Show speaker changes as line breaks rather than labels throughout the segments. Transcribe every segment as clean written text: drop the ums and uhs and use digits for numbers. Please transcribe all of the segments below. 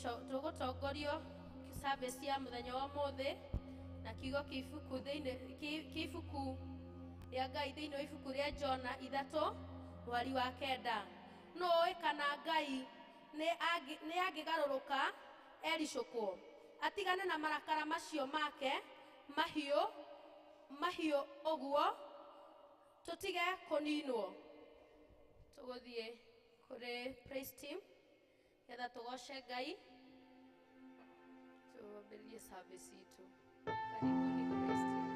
Tũgũtongorio service ya mũthenya wa ũmũthĩ na kiugo kĩa ibuku thĩinĩ kĩa ibuku rĩa Ngai thĩinĩ wa ibuku rĩa Jona 3 mweri wa 9. Nũ ũĩ kana Ngai nĩ angĩgarũrũka ericũkwo atigane na marakara macio make mahiũ ũguo tũtige kũninwo. Tũgũthiĩ kũrĩ praise team getha tũgoce Ngai tuambĩrĩrie service itũ. Karibuni praise team.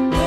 We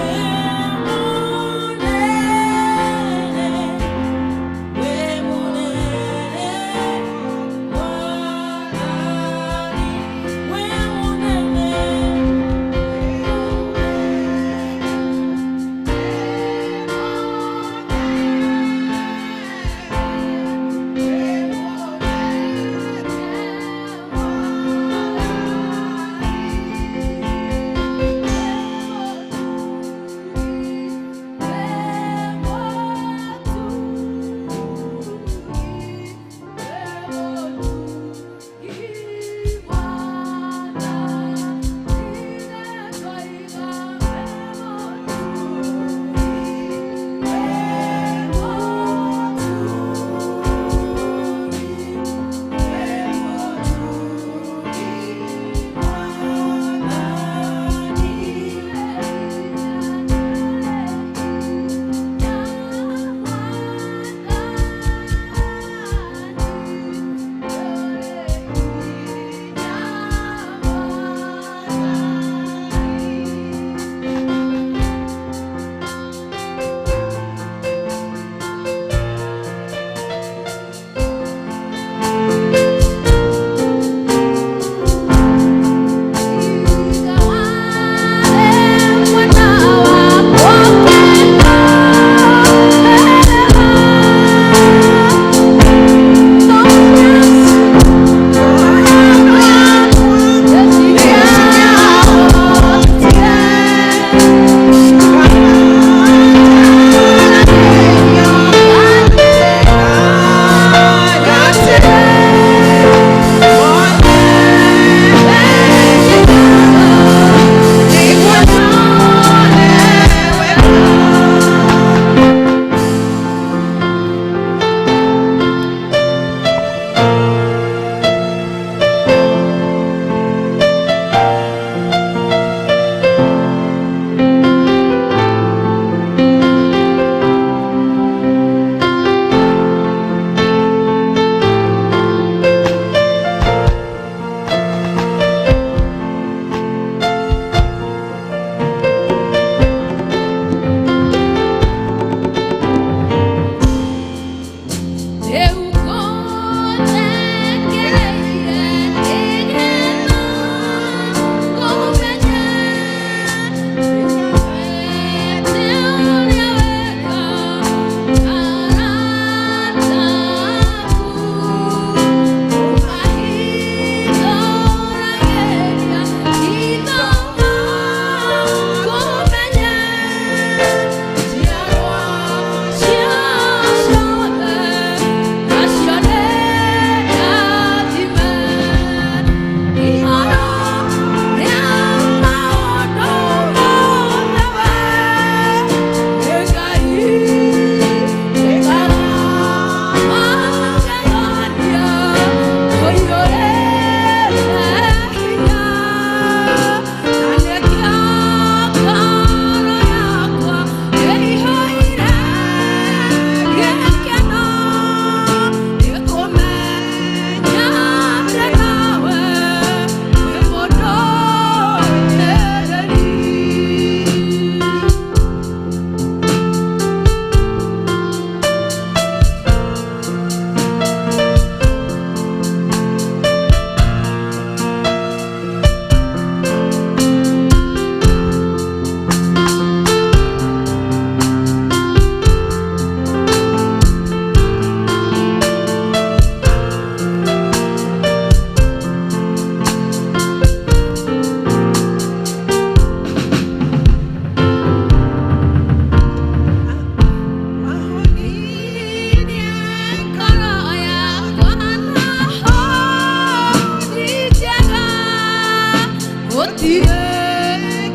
Gũtirĩ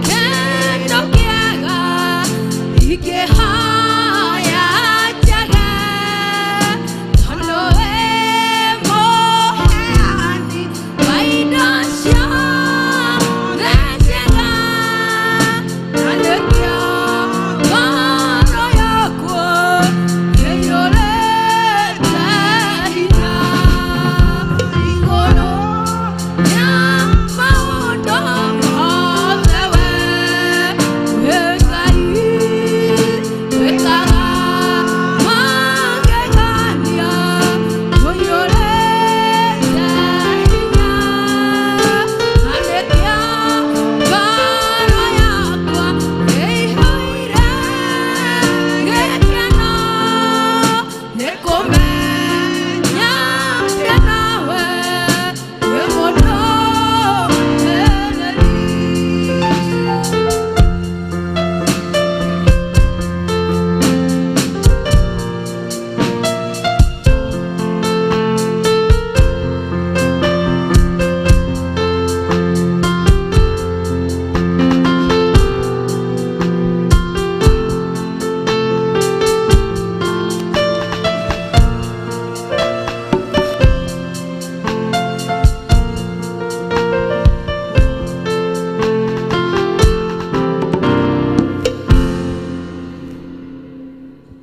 kĩndũ kĩega ingĩhoya njage, tondũ wĩ mũheani wa indo ciothe njega, na nĩkĩo ngoro yakwa ĩiyũrĩte hinya. Igũrũ rĩa maũndũ mothe we wĩ Ngai wĩkaga magegania, ũiyũrĩte hinya, na nĩkĩo ngoro yakwa ĩiyũire gĩkeno nĩ kũmenya ndĩ nawe wĩ mũndũmĩrĩri.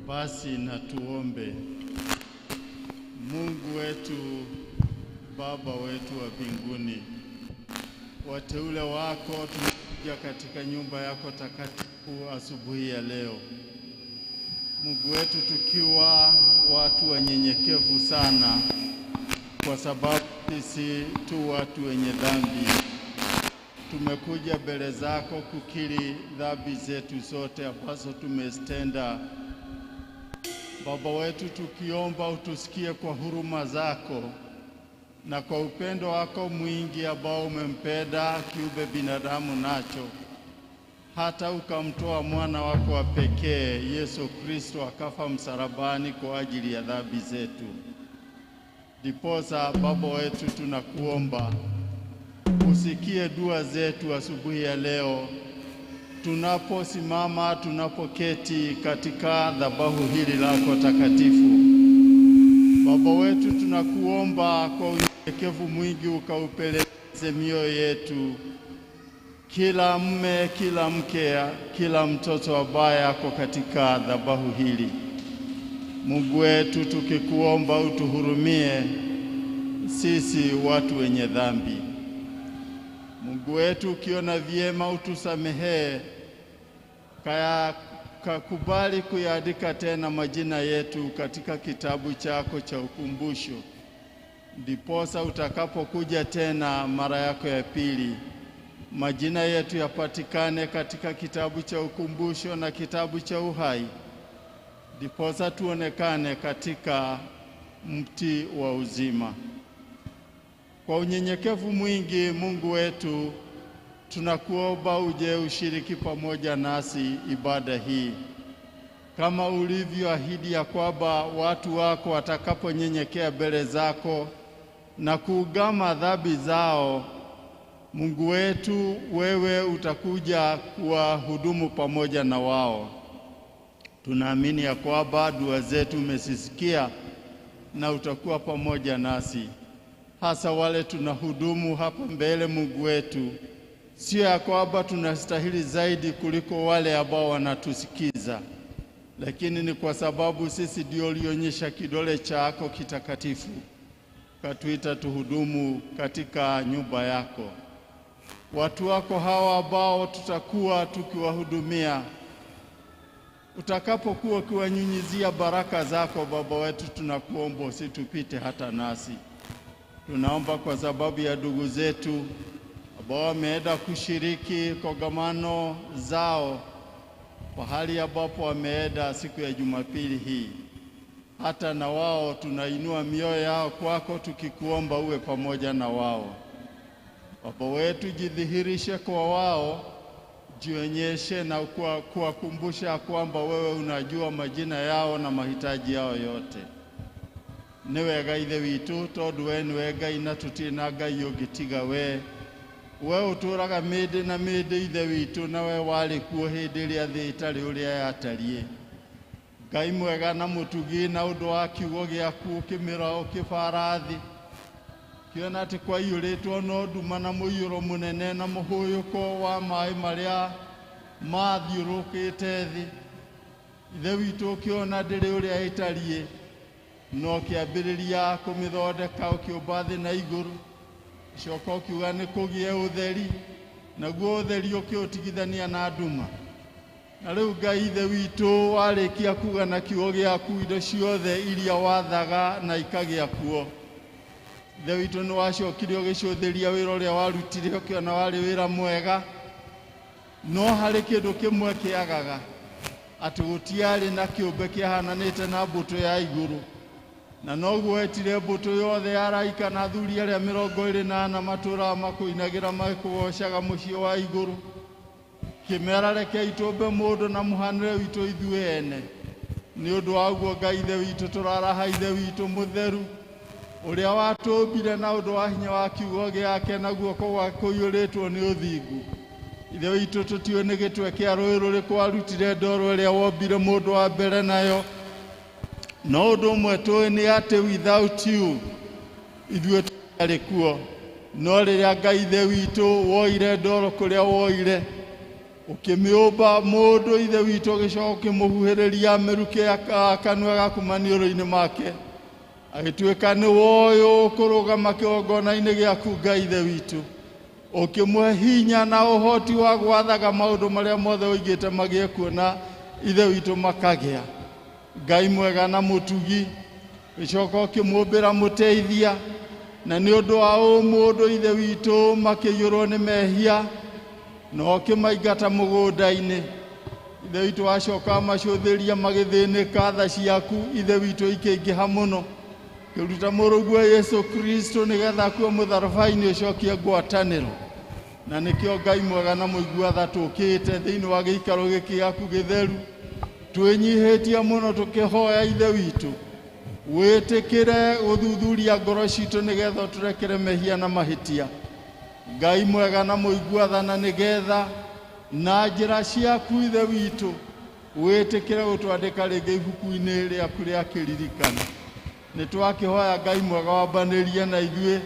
Basi na tuombe. Mungu wetu, Baba wetu wa mbinguni, wateule wako tumekuja katika nyumba yako takatifu asubuhi ya leo. Mungu wetu, tukiwa watu wanyenyekevu sana, kwa sababu sisi tu watu wenye dhambi. Tumekuja mbele zako kukiri dhambi zetu zote ambazo tumezitenda. Baba wetu, tukiomba utusikie kwa huruma zako na kwa upendo wako mwingi ambao umempenda kiumbe binadamu nacho, hata ukamtoa mwana wako wa pekee Yesu Kristo akafa msalabani kwa ajili ya dhambi zetu. Ndiposa Baba wetu, tunakuomba usikie dua zetu asubuhi ya leo tunaposimama, tunapoketi katika dhabahu hili lako takatifu. Baba wetu, tunakuomba kwa unyenyekevu mwingi ukaupeleze mioyo yetu, kila mme, kila mke, kila mtoto ambaye ako katika dhabahu hili. Mungu wetu, tukikuomba utuhurumie sisi watu wenye dhambi. Mungu wetu, ukiona vyema utusamehee, kakubali kuyaandika tena majina yetu katika kitabu chako cha ukumbusho, ndiposa utakapokuja tena mara yako ya pili, majina yetu yapatikane katika kitabu cha ukumbusho na kitabu cha uhai, ndiposa tuonekane katika mti wa uzima. Kwa unyenyekevu mwingi, Mungu wetu, tunakuomba uje ushiriki pamoja nasi ibada hii, kama ulivyoahidi ya kwamba watu wako watakaponyenyekea mbele zako na kuugama dhambi zao, Mungu wetu, wewe utakuja kuwahudumu pamoja na wao. Tunaamini ya kwamba dua zetu umezisikia na utakuwa pamoja nasi, hasa wale tunahudumu hapa mbele. Mungu wetu, sio ya kwamba tunastahili zaidi kuliko wale ambao wanatusikiza, lakini ni kwa sababu sisi ndio ulionyesha kidole chako kitakatifu katuita tuhudumu katika nyumba yako. Watu wako hawa ambao tutakuwa tukiwahudumia, utakapokuwa ukiwanyunyizia baraka zako, Baba wetu, tunakuomba usitupite hata nasi. Tunaomba kwa sababu ya ndugu zetu ambao wameenda kushiriki kongamano zao pahali ambapo wameenda siku ya Jumapili hii, hata na wao tunainua mioyo yao kwako, tukikuomba uwe pamoja na wao. Baba wetu, jidhihirishe kwa wao, jionyeshe na kuwakumbusha kwamba wewe unajua majina yao na mahitaji yao yote. Nĩ wega Ithe witũ, tondũ we nĩwe Ngai na tũtirĩ na Ngai ũngĩ tiga we. We ũtũũraga mĩndĩ na mĩndĩ Ithe witũ, na we warĩ kuo hĩndĩ ĩrĩa thĩ ĩtarĩ ũrĩa yatariĩ. Ngai mwega na mũtugi, na ũndũ wa kiugo gĩaku ũkĩmĩra ũkĩbara thĩ, kĩona atĩ kwaiyũrĩtwo no nduma na mũiyũro mũnene na mũhũyũko wa maĩ marĩa mathiũrũkĩte thĩ. Ithe witũ ũkĩona ndĩrĩ ũrĩa ĩtariĩ, no ũkĩambĩrĩria kũmĩthondeka, ũkĩũmba thĩ na igũrũ, ũcoka ũkiuga nĩ kũgĩe ũtheri, naguo ũtheri ũkĩũtigithania na nduma. Na rĩu Ngai Ithe witũ warĩkia kuga na kiugo gĩaku indo ciothe iria wathaga na ikagĩa kuo. Ithe witũ nĩ wacokire ũgĩcũthĩria wĩra ũrĩa warutire, ũkĩona warĩ wĩra mwega, no harĩ kĩndũ kĩmwe kĩagaga, atĩ gũtiarĩ na kĩũmbe kĩahananĩte na mbũtũ ya igũrũ. Na noguo wetire mbũtũ yothe ya araika na athuri arĩa 24 matũũraga makũinagĩra makũgocaga mũciĩ wa igũrũ, kĩmera rekei tũmbe mũndũ na mũhanĩre witũ ithuĩ ene. Nĩ ũndũ wa ũguo Ngai Ithe witũ tũraraha Ithe witũ mũtheru ũrĩa watũmbire na ũndũ wa hinya wa kiugo gĩake na guoko gwake kũiyũrĩtwo nĩ ũthingu. Ithe witũ tũtiũĩ nĩ gĩtwe kĩa rũĩ rũrĩkũ warutire ndoro ĩrĩa wombire mũndũ wa mbere nayo, no ũndũ ũmwe tũĩ nĩ atĩ without you ithuĩ tũtiarĩ kuo. No rĩrĩa Ngai Ithe witũ woire ndoro kũrĩa woire ũkĩmĩũmba mũndũ, Ithe witũ ũgĩcoka ũkĩmũhuhĩrĩria mĩrukĩ ya kanua gaku maniũrũ-inĩ make, agĩtuĩka nĩ woyũ kũrũgama kĩgongona-inĩ gĩaku Ngai Ithe witũ, ũkĩmũhe hinya na ũhoti wa gwathaga maũndũ marĩa mothe ũigĩte magĩe kuo na Ithe witũ makagĩa. Ngai mwega na mũtugi, ũgĩcoka ũkĩmũmbĩra mũteithia, na nĩ ũndũ wa ũmũndũ Ithe witũ makĩiyũrwo nĩ mehia na ũkĩmaingata mũgũnda-inĩ. Ithe witũ wacoka amacũthĩria magĩthĩnĩka, tha ciaku Ithe witũ ikĩingĩha mũno, kĩruta mũrũguo Yesu Kristo nĩgetha akue mũtharaba-inĩ ũcokie ngwatanĩro. Na nĩkĩo Ngai mwega na mũigua tha tũkĩte thĩinĩ wa gĩikaro gĩkĩ gĩaku gĩtheru, twĩnyihĩtie mũno tũkĩhoya Ithe witũ wĩtĩkĩre gũthuthuria ngoro citũ nĩgetha ũtũrekere mehia na mahĩtia. Ngai mwega na mũigua tha, na nĩgetha na njĩra ciaku Ithe witũ wĩtĩkĩre gũtwandĩka rĩngĩ ibuku-inĩ rĩaku rĩa kĩririkano. Nĩ twakĩhoya Ngai mwega wambanĩrie na ithuĩ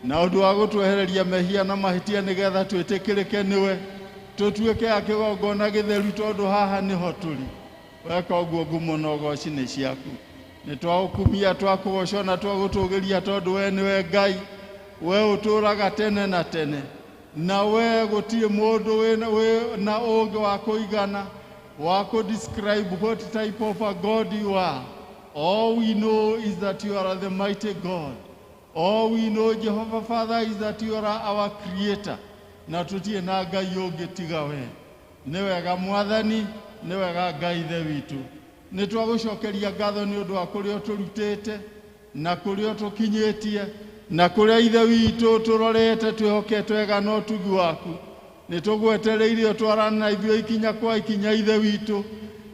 na ũndũ wa gũtwehereria mehia na mahĩtia nĩgetha twĩtĩkĩrĩke nĩwe, tũtuĩke a kĩgongona gĩtheru tondũ haha nĩho tũrĩ. Weka ũguo ngumo na ũgoci nĩ ciaku. Nĩ twagũkumia, twakũgoca na twagũtũgĩria tondũ we nĩwe Ngai, we ũtũũraga tene na tene, na we gũtirĩ mũndũ wĩ na ũũgĩ wa kũigana wa kũ describe what type of a God you are. All we know is that you are the mighty God. All we know, Jehovah Father, is that you are our creator. Na tũtirĩ na Ngai ũngĩ tiga we. Nĩ wega Mwathani, nĩ wega Ngai Ithe witũ. Nĩ twagũcokeria ngatho nĩ ũndũ wa kũrĩa ũtũrutĩte na kũrĩa ũtũkinyĩtie na kũrĩa Ithe witũ tũrorete twĩhokete wega na ũtugi waku. Nĩ tũgwetereire ũtwarane na ithuĩ ikinya kwa ikinya Ithe witũ,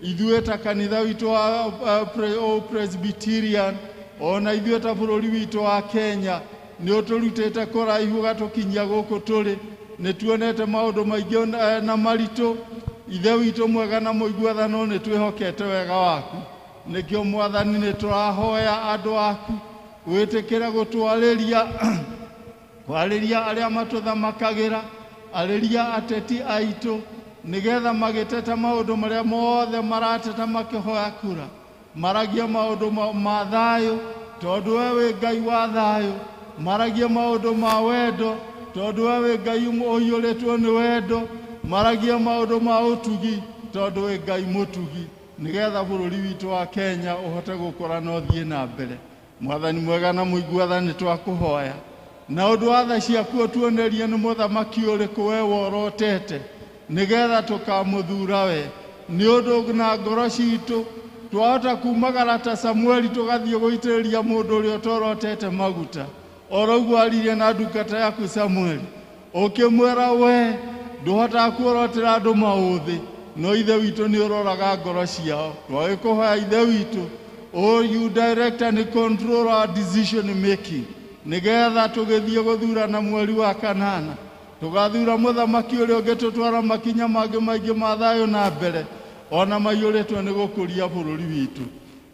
ithuĩ ta kanitha witũ wa Presbyterian, ona ithuĩ ta bũrũri witũ wa Kenya. Nĩ ũtũrutĩte kũraihu ũgatũkinyia gũkũ tũrĩ. Nĩ tuonete maũndũ maingĩ na maritũ. Ithe witũ mwega na mũigua tha, no nĩ twĩhokete wega waku. Nĩkĩo Mwathani nĩ tũrahoya andũ aku wĩtĩkĩre gũtwarĩria, kwarĩria arĩa matũthamakagĩra, arĩria ateti aitũ, nĩgetha magĩteta maũndũ marĩa mothe marateta makĩhoya kura, maragie maũndũ ma thayũ tondũ we wĩ Ngai wa thayũ, maragie maũndũ ma wendo tondũ we wĩ Ngai ũiyũrĩtwo nĩ wendo, maragie maũndũ ma ũtugi tondũ wĩ Ngai mũtugi, nĩgetha bũrũri witũ wa Kenya ũhote gũkũra na ũthiĩ na mbere. Mwathani mwega na mũigua tha, nĩ twakũhoya na ũndũ wa tha ciaku ũtuonerie nĩ mũthamaki ũrĩkũ we worotete nĩgetha tũkamũthura we. Nĩ ũndũ na ngoro citũ twahota kumagara ta Samueli tũgathiĩ gũitĩrĩria mũndũ ũrĩa ũtorotete maguta. Oro ũguo aririe na ndungata yaku Samueli, ũkĩmwĩra we ndũhotaga kuorotera andũ maũthĩ, no Ithe witũ nĩ ũroraga ngoro ciao. Twagĩkũhoya Ithe witũ, oh, you direct and control our decision making, nĩgetha tũgĩthiĩ gũthurana mweri wa kanana. Tũgathura mũthamaki ũrĩa ũngĩtũtwara makinya mangĩ maingĩ ma thayũ na mbere, ona maiyũrĩtwo nĩ gũkũria bũrũri witũ.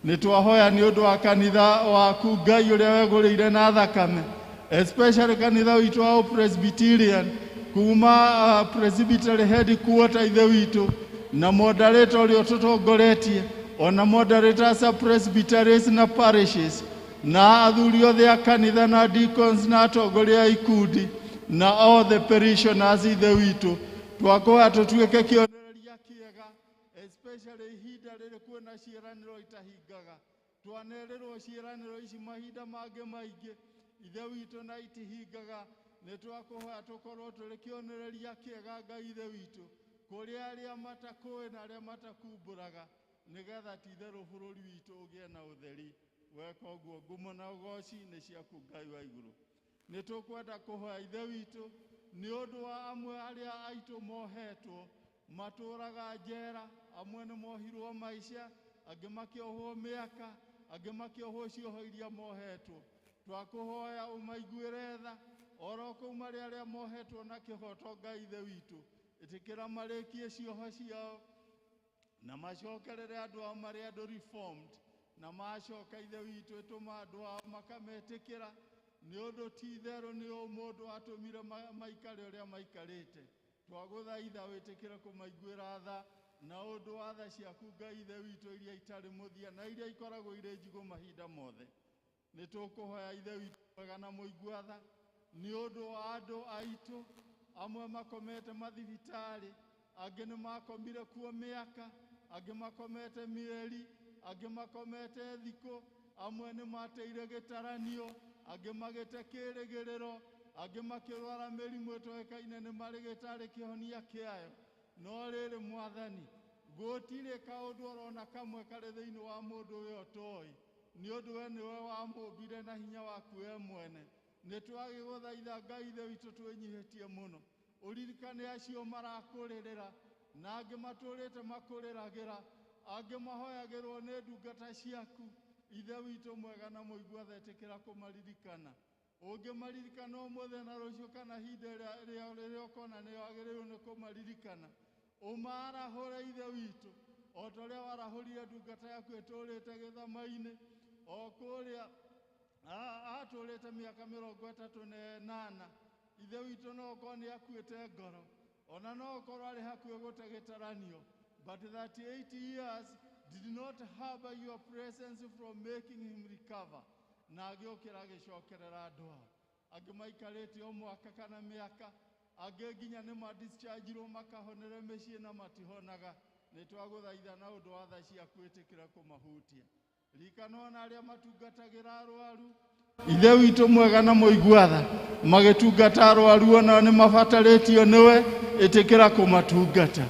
Nĩ twahoya nĩ ũndũ wa kanitha waku Ngai ũrĩa wegũrĩire na thakame, especially kanitha witũ wa Presbyterian, kuma Presbytery headquarter ithe witũ, na moderator ũrĩa ũtũtongoretie, ona moderators a presbyteries na parishes, na athuri othe a kanitha na deacons na atongoria a ikundi na all the parishioners ithe witũ. Twakũhoya tũtuĩke kĩonereria kĩega, especially ihinda rĩrĩ kwĩna ciĩranĩro itahingaga. Twanerĩrwo ciĩranĩro ici mahinda mangĩ maingĩ, ithe witũ, na itihingaga. Nĩ twakũhoya tũkorwo tũrĩ kĩonereria kĩega, Ngai ithe witũ, kũrĩ arĩa matakũĩ na arĩa matakumbũraga, nĩgetha ti itherũ bũrũri witũ ũgĩe na ũtheri. Weka ũguo, ngumo na ũgoci nĩ ciaku, Ngai wa igũrũ. Nĩ tũkwenda kũhoya, ithe witũ, nĩ ũndũ wa amwe arĩa aitũ mohetwo matũraga njera. Amwe nĩ mohirwo maica, angĩ makĩohwo mĩaka, angĩ makĩohwo cioho iria mohetwo. Twakũhoya ũmaiguĩre tha oro kũu marĩ arĩa mohetwo na kĩhoto. Ngai ithe witũ, ĩtĩkĩra marĩkie cioho ciao na macokerere andũ ao marĩ andũ reformed, na macoka, ithe witũ, ĩtũma andũ ao makametĩkĩra, nĩ ũndũ ti itherũ nĩ ũ mũndũ atũmire maikare ũrĩa maikarĩte. Twagũthaitha wĩtĩkĩre kũmaiguĩra tha na ũndũ wa tha ciaku, Ngai ithe witũ, iria itarĩ mũthia na iria ikoragwo irĩ njigũ mahinda mothe. Nĩ tũkũhoya, ithe witũ mwega na mũigua tha, nĩ ũndũ wa andũ aitũ amwe makomete mathibitarĩ. Angĩ nĩ makomire kuo mĩaka, angĩ makomete mĩeri, angĩ makomete thikũ, amwe nĩ mateire gĩtaranio, angĩ magĩte kĩrĩgĩrĩro, angĩ makĩrwara mĩrimũ ĩtoĩkaine nĩ marĩ gĩtarĩ kĩhonia kĩayo. No rĩrĩ, Mwathani, gũtirĩ kaũndũ orona kamwe karĩ thĩinĩ wa mũndũ ũyũ ũtoĩ, nĩ ũndũ we nĩwe wamũmbire na hinya waku we mwene. Nĩ twagĩgũthaitha, Ngai ithe witũ, twĩnyihĩtie mũno, ũririkane acio marakũrĩrĩra, na angĩ matũrĩte makũrĩragĩra, angĩ mahoyagĩrwo nĩ ndungata ciaku. Ithe witũ mwega na mũigua tha, ĩtĩkĩra kũmaririkana. Ũngĩmaririkana ũmũthĩ na rũciũ kana ihinda rĩrĩa ũkona nĩ wagĩrĩirwo nĩ kũmaririkana, ũmaarahũre, ithe witũ, o ta ũrĩa warahũrire ndungata yaku ĩtũrĩte gĩthama-inĩ o kũrĩa atũrĩte mĩaka 38. Ithe witũ, no ũkorwo nĩ akuĩte ngoro, ona no ũkorwo arĩ hakuhĩ gũte gĩtaranio, but 38 years did not harbor your presence from making him recover, na agĩũkĩra agĩcokerera andũ ao. Angĩ maikarĩte o mwaka kana mĩaka, angĩ nginya nĩ madischargirwo makahonere mĩciĩ na matihonaga. Nĩ twagũthaitha na ũndũ wa tha ciaku, ĩtĩkĩra kũmahutia. Ririkana ona arĩa matungatagĩra arwaru, ithe witũ mwega na mũigua tha, magĩtungata arwaru onao nĩ mabatarĩtio nĩwe, ĩtĩkĩra kũmatungata.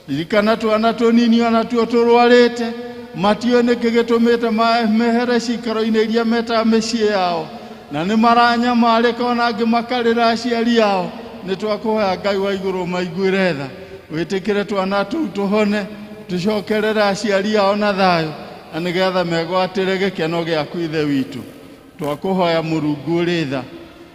Ririkana twana tũnini onatuo tũrwarĩte, matiũĩ nĩkĩ gĩtũmĩte mehere cikaro-inĩ iria metaga mĩciĩ yao, na nĩ maranyamarĩka, ona angĩ makarĩra aciari ao. Nĩ twakũhoya, Ngai wa igũrũ, maiguĩre tha, wĩtĩkĩre twana tũu tũhone, tũcokerere aciari ao na thayũ, na nĩgetha megwatĩre gĩkeno gĩaku. Ithe witũ, twakũhoya, Mũrungu ũrĩ tha,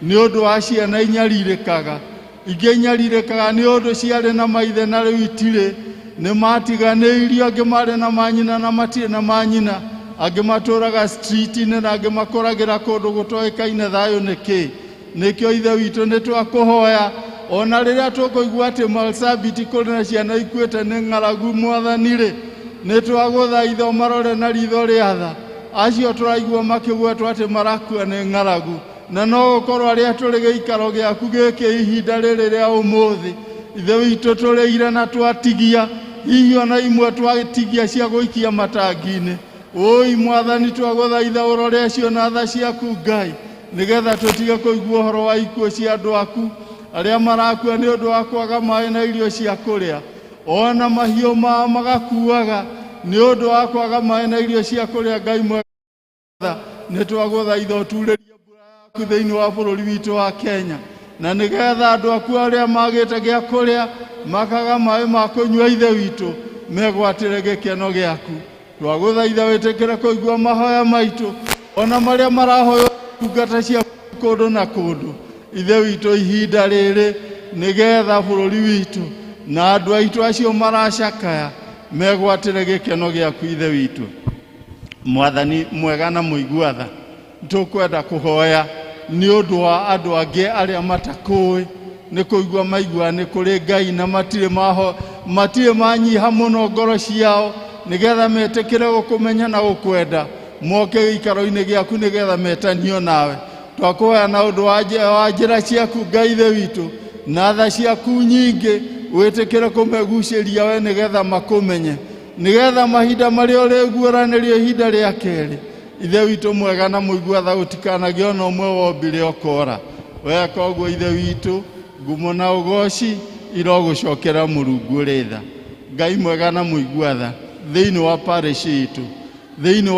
nĩ ũndũ wa ciana inyarirĩkaga, ingĩ inyarirĩkaga nĩ ũndũ ciarĩ na maithe na rĩu itirĩ, nĩ matiganĩirio, angĩ marĩ na manyina na matirĩ na manyina, angĩ matũraga street-inĩ, na angĩ makũragĩra kũndũ gũtoĩkaine thayũ nĩ kĩ. Nĩkĩo, ithe witũ, nĩ twakũhoya, ona rĩrĩa tũkũigua atĩ Marsabit kũrĩ na ciana ikuĩte nĩ ng'aragu, Mwathani rĩ, nĩ twagũthaitha ũmarore na ritho rĩa tha acio tũraigua makĩgwetwo atĩ marakua nĩ ng'aragu. Na no gũkorwo arĩa tũrĩ gĩikaro gĩaku gĩkĩ ihinda rĩrĩ rĩa ũmũthĩ, ithe witũ, tũrĩire na twatigia, hihi ona imwe twatigia cia gũikia matangi-inĩ. Ũi Mwathani, twagũthaitha ũrore acio na tha ciaku, Ngai, nĩgetha tũtige kũigua ũhoro wa ikuũ cia andũ aku arĩa marakua nĩ ũndũ wa kwaga maĩ na irio cia kũrĩa, ona mahiũ mao magakuaga nĩ ũndũ wa kwaga maĩ na irio cia kũrĩa. Ngai mwega, nĩ twagũthaitha ũturĩrie mbura yaku thĩinĩ wa bũrũri witũ wa Kenya, na nĩgetha andũ aku arĩa magĩte gĩa kũrĩa, makaga maĩ ma kũnyua, ithe witũ, megwatĩre gĩkeno gĩaku. Twagũthaitha wĩtĩkĩre kũigua mahoya maitũ, ona marĩa marahoywo ndungata cia kũndũ na kũndũ. Ithe witũ, ihinda rĩrĩ nĩgetha bũrũri witũ na andũ aitũ acio maracakaya megwatĩre gĩkeno gĩaku Ithe witũ. Mwathani mwega na mũigua tha, tũkwenda kũhoya nĩ ũndũ wa andũ angĩ arĩa matakũĩ, nĩ kũigua maigua nĩ kũrĩ Ngai na matirĩ manyiha mũno ngoro ciao nĩgetha metĩkĩre gũkũmenya na gũkwenda, moke gĩikaro-inĩ gĩaku nĩgetha metanio nawe. Twakũhoya na ũndũ wa njĩra ciaku Ngai Ithe witũ na tha ciaku nyingĩ, wĩtĩkĩre kũmegucĩria we nĩgetha makũmenye, nĩgetha mahinda marĩa ũrĩguũranĩrio ihinda rĩa kerĩ, Ithe witũ mwega na mũigua tha, gũtikanagĩe ona ũmwe wombire ũkora. Weka ũguo Ithe witũ, ngumo na ũgoci irogũcokera Mũrungu ũrĩ tha. Ngai mwega na mũigua tha, thĩinĩ wa parish itũ, thĩinĩ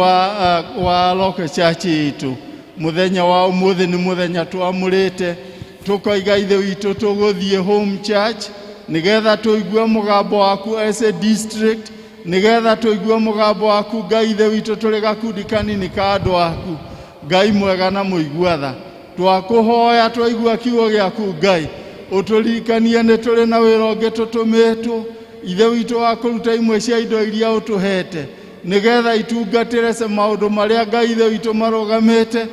wa local church itũ, mũthenya wa ũmũthĩ nĩ mũthenya twamũrĩte tũkoiga Ithe witũ tũgũthiĩ home church nĩgetha tũigue mũgambo waku as a district, nĩgetha tũigue mũgambo waku Ngai Ithe witũ tũrĩ gakundi kanini ka andũ aku. Ngai mwega na mũigua tha, twakũhoya twaigua kiugo gĩaku Ngai, ũtũririkanie nĩ tũrĩ na wĩra ũngĩ tũtũmĩtwo Ithe witũ wa kũruta imwe cia indo iria ũtũhete nĩgetha itungatĩre ce maũndũ marĩa Ngai Ithe witũ marũgamĩte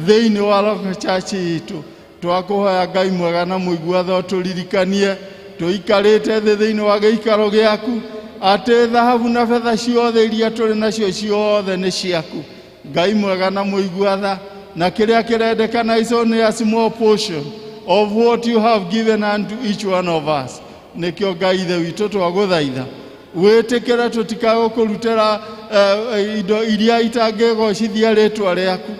thĩinĩ wa local church itũ. Twakũhoya Ngai mwega na mũigua tha, ũtũririkanie tũikarĩte thĩ thĩinĩ wa gĩikaro gĩaku atĩ thahabu na betha ciothe iria tũrĩ nacio ciothe nĩ ciaku. Ngai mwega na mũigua tha, na kĩrĩa kĩrendekana is only a small portion of what you have given unto each one of us. Nĩkĩo Ngai Ithe witũ twagũthaitha wĩtĩkĩre tũtikagũkũrutĩra indo iria itangĩgocithia rĩtwa rĩaku.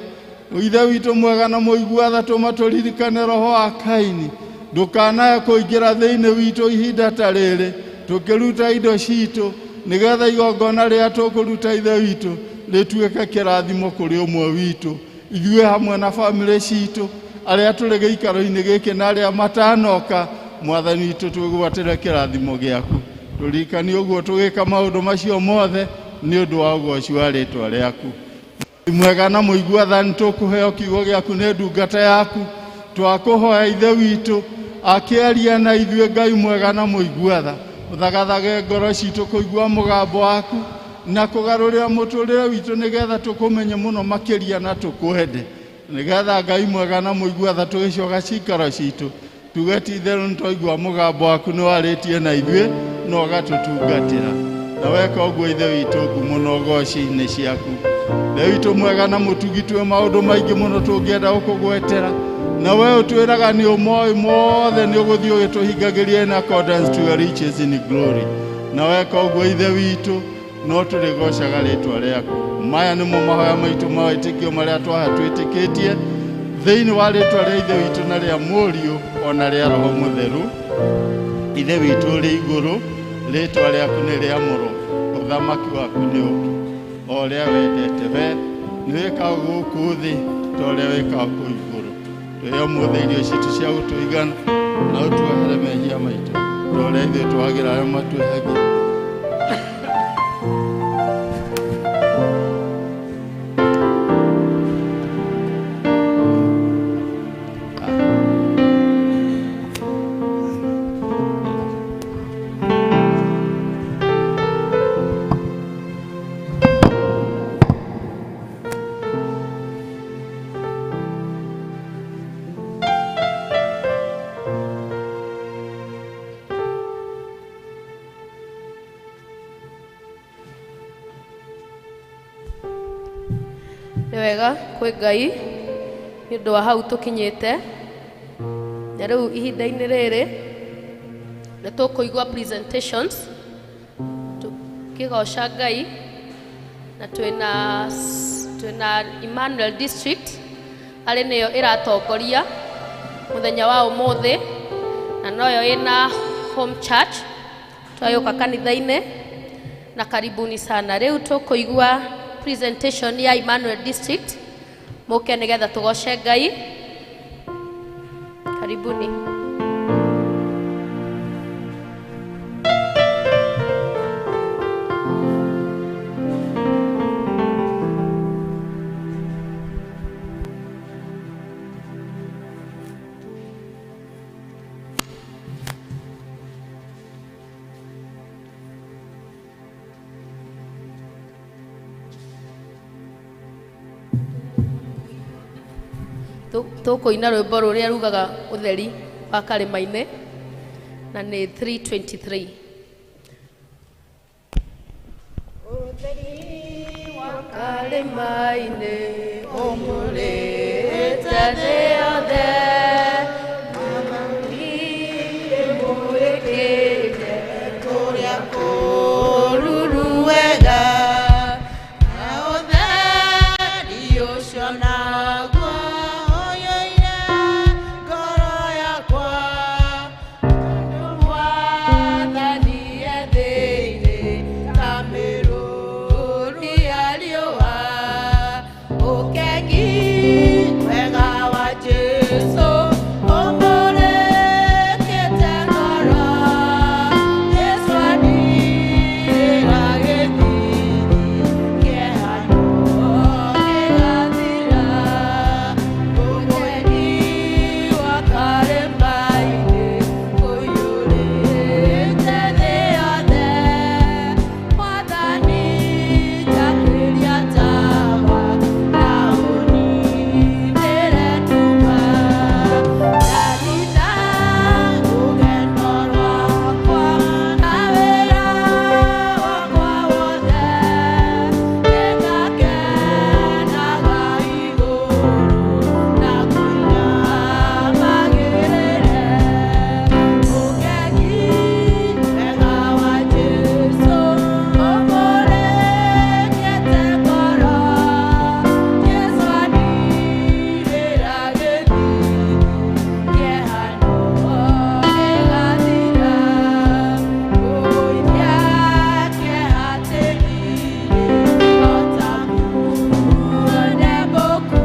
Ithe witũ mwega na mũigua tha, tũma tũririkane roho wa Kaini, ndũkanae kũingĩra thĩinĩ witũ ihinda ta rĩrĩ tũkĩruta indo citũ, nĩgetha igongona rĩrĩa tũkũruta Ithe witũ rĩtuĩke kĩrathimo kũrĩ ũmwe witũ, ithuĩ hamwe na bamĩrĩ citũ arĩa tũrĩ gĩikaro-inĩ gĩkĩ na arĩa matanoka. Mwathani witũ twĩgwatĩre kĩrathimo gĩaku, tũririkanie ũguo tũgĩka maũndũ macio mothe nĩ ũndũ wa ũgoci wa rĩtwa rĩaku. Mwega na mũigua tha, nĩ tũkũheo kiugo gĩaku nĩ ndungata yaku. Twakũhoya Ithe witũ akĩaria na ithuĩ Ngai mwega na mũigua tha, ũthagathage ngoro citũ kũigua mũgambo waku na kũgarũrĩra mũtũrĩre witũ nĩgetha tũkũmenye mũno makĩria na tũkwende, nĩgetha Ngai mwega na mũigua tha tũgĩcoka cikaro citũ tuge ti itherũ nĩ twaigua mũgambo waku nĩ warĩtie na ithuĩ na ũgatũtungatĩra. Na weka ũguo Ithe witũ, ngumo na ũgoci nĩ ciaku. Ithe witũ mwega na mũtugi, twĩ maũndũ maingĩ mũno tũngĩenda gũkũgwetera, na we ũtwĩraga nĩ ũmoĩ mothe, nĩ ũgũthiĩ ũgĩtũhingagĩria in accordance to your riches in glory. Na weka ũguo Ithe witũ, no tũrĩgocaga rĩtwa rĩaku. Maya nĩmo mahoya maitũ ma wĩtĩkio marĩa twaha twĩtĩkĩtie thĩinĩ wa rĩtwa rĩa Ithe witũ na rĩa Mũriũ ona rĩa Roho Mũtheru. Ithe witũ ũrĩ igũrũ, rĩtwa rĩaku nĩ rĩamũrwo, ũthamaki waku nĩ ũke, o ũrĩa wendete we nĩ wĩkaga gũkũ thĩ ta ũrĩa wĩkaga kũu igũrũ. Tũhe ũmũthĩ irio citũ cia gũtũigana, na ũtuohere mehia maitũ ta ũrĩa ithuĩ twagĩra arĩa matwĩhagia.
Nĩ wega kwĩ Ngai nĩ ũndũ wa hau tũkinyĩte, na rĩu ihinda-inĩ rĩrĩ nĩ tũkũigua presentations tũkĩgoca Ngai, na twĩna Emmanuel District arĩ nĩyo ĩratongoria mũthenya wa ũmũthĩ, na noyo ĩna home church twagĩũka kanitha-inĩ, na karibuni sana. Rĩu tũkũigua presentation ya Emmanuel District, mũke nĩgetha tũgoce Ngai. Karibuni. Tũkũina rwĩmbo rũrĩa rugaga ũtheri wa karĩma-inĩ na nĩ 323. Ũtheri wa karĩma-inĩ ũmũrĩte thĩ yothe, ĩmũrĩkĩte kũrĩa kũruru wega, na ũtheri ũcio naguo ũiyũire ngoro yakwa, tondũ Mwathani e thĩinĩ ta mĩrũri ya riũa. Ũkengi wega wa Jesũ ũmũrĩkĩte ngoro, Jesũ andirĩra gĩthithi kĩeha no gĩgathira. Ũkengi wa karĩma-inĩ ũiyũrĩte thĩ yothe, Mwathani njakĩria tawa na ũninĩre nduma, ndanina rũgendo rwakwa na wĩra wakwa wothe, nĩngakenaga igũrũ na kũina magĩrĩre. Ũkengi wega wa Jesũ ũmũrĩkĩte ngoro, Jesũ andirĩra gĩthithi kĩeha no gĩgathira. Ngũithia kĩeha tĩri-inĩ o ta mũndembũku,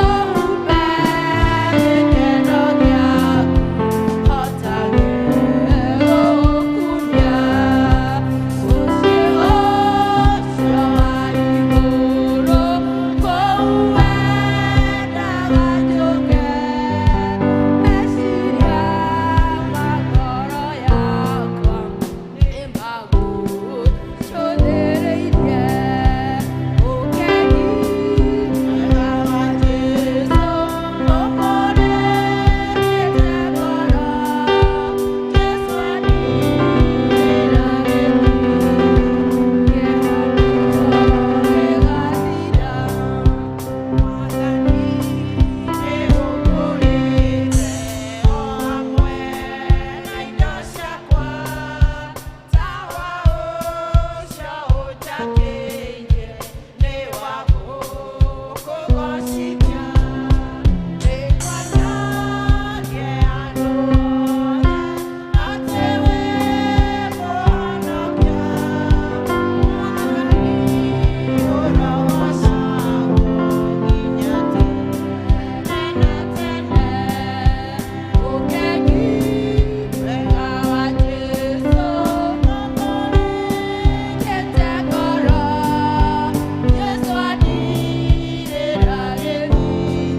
ũhumbe gĩkeno gĩaku hotage gũkumia. Mũciĩ ũcio wa igũrũ kũu wendaga njũke, meciria ma ngoro yakwa nĩmagũcũthĩrĩirie. Ũkengi wega wa Jesũ ũmũrĩkĩte ngoro, Jesũ andirĩra gĩthithi kĩeha no gĩgathira. Mwathani nĩũkũrĩte o hamwe na indo ciakwa, tawa ũcio ũnjakĩirie nĩ wa gũkũgoocithia. Nĩngwanyagie andũ othe atĩ wĩ Mũhonokia. Mwathani ũrogoocagwo nginya tene na tene. Ũkengi wega wa Jesũ ũmũrĩkĩte ngoro, Jesũ andirĩra gĩthithi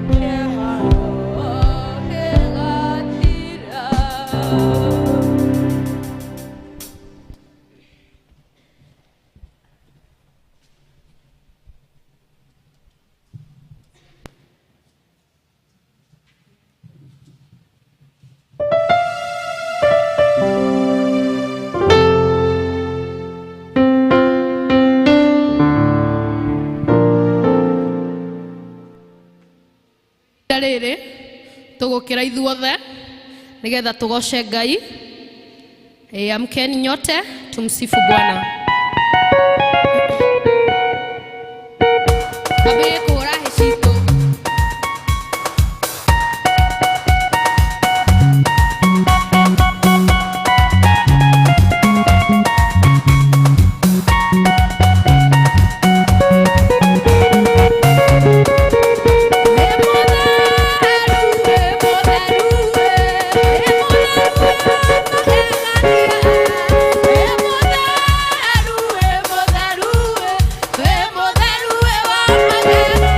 kĩeha no gĩgathira. Rĩrĩ tũgũkĩra ithuothe nĩgetha tũgoce Ngai. Amkeni nyote tumsifu Bwana. Ambĩrĩrie kũhũra hĩ citũ. Wĩ mũtheru, wĩ mũtheru, wĩ mũtheru, wĩ wa magegania.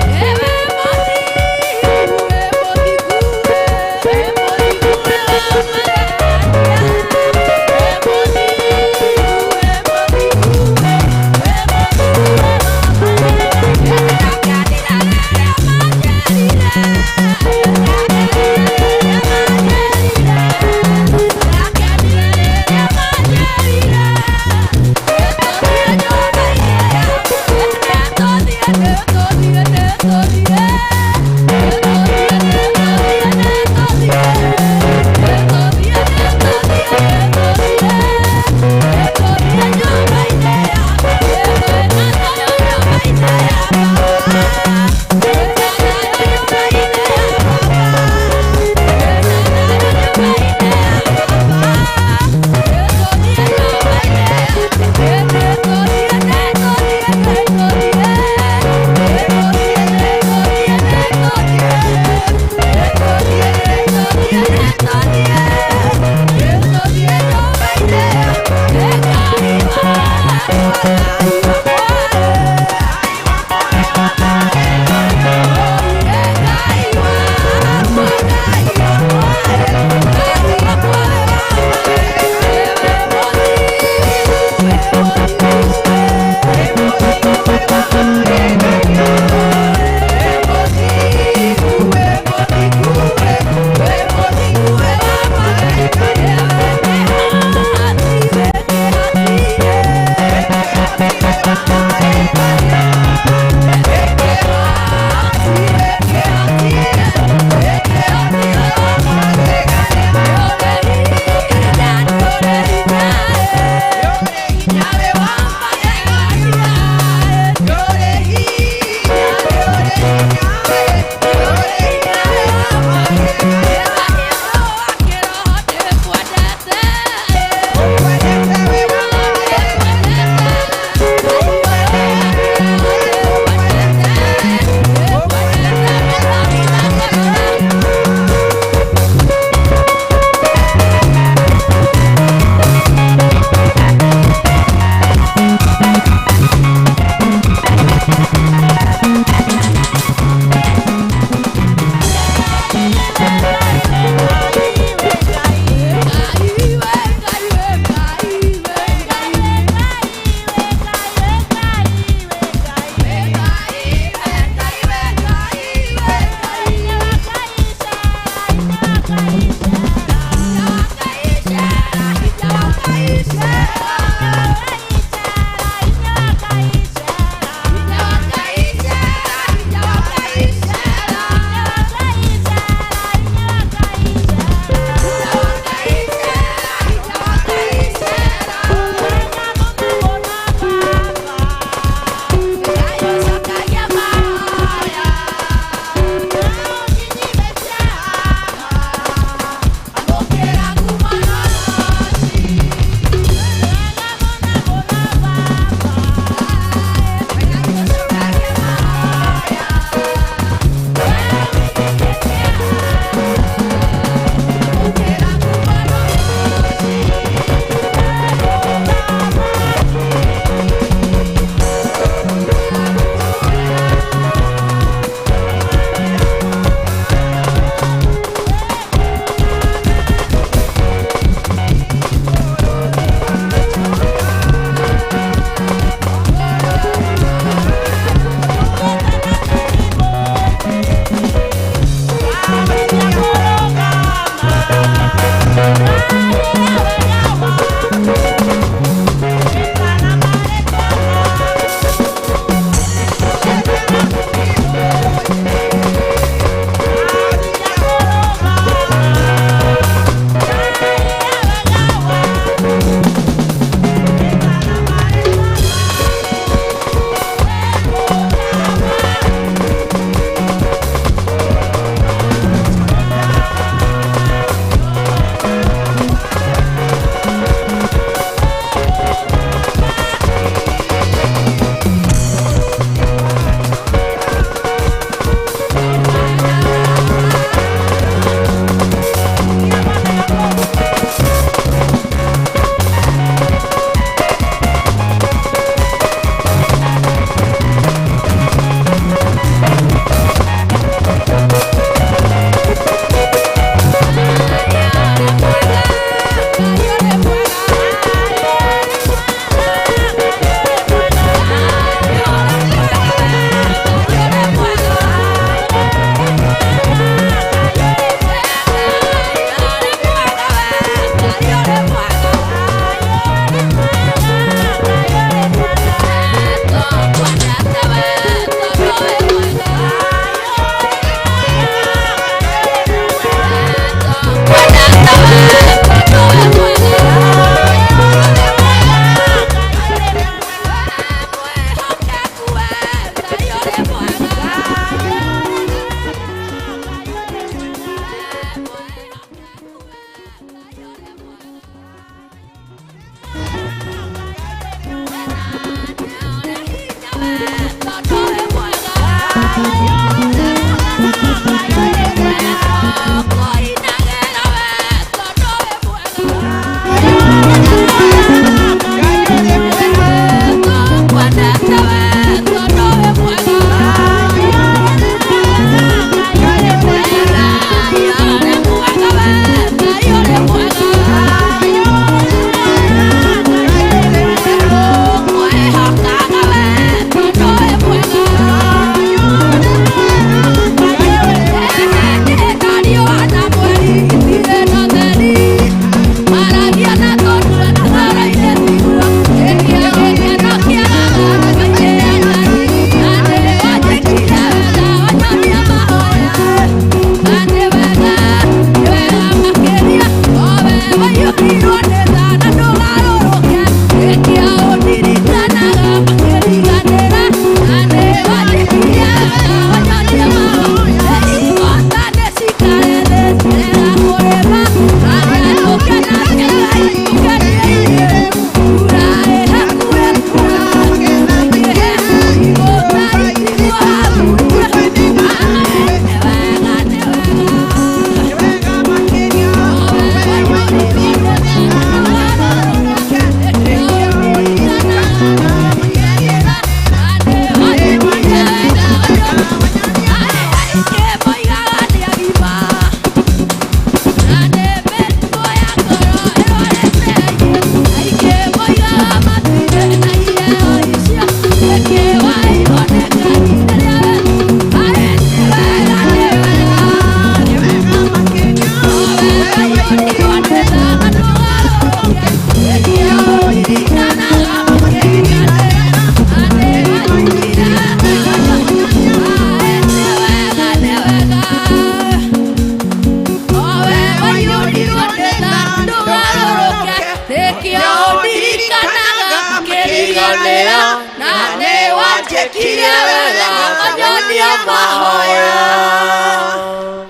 Wekire wega ũnyonie mahoya.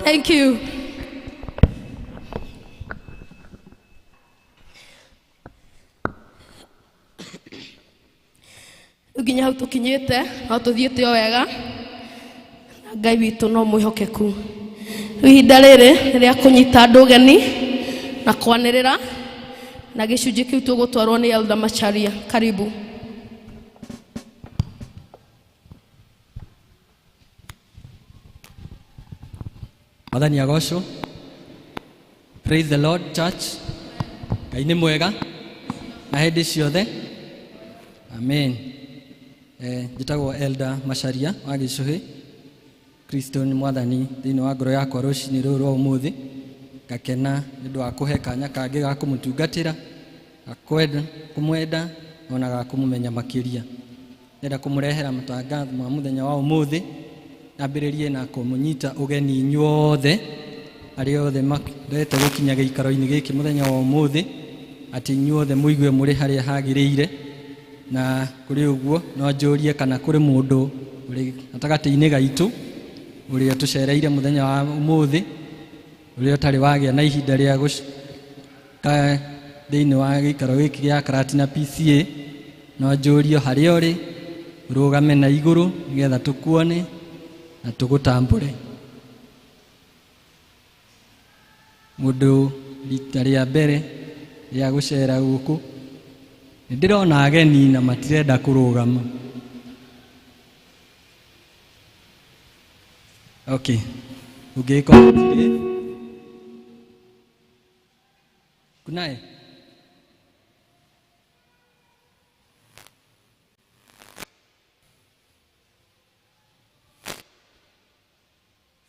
Thank you. Rĩu nginya hau tũkinyĩte no tũthiĩte o wega na Ngai witũ no mwĩhokeku. Rĩu ihinda rĩrĩ nĩ rĩa kũnyita andũ ũgeni na kwanĩrĩra na gĩcunjĩ kĩu tũgũtwarwo nĩ Elder Macharia. Karibu.
Mwathani agocwo. Praise the Lord, church. Ngai nĩ mwega na hĩndĩ ciothe. Amen. Njĩtagwo Elder Macharia wa Gĩcũhĩ. Kristo nĩ mwathani thĩinĩ wa ngoro yakwa rũcinĩ rũrũ rwa ũmũthĩ. Ngakena nĩ ũndũ wa kũhe kanya kangĩ ga kũmũtungatĩra, ga kũmwenda ona ga kũmũmenya makĩria. Ndĩrenda kũmũrehera matangatho ma mũthenya wa ũmũthĩ. Nyambĩrĩrie na kũmũnyita ũgeni inyuothe arĩa othe marete gũkinya gĩikaro-inĩ gĩkĩ mũthenya wa ũmũthĩ, atĩ inyuothe mũigue mũrĩ harĩa hagĩrĩire. Na kũrĩ ũguo no njũrie kana kũrĩ mũndũ ũrĩ gatagatĩ-inĩ gaitũ ũrĩa tũcereire mũthenya wa ũmũthĩ, ũrĩa ũtarĩ wagĩa na ihinda rĩa gũka thĩinĩ wa gĩikaro gĩkĩ gĩa Karatina PCA, no njũrie harĩa ũrĩ ũrũgame na igũrũ nĩgetha tũkuone na tũgũtambũre. Mũndũ rita rĩa mbere rĩa gũcera gũkũ, nĩ ndĩrona ageni na matirenda kũrũgama. Okay, ũngĩgĩkorwo hatirĩ. Kunaye?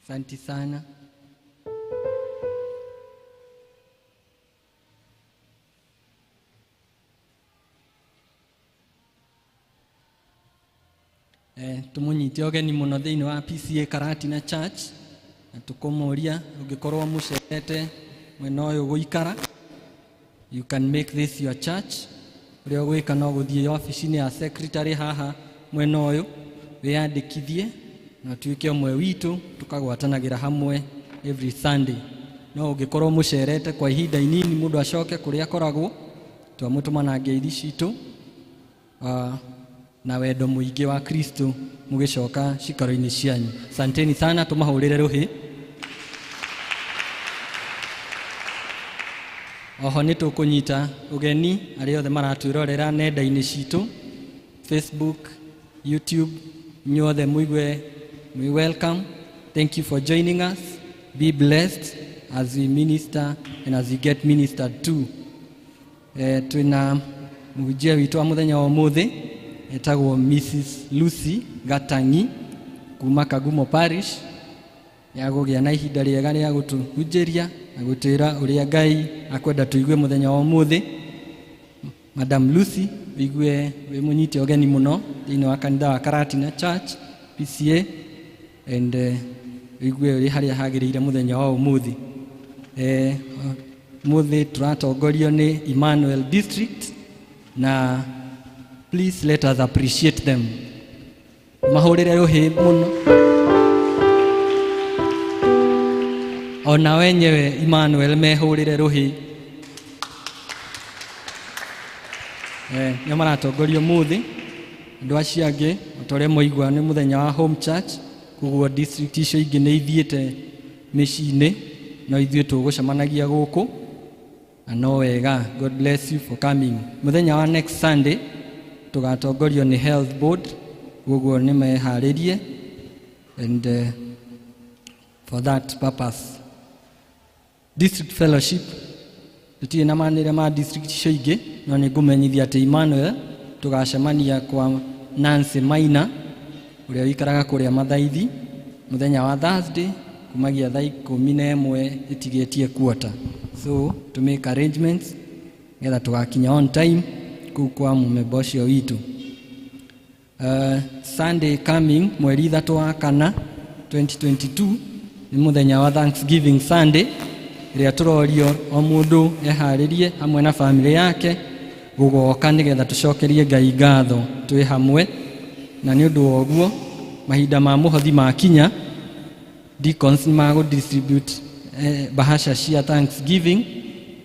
Asante sana. Tumunyite ũgeni mũno thĩinĩ wa PCA Karatina Church na tũkũmũria ũngĩkorwo mũcerete mwena ũyũ gũikara, you can make this your church. Ũrĩa ũgwĩka no gũthiĩ obici-inĩ ya secretary haha mwena ũyũ wĩyandĩkithie na ũtuĩke ũmwe witũ, tũkagwatanagĩra hamwe every Sunday. No ũngĩkorwo mũcerete kwa ihinda inini mũndũ acoke kũrĩa akoragwo, twamũtũma na ngeithi citũ na wendo mũingĩ wa Kristo mũgĩcoka cikaro-inĩ cianyu. Asanteni sana, tũmahũrĩre rũhĩ. Oho nĩ tũkũnyita ũgeni arĩa othe maratwĩrorera nenda-inĩ citũ, Facebook, YouTube, inyuothe mũigue mwĩ welcome. Thank you for joining us. Be blessed as we minister and as we get ministered to. Twĩna mũhunjia witũ wa mũthenya wa ũmũthĩ etagwo Mrs. Lucy Gatangi kuma Kagumo Parish, ya kũgĩa na ihinda rĩega rĩa gũtũhunjĩria na gũtwĩra ũrĩa Ngai akwenda tũigue mũthenya wa ũmũthĩ. Madam Lucy, ũigue wĩ mũnyite ũgeni mũno thĩinĩ wa kanitha wa Karatina Church PCA, and ũigue ũrĩ harĩa hagĩrĩire mũthenya wa ũmũthĩ. Ũmũthĩ tũratongorio nĩ Emmanuel District, na please let us appreciate them. Mahũrĩre rũhĩ mũno. Ona wenyewe Emmanuel mehũrĩre rũhĩ. Nĩo maratongorio ũmũthĩ. Andũ acio angĩ o ta ũrĩa mwaigua nĩ mũthenya wa home church, koguo district icio ingĩ nĩ ithiĩte mĩciĩ-inĩ, no ithuĩ tũgũcemanagia gũkũ na no wega. God bless you for coming. Mũthenya wa next Sunday tũgatongorio nĩ Health Board, koguo nĩ meharĩrie and for that purpose. District Fellowship, tũtirĩ na manĩrĩra ma district icio ingĩ, no nĩ ngũmenyithia atĩ Emmanuel tũgacemania kwa Nancy Maina ũrĩa ũikaraga kũrĩa Mathaithi mũthenya wa Thursday kumagia thaa 11 ĩtigĩtie quarter. So to make arrangements nĩgetha tũgakinya on time kũu kwa mũmemba ũcio witũ. Sunday coming mweri 3 wa kana 2022 nĩ mũthenya wa Thanksgiving Sunday ĩrĩa tũrorio o mũndũ eharĩrie hamwe na family yake gũgoka nĩgetha tũcokerie Ngai ngatho twĩ hamwe. Na nĩ ũndũ wa ũguo, mahinda ma mũhothi makinya, deacons nĩ magũ distribute bahasha cia thanksgiving,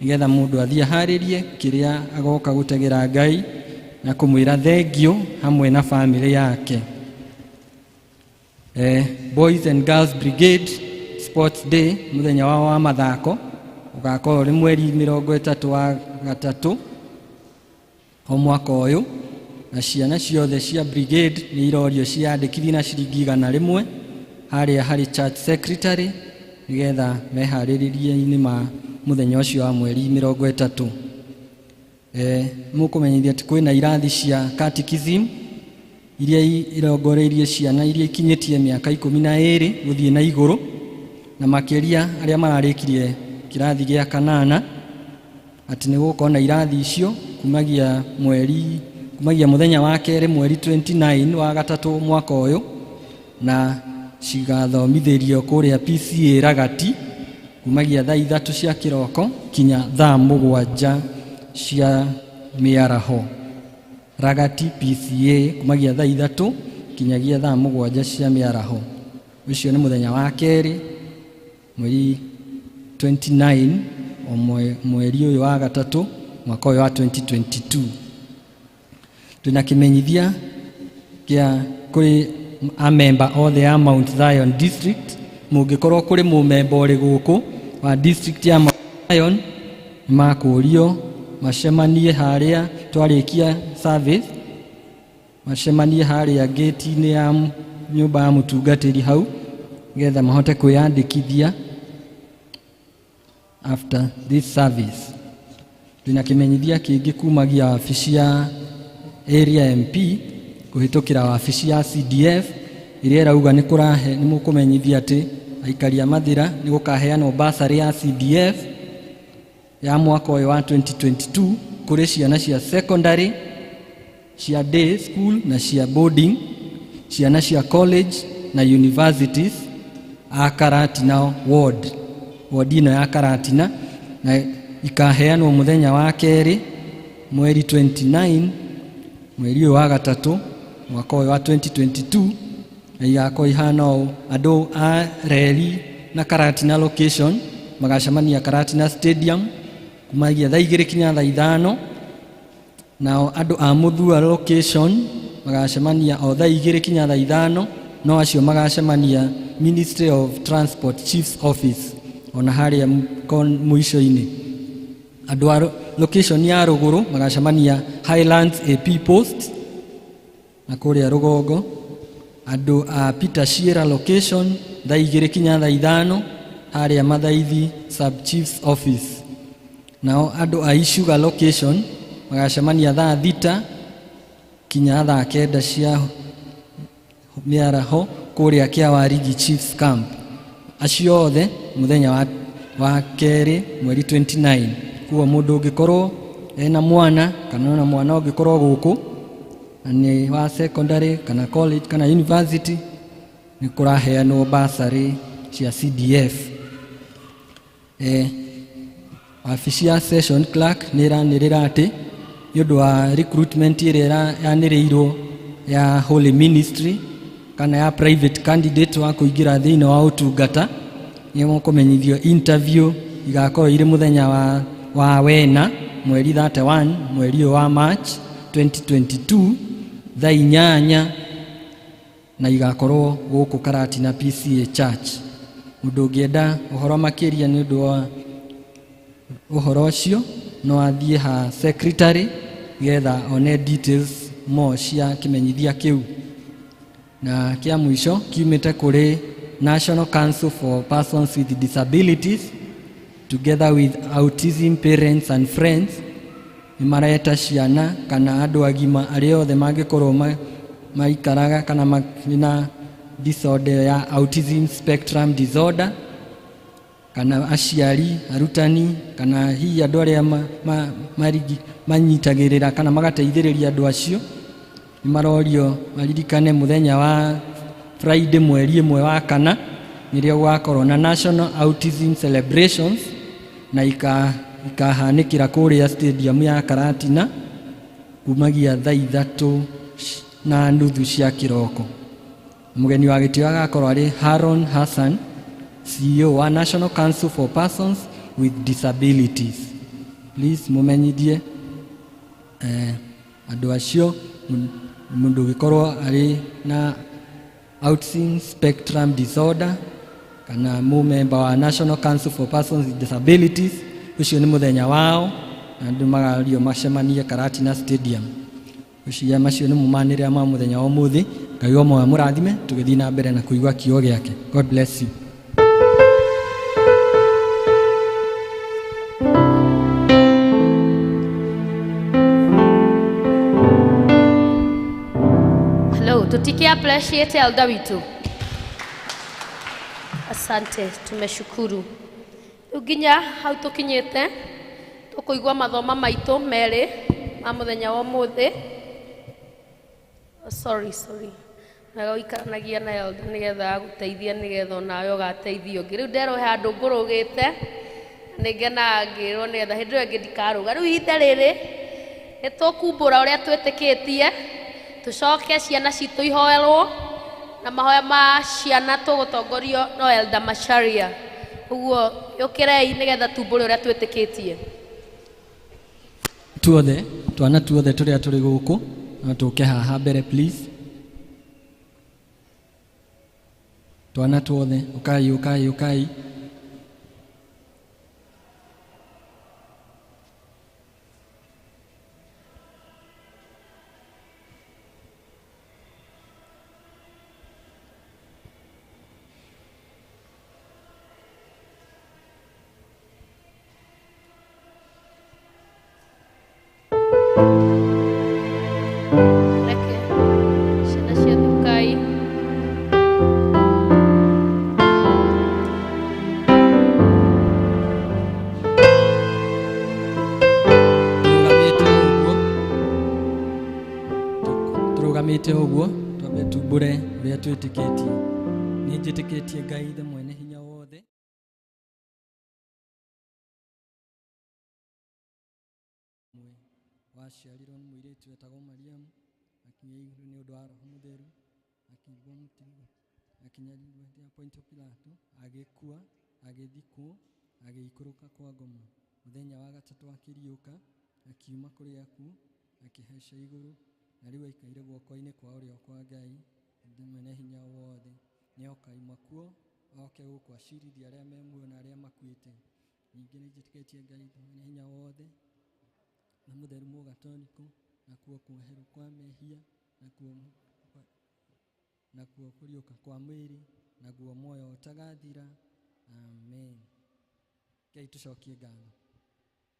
nĩgetha mũndũ athiĩ aharĩrie kĩrĩa agoka gũtegera Ngai na kũmwĩra thengio hamwe na famĩlĩ yake. Boys and Girls Brigade Sports Day, mũthenya wao wa mathako ũgakorwo ũrĩ mweri 31 wa 3 o mwaka ũyũ, na ciana ciothe cia brigade nĩ irorio ciandĩkithie na ciringi 100 harĩa harĩ church secretary, nĩgetha meharĩrĩrie-inĩ ma mũthenya ũcio wa mweri 30. Mũkũmenyithia atĩ kwĩna irathi cia catechism iria irongoreirie ciana iria ikinyĩtie mĩaka 12 gũthiĩ na igũrũ, na makĩria arĩa mararĩkirie kĩrathi gĩa kanana, atĩ nĩ gũkorwo na irathi icio kumagia mũthenya wa kerĩ mweri 29 wa gatatũ mwaka ũyũ, na cigathomithĩrio kũrĩa PCA Ragati kumagia thaa 3 cia kĩroko kinya thaa 7 cia mĩaraho. Ragati PCA, kumagia thaa 3 kinyagia thaa 7 cia mĩaraho. Ũcio nĩ mũthenya wa kerĩ mweri 29 o mweri ũyũ wa gatatũ mwaka ũyũ wa 2022. Twĩna kĩmenyithia kĩa kũrĩ amemba othe a Mount Zion District. Mũngĩkorwo kũrĩ mũmemba ũrĩ gũkũ wa district ya Mount Zion, nĩ makũrio macemanie harĩa twarĩkia service, macemanie harĩa gate-inĩ ya nyũmba ya mũtungatĩri hau, nĩgetha mahote kwĩyandĩkithia after this service. Twĩna kĩmenyithia kĩngĩ kumagia wabici ya area MP kũhĩtũkĩra wabici ya CDF, ĩrĩa ĩrauga nĩ kũrahe nĩ mũkũmenyithia atĩ aikari a Mathĩra nĩ gũkaheanwo bursary ya CDF ya mwaka ũyũ wa 2022 kũrĩ ciana cia secondary, cia day school na cia boarding, ciana cia college na universities a Karatina ward, ward ĩno ya Karatina, na ikaheanwo mũthenya wa kerĩ mweri 29 mweri ũyũ wa gatatũ mwaka ũyũ wa 2022, na igakorwo ihana ũũ: andũ a reri na Karatina location magacemania Karatina Stadium kumagia thaa 2 kinya thaa 5, nao andũ a Mũthua location magacemania o thaa 2 kinya thaa 5, no acio magacemania Ministry of Transport Chief's Office, ona harĩa mũico-inĩ. Andũ a location ya rũgũrũ magacemania Highlands AP Post na kũrĩa rũgongo. Andũ a Peter Shearer location, thaa 2 kinya thaa 5, harĩa Mathaithi Sub Chief's Office. Nao andũ a Icuga location magacemania thaa 6 kinya thaa 9 cia mĩaraho kũrĩa Kĩawarigi Chiefs Camp. Acio othe mũthenya wa kerĩ mweri 29. Kuo mũndũ ũngĩkorwo ena mwana kana ona mwana ũngĩkorwo gũkũ na nĩ wa secondary kana college kana university, nĩ kũraheanwo bursary cia CDF. Wabici ya session clerk nĩ ĩranĩrĩra atĩ nĩ ũndũ wa recruitment ĩrĩa yanĩrĩirwo ya Holy Ministry kana ya private candidate wa kũingĩra thĩinĩ wa ũtungata, nĩ mũkũmenyithio interview igakorwo irĩ mũthenya wa wena mweri 31 mweri ũyũ wa March 2022 thaa 8, na igakorwo gũkũ Karatina PCA Church. Mũndũ ũngĩenda ũhoro makĩria nĩ ũndũ wa ũhoro ũcio no athiĩ ha secretary getha one details more cia kĩmenyithia kĩu. Na kĩa mũico kiumĩte kũrĩ National Council for Persons with Disabilities together with Autism Parents and Friends, nĩ mareta ciana kana andũ agima arĩa othe mangĩkorwo maikaraga kana na disorder ya autism spectrum disorder, kana aciari, arutani, kana hihi andũ arĩa manyitagĩrĩra kana magateithĩrĩria andũ acio, nĩ marorio maririkane mũthenya wa Friday mweri 1 wa 4 nĩrĩo gũgakorwo na National Autism Celebrations, na ikahanĩkĩra kũrĩa stadium ya Karatina kumagia thaa 3 na nuthu cia kĩroko. Mũgeni wa gĩtĩo agakorwo arĩ Haron Hassan, CEO wa National Council for Persons with Disabilities. Please mũmenyithie andũ acio mũndũ ũngĩkorwo arĩ na autism spectrum disorder kana mũmemba wa National Council for Persons with Disabilities, ũcio nĩ mũthenya wao na andũ magario macemanie Karatina Stadium. Ũcio macio nĩ mũmanĩrĩra ma mũthenya wa ũmũthĩ. Ngai wa moyo mũrathime tũgĩthiĩ na mbere na kũigua kiugo gĩake. God bless you.
Hello, tutiki appreciate elder witu. Asante, tumeshukuru. Rĩu nginya hau tũkinyĩte tũkũigua mathoma maitũ merĩ ma mũthenya wa ũmũthĩ. Oh, sorry, sorry. Wega ũikaranagia na elder nĩgetha agũteithie nĩgetha onawe ũgateithio ũngĩ. Rĩu nderwo he handũ ngũrũgĩte nĩ ngenaga ngĩrwo nĩgetha hĩndĩ ĩyo ĩngĩ ndikarũga. Rĩu ihinda rĩrĩ nĩ tũkumbũra ũrĩa twĩtĩkĩtie, tũcoke ciana citũ ihoerwo na mahoya ma ciana tũgũtongorio no Elder Macharia. Ũguo yũkĩrei nĩgetha tumbũre ũrĩa twĩtĩkĩtie.
Tuothe twana tuothe tũrĩa tũrĩ gũkũ no tũke haha mbere please. Twana tuothe ũkai ũkai ũkai.
Reke ciana ciothe ũkai.
Tũrũgamĩte ũguo, tũrũgamĩte ũguo twambe tumbũre ũrĩa twĩtĩkĩtie. Nĩ njĩtĩkĩtie Ngai Ithe mwene hinya wothe waciarirwo nĩ mũirĩtu wetagwo Mariamu, akinyĩirwo nĩ ũndũ wa Roho Mũtheru, akĩigwo mũtĩ, akĩnyarirwo hĩndĩ ya Pontio Pilato, agĩkua, agĩthikwo, agĩikũrũka kwa ngoma. Mũthenya wa gatatũ akĩriũka, akiuma kũrĩ akuũ, akĩhaica igũrũ, na rĩu aikaire guoko-inĩ kwa ũrĩo kwa Ngai Ithe mwene hinya wothe. Nĩokaima kuo oke gũkũ acirithie arĩa me muoyo na arĩa makuĩte. Ningĩ nĩ njĩtĩkĩtie Ngai Ithe mwene hinya wothe na mũtheru mũgatoniku, nakuo kuoherwo kwa mehia, nakuo kũriũka kwa mwĩrĩ, naguo muoyo ũtagathira. Amen. Ngai tũcokie ngatho.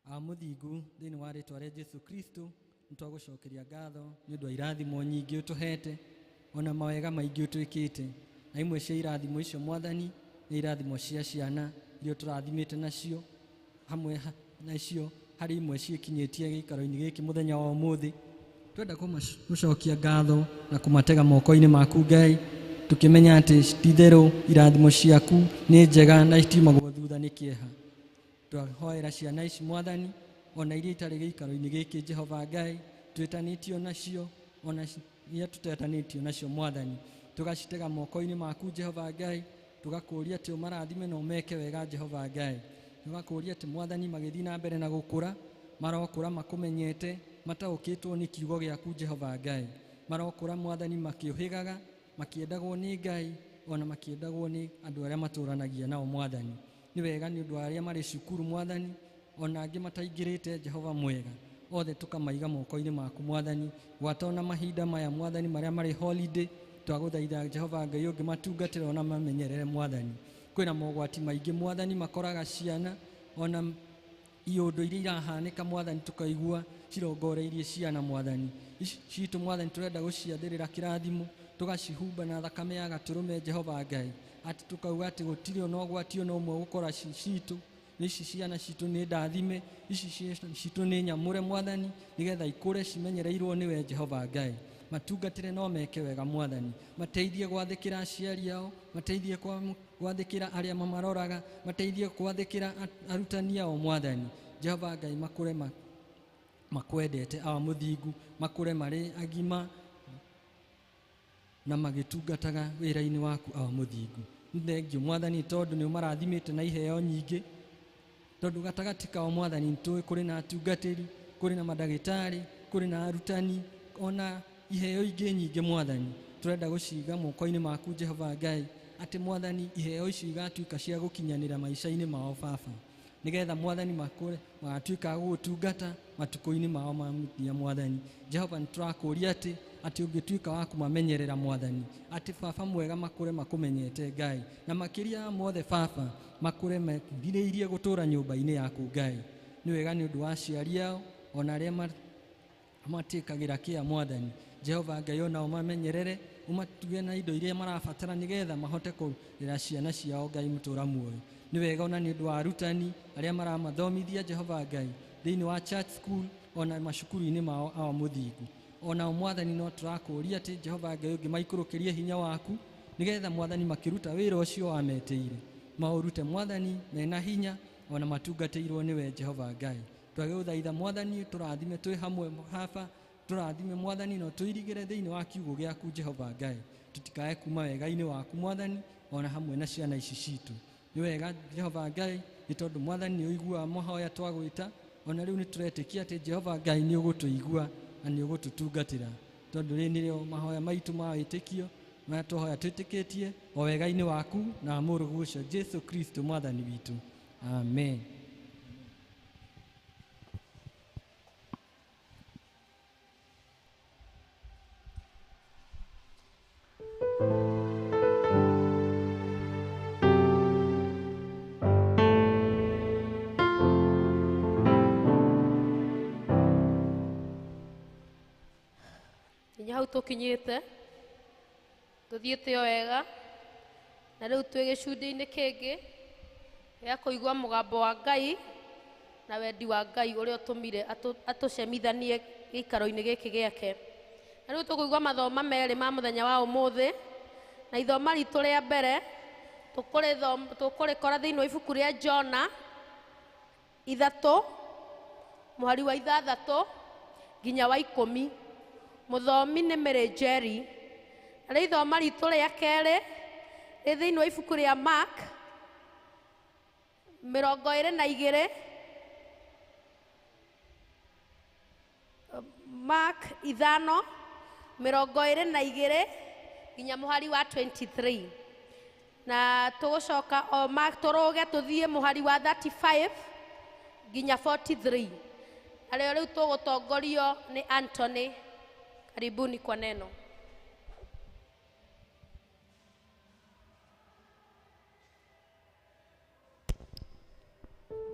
A mũthingu thĩinĩ wa rĩtwa rĩa Jesu Kristo nĩ twagũcokeria ngatho nĩ ũndũ wa irathimo nyingĩ ũtũhete ona mawega maingĩ ũtwĩkĩte, na imwe cia irathimo icio Mwathani nĩ irathimo cia ciana iria ũtũrathimĩte nacio, hamwe nacio harĩ imwe ciĩkinyĩtie gĩikaro-inĩ gĩkĩ mũthenya wa ũmũthĩ. Twenda kũmacokia ngatho na kũmatega moko-inĩ maku Ngai, tũkĩmenya atĩ ti-itherũ irathimo ciaku nĩ njega na itiumagwo thutha nĩ kĩeha. Twahoera ciana ici Mwathani ona iria itarĩ gĩikaro-inĩ gĩkĩ Jehova Ngai, twĩtanĩtio nacio ona iria tũtetanĩtio nacio Mwathani, tũgacitega moko-inĩ maku Jehova Ngai, tũgakũria atĩ ũmarathime na ũmeke wega Jehova Ngai. Tũgakũria atĩ Mwathani magĩthiĩ na mbere na gũkũra, marokũra makũmenyete, mataũkĩtwo nĩ kiugo gĩaku Jehova Ngai. Marokũra Mwathani makĩũhĩgaga, makĩendagwo nĩ Ngai ona makĩendagwo nĩ andũ arĩa matũranagia nao Mwathani. Nĩ wega nĩ ũndũ wa arĩa marĩ cukuru Mwathani, ona angĩ mataingĩrĩte Jehova mwega, othe tũkamaiga moko-inĩ maku Mwathani. Gwata ona mahinda maya Mwathani marĩa marĩ holiday, twagũthaitha Jehova Ngai ũngĩmatungatĩra ona mamenyerere Mwathani. Kwĩna mogwati maingĩ Mwathani makoraga ciana ona iũndũ iria irahanĩka Mwathani tũkaigua cirongoreirie ciana Mwathani. Ici citũ Mwathani tũrenda gũciathĩrĩra kĩrathimo, tũgacihumba na thakame ya gatũrũme Jehova Ngai, atĩ tũkauga atĩ gũtirĩ ona ũgwati ona ũmwe gũkora citũ. Ici ciana citũ nĩ ndathime, ici citũ nĩ nyamũre Mwathani, nĩgetha ikũre cimenyereirwo nĩwe Jehova Ngai. Matungatĩre no meke wega Mwathani, mateithie gwathĩkĩra aciari ao, mateithie gwathĩkĩra arĩa mamaroraga, mateithie gwathĩkĩra arutani ao Mwathani. Jehova Ngai makũre makwendete awa mũthingu, makũre marĩ agima na magĩtungataga wĩra-inĩ waku awa mũthingu. Nĩ thengiũ Mwathani tondũ nĩ ũmarathimĩte na iheo nyingĩ, tondũ gatagatĩ kao Mwathani nĩtũĩ kũrĩ na atungatĩri, kũrĩ na mandagĩtarĩ, kũrĩ na arutani, ona iheo ingĩ nyingĩ Mwathani. Tũrenda gũciga moko-inĩ maku Jehova Ngai, atĩ Mwathani iheo icio igatuĩka cia gũkinyanĩra maica-inĩ mao Baba, nĩgetha Mwathani makũre magatuĩka a gũgũtungata matukũ-inĩ mao ma mũthia Mwathani. Jehova nĩtũrakũria atĩ ũngĩtuĩka wa kũmamenyerera Mwathani, atĩ Baba mwega makũre makũmenyete Ngai, na makĩria ya mothe Baba makũre mekirĩirie gũtũra nyũmba-inĩ yaku Ngai. Nĩ wega nĩ ũndũ wa aciari ao ona arĩa matĩkagĩra kĩa Mwathani. Jehova Ngai ona ũmamenyerere, ũmatuge na indo iria marabatara nĩgetha mahote kũrera ciana ciao Ngai mũtũra muoyo. Nĩ wega ona nĩ ũndũ wa arutani arĩa maramathomithia Jehova Ngai thĩinĩ wa church school ona macukuru-inĩ mao awa mũthingu. Ona Mwathani no tũrakũria atĩ Jehova Ngai ũngĩmaikũrũkĩrie hinya waku nĩgetha Mwathani makĩruta wĩra ũcio wametĩire maũrute Mwathani mena hinya ona matungatĩirwo nĩwe Jehova Ngai. Twagũthaitha Mwathani tũrathime twĩ hamwe haba, tũrathime Mwathani no tũirigĩre thĩinĩ wa kiugo gĩaku Jehova Ngai, tũtikae kuma wega-inĩ waku Mwathani ona hamwe na ciana ici citũ. Nĩ wega Jehova Ngai nĩ tondũ Mwathani nĩ ũiguaga mahoya twagwĩta, ona rĩu nĩ tũretĩkia atĩ Jehova Ngai nĩ ũgũtũigua na nĩ ũgũtũtungatĩra, tondũ rĩrĩ nĩrĩo mahoya maitũ ma wĩtĩkio marĩa twahoya twĩtĩkĩtie o wega-inĩ waku na mũrũguo ũcio Jesu Kristo Mwathani witũ. Amen.
Nginya hau tũkinyĩte tũthiĩte o wega, na rĩu twĩ gĩcunjĩ-inĩ kĩngĩ gĩa kũigua mũgambo wa Ngai na wendi wa Ngai ũrĩa ũtũmire atũcemithanie gĩikaro-inĩ gĩkĩ gĩake. Na rĩu tũkũigua mathoma merĩ ma mũthenya wa ũmũthĩ, na ithoma ritũ rĩa mbere tũkũrĩkora thĩinĩ wa ibuku rĩa Jona 3 mũhari wa 6 nginya wa 10. Mũthomi nĩ Mary Jerry. Na rĩu ithoma ritũ rĩa kerĩ rĩ thĩinĩ wa ibuku rĩa Mark 22, Mark 5 22 nginya mũhari wa 23, na tũgũcoka o Mark tũrũge tũthiĩ mũhari wa 35 nginya 43. Arĩo rĩu tũgũtongorio nĩ Anthony. Karibuni kwa neno.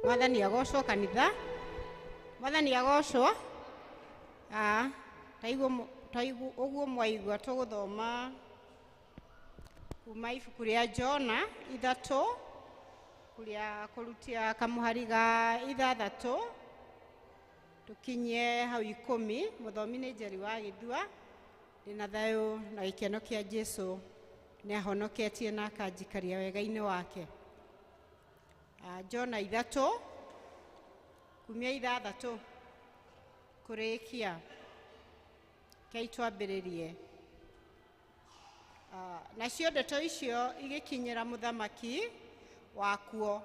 Mwathani agocwo kanitha, Mwathani agocwo. Taiguo ũguo mwaigua tũgũthoma kuma ibuku rĩa Jona 3 kũrĩa kũrutia kamũhari ga 6 tũkinye hau 10. Mũthomi nĩ Njeri wa Gĩthua. Ndĩna thayũ na gĩkeno kĩa Jesu nĩ ahonoketie na akanjikaria wega-inĩ wake. Jona 3 kumia 6 kũrĩkia kei twambĩrĩrie. Nacio ndeto icio igĩkinyĩra mũthamaki wakuo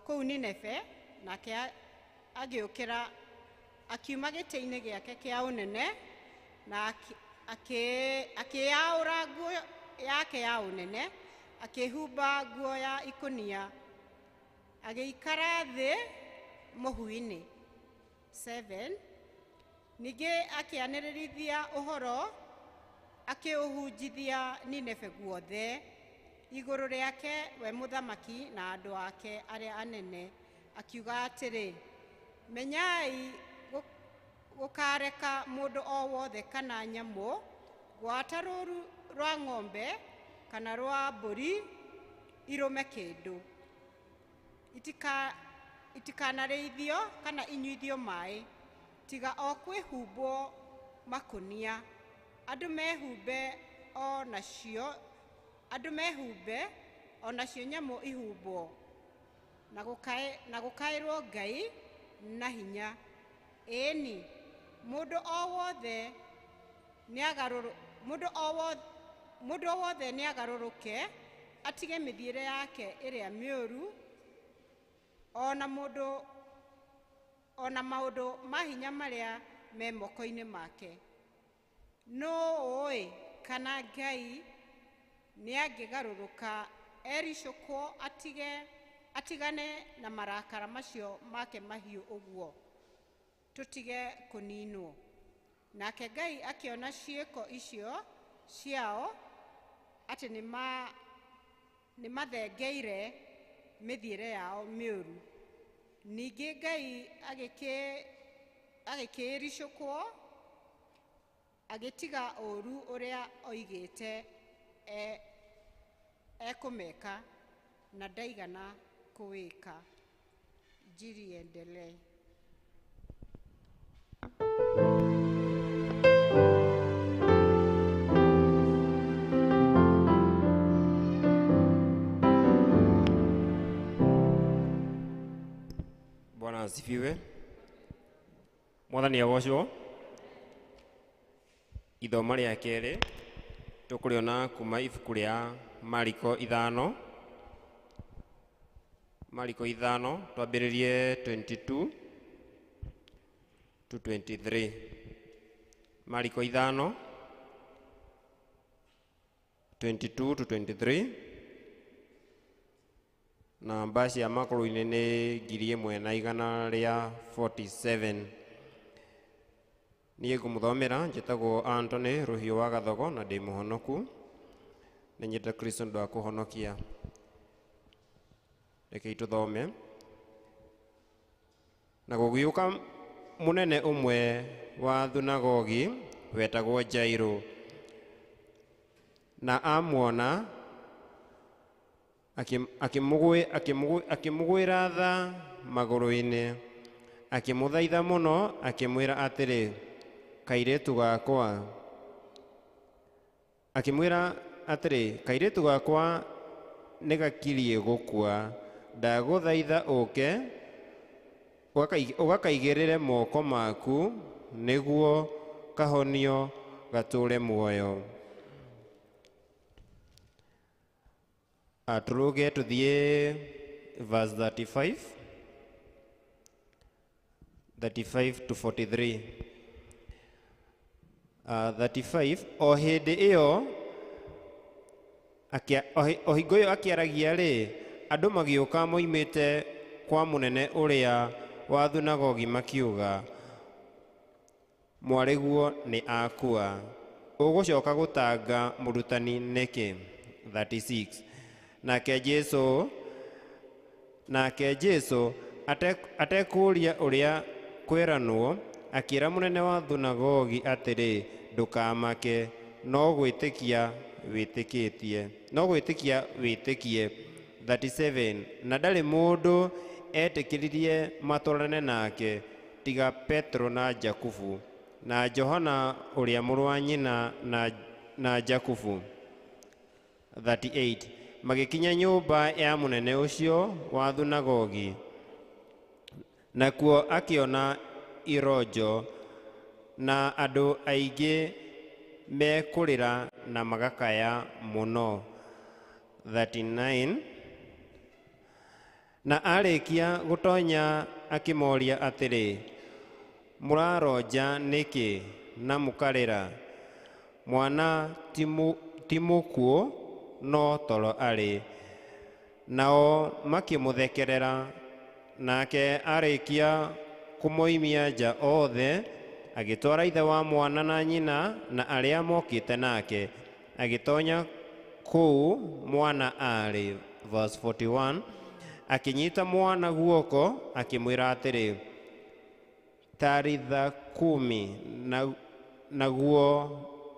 kũu Nineve, nake agĩũkĩra akiuma gĩtĩ-inĩ gĩake kĩa ũnene na akĩyaũra nguo yake ya ũnene, akĩhumba nguo ya ikũnia, agĩikara thĩ mũhu-inĩ. 7 Ningĩ akĩanĩrĩrithia ũhoro akĩũhunjithia Nineve guothe igũrũ rĩake we mũthamaki na andũ ake arĩa anene, akiuga atĩrĩ, menyai gũkareka mũndũ o wothe kana nyamũ gwata rũũru rwa ng'ombe kana rwa mbũri irũme kĩndũ, itikanarĩithio kana inyuithio maĩ, tiga o kwĩhumbwo makũnia, andũ mehumbe o nacio nyamũ ihumbwo, na gũkaĩrwo Ngai na hinya. Ĩni mũndũ o wothe Mũndũ o wothe nĩagarũrũke atige mĩthiĩre yake ĩrĩa mĩũru, ona mũndũ ona maũndũ ma hinya marĩa me moko-inĩ make. Nũ ũĩ kana Ngai nĩangĩgarũrũka ericũkwo atigane na marakara macio make mahiũ ũguo, tũtige kũninwo. Nake Ngai akĩona ciĩko icio ciao atĩ nĩmathengeire mĩthiĩre yao mĩũru. Ningĩ Ngai agĩkĩĩricũkwo agĩtiga ũũru ũrĩa oigĩte ekũmeka, na ndaigana kũwĩka. Injili iendelee.
Bwana asifiwe. Mwathani agocwo. Ithoma rĩa kerĩ tũkũrĩona kuma ibuku rĩa Mariko 5. Mariko 5 twambĩrĩrie 22 to 23. Mariko 5 22 to 23. Namba cia makũrũ-inĩ nĩ 1147. Niĩ ngũmũthomera njĩtagwo Anthony Rũhiũ wa Gathogo na ndĩ mũhonoku. Nĩ nyendete Kristo nĩ ũndũ wa kũhonokia. Rekei tũthome. Na gũgĩũka mũnene ũmwe wa thunagogi wetagwo Jairũ, na amuona akĩmũgwĩra tha magũrũ-inĩ, akĩmũthaitha mũno, akĩmwĩra atĩrĩ, kairĩtu gakwa, akĩmwĩra atĩrĩ, kairĩtu gakwa nĩgakiriĩ gũkua, ndagũthaitha ũke ũgakaigĩrĩre moko maku nĩguo kahonio gatũre muoyo. Tũrũge tũthiĩ verse 35 to 43. 35 o hĩndĩ ĩyo o hingo ĩyo akĩaragia rĩ, andũ magĩũka moimĩte kwa mũnene ũrĩa wa thunagogi makiuga, mwarĩguo nĩ akua, ũgũcoka gũtanga mũrutani nĩkĩ? 36 nake Jesũ atekũũria ũrĩa kwĩranwo, akĩra mũnene wa thunagogi atĩrĩ, ndũkamake, no gwĩtĩkia wĩtĩkĩtie, no gwĩtĩkia wĩtĩkie. 37 na ndarĩ mũndũ etĩkĩririe matwarane nake tiga Petro na Jakubu na Johana ũrĩa mũrũ wa nyina na Jakubu. 38 magĩkinya nyũmba ya mũnene ũcio wa thunagogi, nakuo akĩona ironjo na andũ aingĩ mekũrĩra na magakaya mũno. 39 na arĩkia gũtonya akĩmoria atĩrĩ, mũraronja nĩkĩ na mũkarĩra? Mwana ti mũkuũ, no toro arĩ. Nao makĩmũthekerera. Nake arĩkia kũmoimia nja othe, agĩtwara ithe wa mwana na nyina na arĩa mokĩte nake, agĩtonya kũu mwana arĩ. Verse 41 akĩnyita mwana guoko akĩmwĩra atĩrĩ, taritha kumi, naguo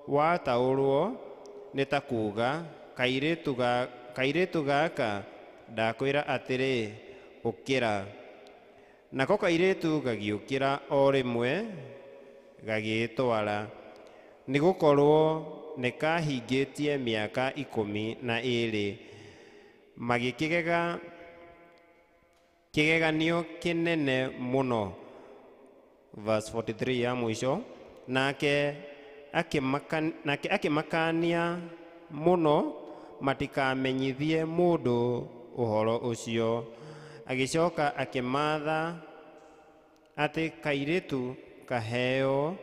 wataũrwo nĩ ta kuuga, kairĩtu gaka ndakwĩra atĩrĩ, ũkĩra. Nako kairĩtu gagĩũkĩra o rĩmwe gagĩĩtwara, nĩgũkorwo nĩkahingĩtie mĩaka 12. Magĩkĩgega kĩgeganio kĩnene mũno. Verse 43 ya mũico, nake akĩmakania mũno matikamenyithie mũndũ ũhoro ũcio. Agĩcoka akĩmaatha atĩ kairĩtu kaheo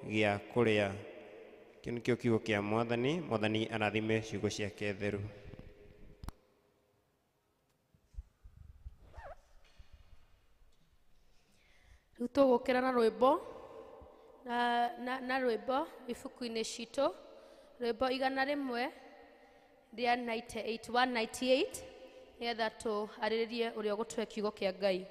gĩa kũrĩa. Kĩu nĩkĩo kiugo kĩa Mwathani. Mwathani arathime ciugo ciake theru.
Rĩu tũgũkĩra na rwĩmbo na rwĩmbo ibuku-inĩ citũ, rwĩmbo 198 198, nĩgetha tũarĩrĩrie ũrĩa ũgũtũhe kiugo kĩa Ngai.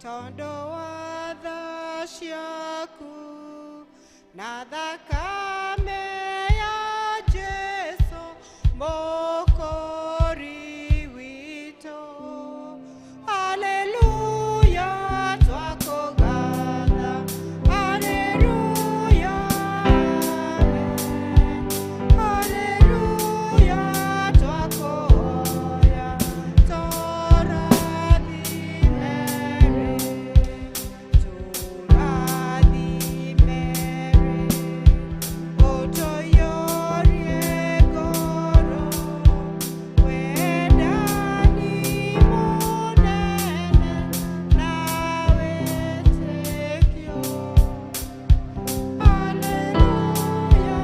Tondo wa tha ciaku na thakame ya Jesu Mwokozi witũ. Haleluya, twakũgatha. Haleluya, amen. Haleluya, twakũhoya. Tũrathime rĩ, tũrathime rĩ, ũtũiyũrie ngoro, wendani mũnene na wĩtĩkio. Haleluya,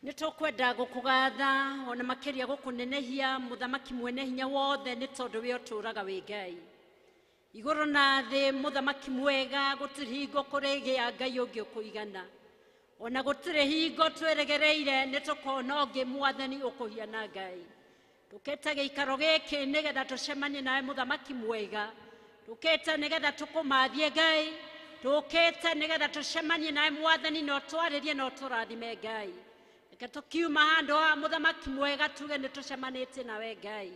Nĩtũkwenda gũkũgatha ona makĩria gũkũnenehia mũthamaki mwene hinya wothe, nĩ tondũ we ũtũũraga wĩ Ngai igũrũ na thĩ, mũthamaki mwega. Gũtirĩ hingo kũrĩgĩa Ngai ũngĩ ũkũigana, ona gũtirĩ hingo twĩrĩgĩrĩire nĩ tũkona ũngĩ mwathani ũkũhiana Ngai. Tũkĩte gĩikaro gĩkĩ nĩgetha tũcemanie nawe mũthamaki mwega, tũkĩte nĩgetha tũkũmathie Ngai, tũkĩte nĩgetha tũcemanie nawe mwathani, na ũtwarĩrie na ũtũrathime Ngai. Reke tũkiuma handũ haha mũthamaki mwega tuge nĩ tũcemanĩtie nawe Ngai.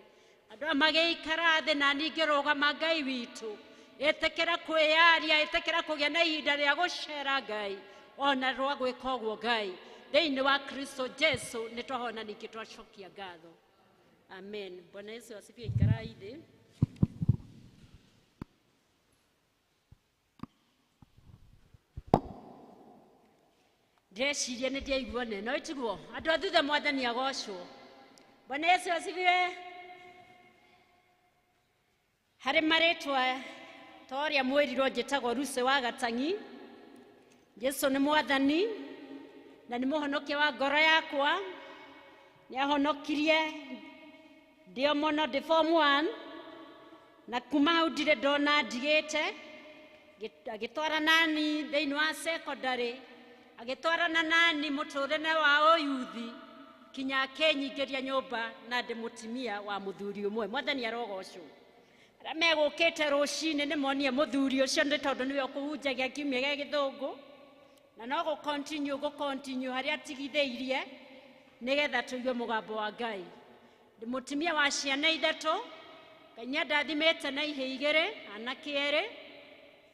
Andũ aya magĩikara thĩ na ningĩ rũgama Ngai witũ, ĩtĩkĩra kwĩyaria, ĩtĩkĩra kũgĩa na ihinda rĩa gũcera Ngai, ona rwa gwĩka ũguo Ngai. Thĩinĩ wa Kristo Jesu nĩ twahona ningĩ twacokia ngatho. Amen. Bwana Yesu asifiwe. Ikarai thĩ. Ndĩreciria nĩ ndiaigua neno ĩtiguo andũ a thutha, mwathani agocwo. Bwana Yesu asifiwe. Harĩ marĩtwa ta ũrĩa mwĩrirwo, njĩtagwo Ruse wa Gatang'i. Jesu nĩ mwathani na nĩ mũhonokia wa ngoro yakwa. Nĩ ahonokirie ndĩ o mũno ndĩ form 1, na kuma hau ndirĩ ndona ndigĩte. Agĩtwara nani thĩinĩ wa secondary, Agĩtwarana nani mũtũrĩre wa ũyuthi kinya akĩnyingĩria nyũmba na ndĩ mũtumia wa mũthuri ũmwe. Mwathani arogocwo. Arĩa megũkĩte rũcinĩ nĩ monie mũthuri ũcio nĩ tondũ nĩwe ũkũhunjagia kiumia gĩa gĩthũngũ na no gũ continue harĩa atigithĩirie nĩgetha tũigue mũgambo wa Ngai. Ndĩ mũtumia wa ciana ithatũ. Ngai nĩandathimĩte na ihĩ igĩrĩ, anake erĩ,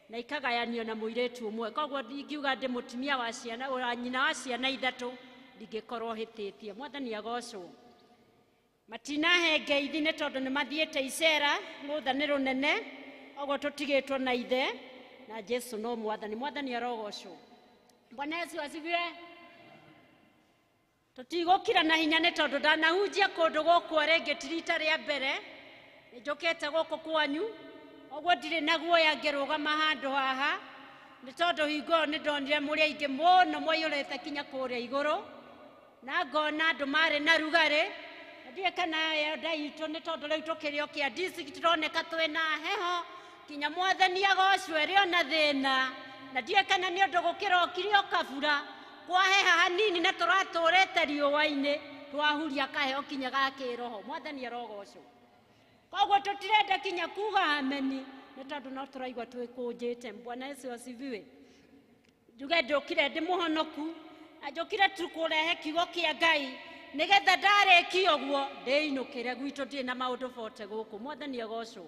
na ikagayanio na mũirĩtu ũmwe. Koguo ingiuga ndĩ mũtumia wa ciana, wa nyina wa ciana ithatũ, ndingĩkorwo hĩtĩtie. Mwathani agocwo. Matinahe ngeithi nĩ tondũ nĩ mathiĩte icera, rũtha nĩ rũnene, ũguo tũtigĩtwo na ithe na Jesu no mwathani. Mwathani arogocwo. Bwana Yesu asifiwe. Tũtigũkira na hinya nĩ tondũ ndanahunjia kũndũ gũkũ rĩngĩ ti rita rĩa mbere, nĩ njũkĩte gũkũ kwanyu, ũguo ndirĩ na guoya ngĩrũgama handũ haha, nĩ tondũ hingo ĩyo nĩ ndonire mũrĩ aingĩ mũno mwaiyũrĩte kinya kũrĩa igũrũ, na ngona andũ marĩ na rugarĩ. Ndiũĩ kana enda itũ nĩ tondũ rĩu tũkĩrĩ o kĩa district tũroneka twĩna heho kinya mwathani agocwo ĩrĩ ona thĩna, na ndiũĩ kana nĩ ũndũ gũkĩrokire o kabura kwaheha hanini na tũratũrĩte riũa-inĩ twahuria kaheo kinya ga kĩroho. Mwathani arogocwo. Koguo tũtirenda kinya kuga ameni nĩ tondũ no tũraigua twĩkũnjĩte. Bwana Yesu asifiwe. Njuge ndũkire ndĩ mũhonoku na njũkire tu kũrehe kiugo kĩa Ngai nĩgetha ndarĩkia ũguo ndĩinũkĩre gwitũ ndirĩ na maũndũ bote gũkũ. Mwathani agocwo.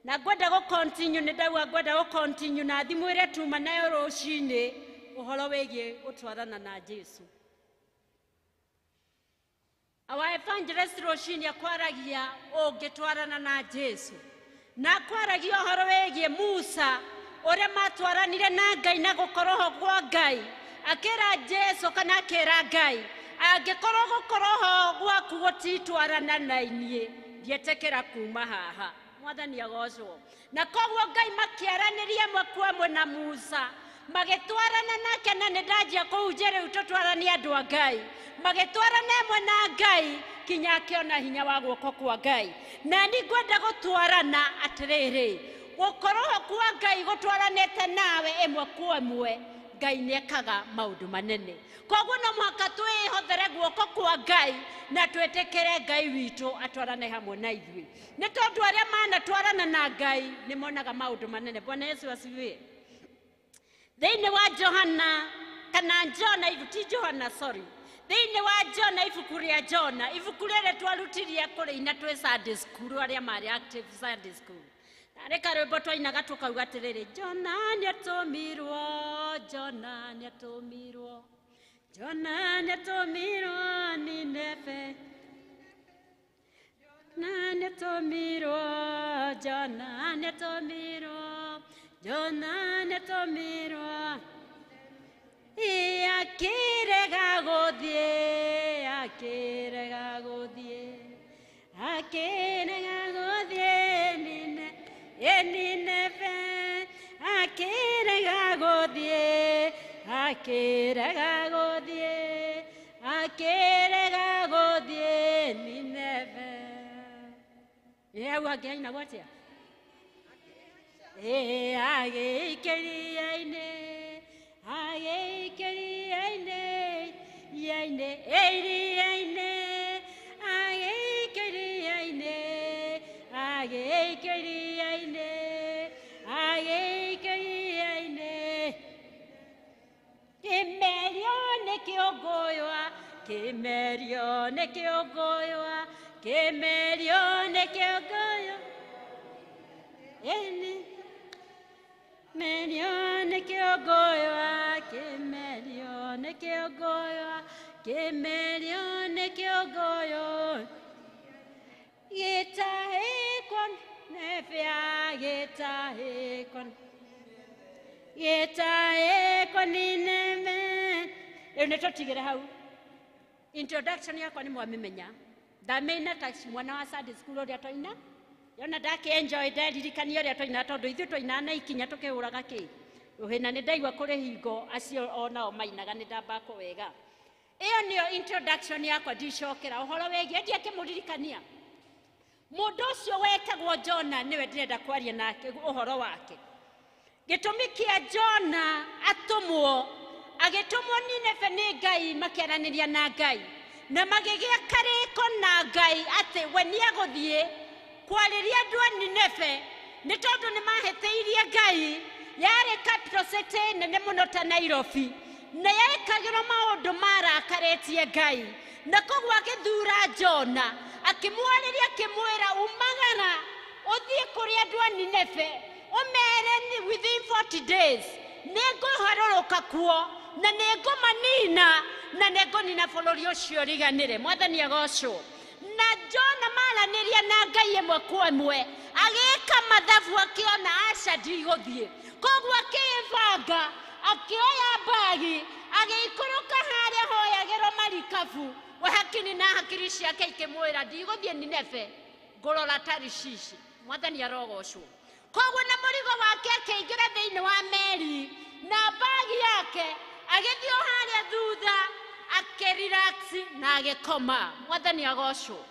Na ngwenda gũ continue, nĩ ndauga ngwenda gũ continue na thimũ ĩrĩa tuma nayo rũcinĩ ũhoro wĩgiĩ gũtwarana na Jesu. Our evangelist rũcinĩ akwaragia ũngĩtwarana na Jesu, na akwaragia ũhoro wĩgiĩ Musa ũrĩa matwaranire na Ngai na gũkorwo ho kwa Ngai, akĩra Jesu kana akĩra Ngai, angĩkorwo gũkorwo ho gwaku gũtitwarana na inyuĩ, ndietĩkĩra kuma haha. Mwathani agocwo. Na koguo Ngai makĩaranĩria ĩmwe kwa ĩmwe na Musa, magĩtwarana nake, na nĩ ndanjia kũhunjia rĩu tũtwaranie andũ a Ngai, magĩtwarana ĩmwe na Ngai kinya akĩona hinya wa guoko kwa Ngai. Na ni ngwenda gũtwarana atĩrĩrĩ, gũkorwo kwa Ngai gũtwaranĩte nawe ĩmwe kwa ĩmwe, Ngai nĩekaga maũndũ manene. Koguo no mũhaka twĩhothere guoko kwa Ngai na twĩtĩkĩre Ngai witũ atwarane hamwe na ithuĩ, nĩ tondũ arĩa manatwarana na Ngai nĩ monaga maũndũ manene. Bwana Yesu asifiwe. Thĩinĩ wa Johana kana Jona, ti Johana, sorry, thĩinĩ wa Jona, ibuku rĩa Jona, ibuku rĩrĩ twarutirie kũrĩina twĩ Sunday school, arĩa marĩ active Sunday school, narĩ karwĩmbo twainaga tũkauga atĩrĩrĩ, Jona nĩatũmirwo, Jona nĩatũmirwo, Jona nĩatũmirwo Nineve, Jona nĩatũmirwo, Jona nĩatũmirwo, Jona nĩatũmirwo, akĩrega gũthiĩ, akĩrega gũthiĩ, akĩrega gũthiĩ Nineve, akĩrega gũthiĩ, akĩrega gũthiĩ, akĩrega gũthiĩ Nineve. Ĩ hau hangĩ hainagwo atĩa? Ĩ agĩikĩria-inĩ, agĩikĩria-inĩ, iria-inĩ, iria-inĩ, agĩikĩria-inĩ, agĩikĩria-inĩ, agĩikĩria-inĩ. Kĩmerio nĩ kĩũngũyũa, kĩmerio nĩ kĩũngũyũa, kĩmerio nĩ kĩũngũyũa. Ĩni merio nĩ kĩũngũyũa, kĩmerio nĩ kĩũngũyũa, kĩmerio nĩ kĩũngũyũ. Gĩtahĩkwo nebĩa, gĩtahĩkwo, gĩtahĩkwo Nineve. Rĩu nĩ tũtigĩre hau. Introduction yakwa nĩ mwamĩmenya, ndamĩina ta mwana wa Sunday school ũrĩa twaina, yona ndakĩ enjoy nderirikania ũrĩa twaina, tondũ ithuĩ twainaga na ikinya tũkĩhũraga kĩ rũhĩ, na nĩ ndaigua kũrĩ hingo acio onao mainaga nĩ ndambakwo wega. Ĩyo nĩyo introduction yakwa, ndicokera ũhoro wĩgiĩ ndiakĩmũririkania mũndũ ũcio wetagwo Jona, nĩwe ndĩrenda kwaria nake ũhoro wake. Gĩtũmi kĩa Jona atũmwo Agĩtũmwo Nineve nĩ Ngai makĩaranĩria na Ngai na magĩgĩa karĩko na Ngai atĩ we nĩegũthiĩ kwarĩria andũ a Nineve nĩ tondũ nĩ mahĩtĩirie Ngai. Yarĩ capital city nene mũno ta Nairobi na yekagĩrwo maũndũ marakarĩtie Ngai, na koguo agĩthura Jona akĩmwarĩria akĩmwĩra umagara ũthiĩ kũrĩ andũ a Nineve ũmere within 40 days nĩngũharũrũka kuo na nĩngũmanina na nĩngũnina bũrũri ũcio ũriganĩre. Mwathani agocwo. Na Jona maranĩria na Ngai ĩmwe kwa ĩmwe agĩka mathabu akĩona aca ndigũthiĩ, koguo akĩĩbanga akĩoya mbagi agĩikũrũka harĩa hoyagĩrwo marikabu we hakiri na hakiri ciake ikĩmwĩra ndigũthiĩ Nineve ngũrora Tarishishi. Mwathani arogocwo. Koguo na mũrigo wake akĩingĩra thĩinĩ wa meri na mbagi yake agĩthiĩ o harĩa thutha akĩrelax na agĩkoma. Mwathani agocwo.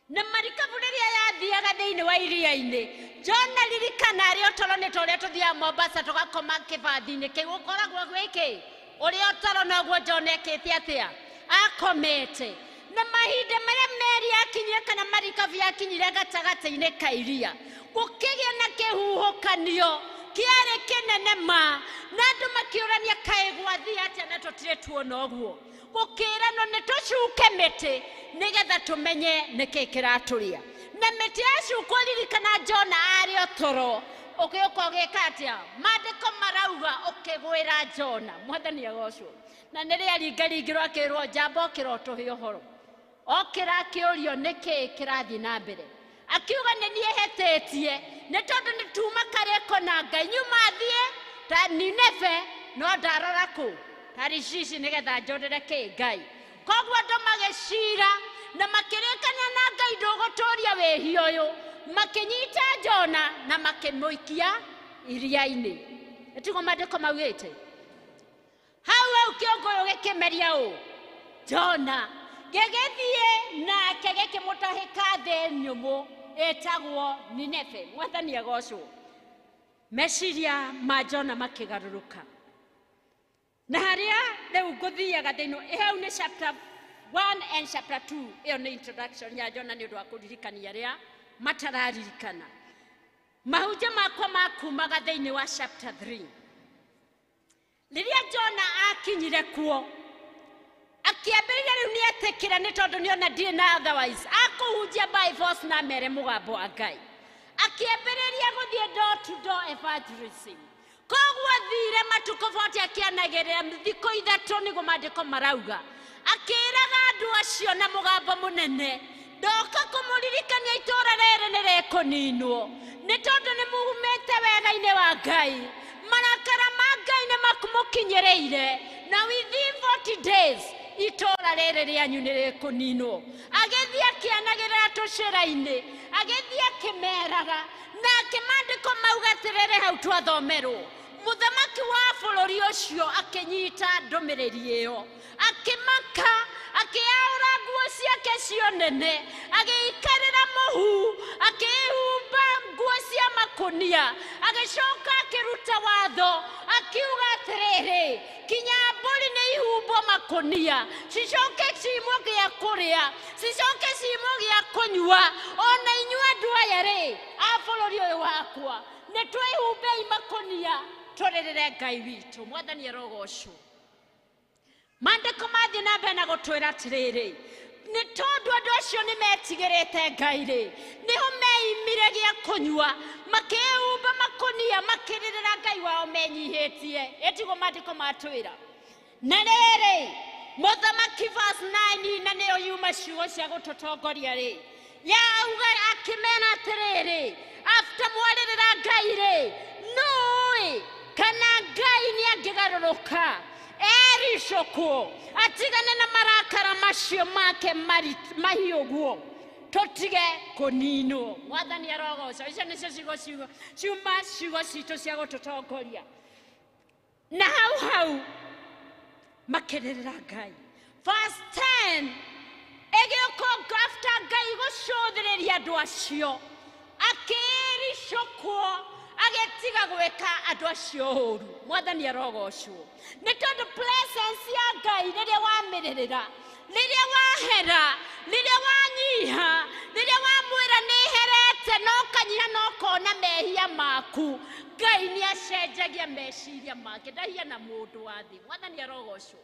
Na marikabu rĩrĩa yathiaga thĩinĩ wa iria-inĩ, Jona ririkana arĩ ũtoro nĩ ta ũrĩa tũthiaga Mombasa tũgakoma kĩbathi-inĩ kĩu ũkoragwo gwĩkĩ ũrĩa ũtoro noguo Jona ekĩte atĩa akomete. Na mahinda marĩa meri yakinyire kana marikabu yakinyire gatagatĩ-inĩ ka iria gũkĩgĩa na kĩhuhũkanio kĩarĩ kĩnene ma, na andũ makĩũrania kaĩ gwathiĩ atĩa na tũtirĩ tuona ũguo. Gũkĩranwo nĩ tũcuke mĩtĩ nĩgetha tũmenye nĩkĩ kĩratũrĩa. Na mĩtĩ yacukwo ririkana Jona arĩ o toro ũgĩũka ũgĩka atĩa? Maandĩko marauga ũkĩgwĩra Jona. Mwathani agocwo. Na nĩrĩa ringaringĩrwo akĩrwo njamba ũkĩra ũtũhe ũhoro. Okĩra akĩũrio nĩkĩ kĩrathiĩ na mbere. Akiuga nĩ niĩ hĩtĩtie nĩ tondũ nĩ tuma karĩko na Ngai nyuma thiĩ ta Nineve no ndarora kũ Tarishishi nĩgetha njonere kĩ Ngai. Koguo andũ magĩcira na makĩrĩkania na Ngai ndũgũtũria wĩhia ũyũ, makĩnyita Jona na makĩmũikia iria-inĩ. Nĩtiguo maandĩko maugĩte. Hau hau kĩũngũyũ gĩkĩmeria ũũ Jona gĩgĩthiĩ nake gĩkĩmũtahĩka thĩ nyũmũ ĩtagwo Nineve. Mwathani agocwo. Meciria ma Jona makĩgarũrũka. Na harĩa rĩu ngũthiaga thĩinĩ hau nĩ chapter 1 and chapter 2 ĩyo nĩ introduction ya Jona nĩ ũndũ wa kũririkania arĩa matararirikana. Mahunjio makwa makumaga thĩinĩ wa chapter 3. Rĩrĩa Jona akinyire kuo akĩambĩrĩria rĩu nĩetĩkĩra nĩ tondũ nĩona ndirĩ na otherwise akũhunjia by force na mere mũgambo wa Ngai. Akĩambĩrĩria gũthiĩ door to door evangelism. Koguo athire matukũ 40 akĩanagĩrĩra thikũ ithatũ nĩguo maandĩko marauga. Akĩĩraga andũ acio na mũgambo mũnene ndoka kũmũririkania itũũra rĩrĩ nĩ rĩkũninwo nĩ tondũ nĩ mumĩte wega-inĩ wa Ngai. Marakara ma Ngai nĩ makũmũkinyĩrĩire na within 40 days itũũra rĩrĩ rĩanyu nĩ rĩkũninwo. Agĩthiĩ akĩanagĩrĩra tũcĩra-inĩ, agĩthiĩ akĩmeraga nake maandĩko mauga atĩrĩrĩ hau twathomerwo mũthamaki wa bũrũri ũcio akĩnyita ndũmĩrĩri ĩyo akĩmaka akĩaũra nguo ciake cio nene agĩikarĩra mũhu akĩĩhumba nguo cia makũnia agĩcoka akĩruta watho akiuga atĩrĩrĩ kinya mbũri nĩ ihumbwo makũnia cicoke ciimwo gĩa kũrĩa cicoke ciimwo gĩa kũnyua ona inyuĩ andũ aya rĩ a bũrũri ũyũ wakwa nĩ twĩhumbei makũnia tũrĩrĩre Ngai witũ. Mwathani arogocwo. Maandĩko mathiĩ na mbere na gũtwĩra atĩrĩrĩ nĩ tondũ andũ acio nĩ metigĩrĩte Ngai rĩ nĩho meimire gĩa kũnyua makĩĩhumba makũnia makĩrĩrĩra Ngai wao menyihĩtie. Ĩtiguo maandĩko matwĩra. Na rĩrĩ mũthamaki verse 9 na nĩyo yuma ciugo cia gũtũtongoria rĩ yauga akĩmera atĩrĩrĩ after mwarĩrĩra Ngai rĩ nũĩ kana Ngai nĩ angĩgarũrũka ericũkwo atigane na marakara macio make mahiũ guo tũtige kũninwo. Mwathani arogocwo. Icio nĩcio ciugo ciuma ciugo citũ cia gũtũtongoria. Na hau hau makĩrĩrĩra Ngai. Verse 10 ĩgĩũka after Ngai gũcũthĩrĩria andũ acio akĩĩricũkwo agĩtigana Agĩtiga gwĩka andũ acio ũru. Mwathani arogocwo. Nĩ tondũ presence ya Ngai rĩrĩa wamĩrĩrĩra, rĩrĩa wahera, rĩrĩa wanyiha, rĩrĩa wamwĩra nĩ herete na ũkanyiha na ũkona mehia maku, Ngai nĩ acenjagia meciria make, ndahiana mũndũ wa thĩ. Mwathani arogocwo.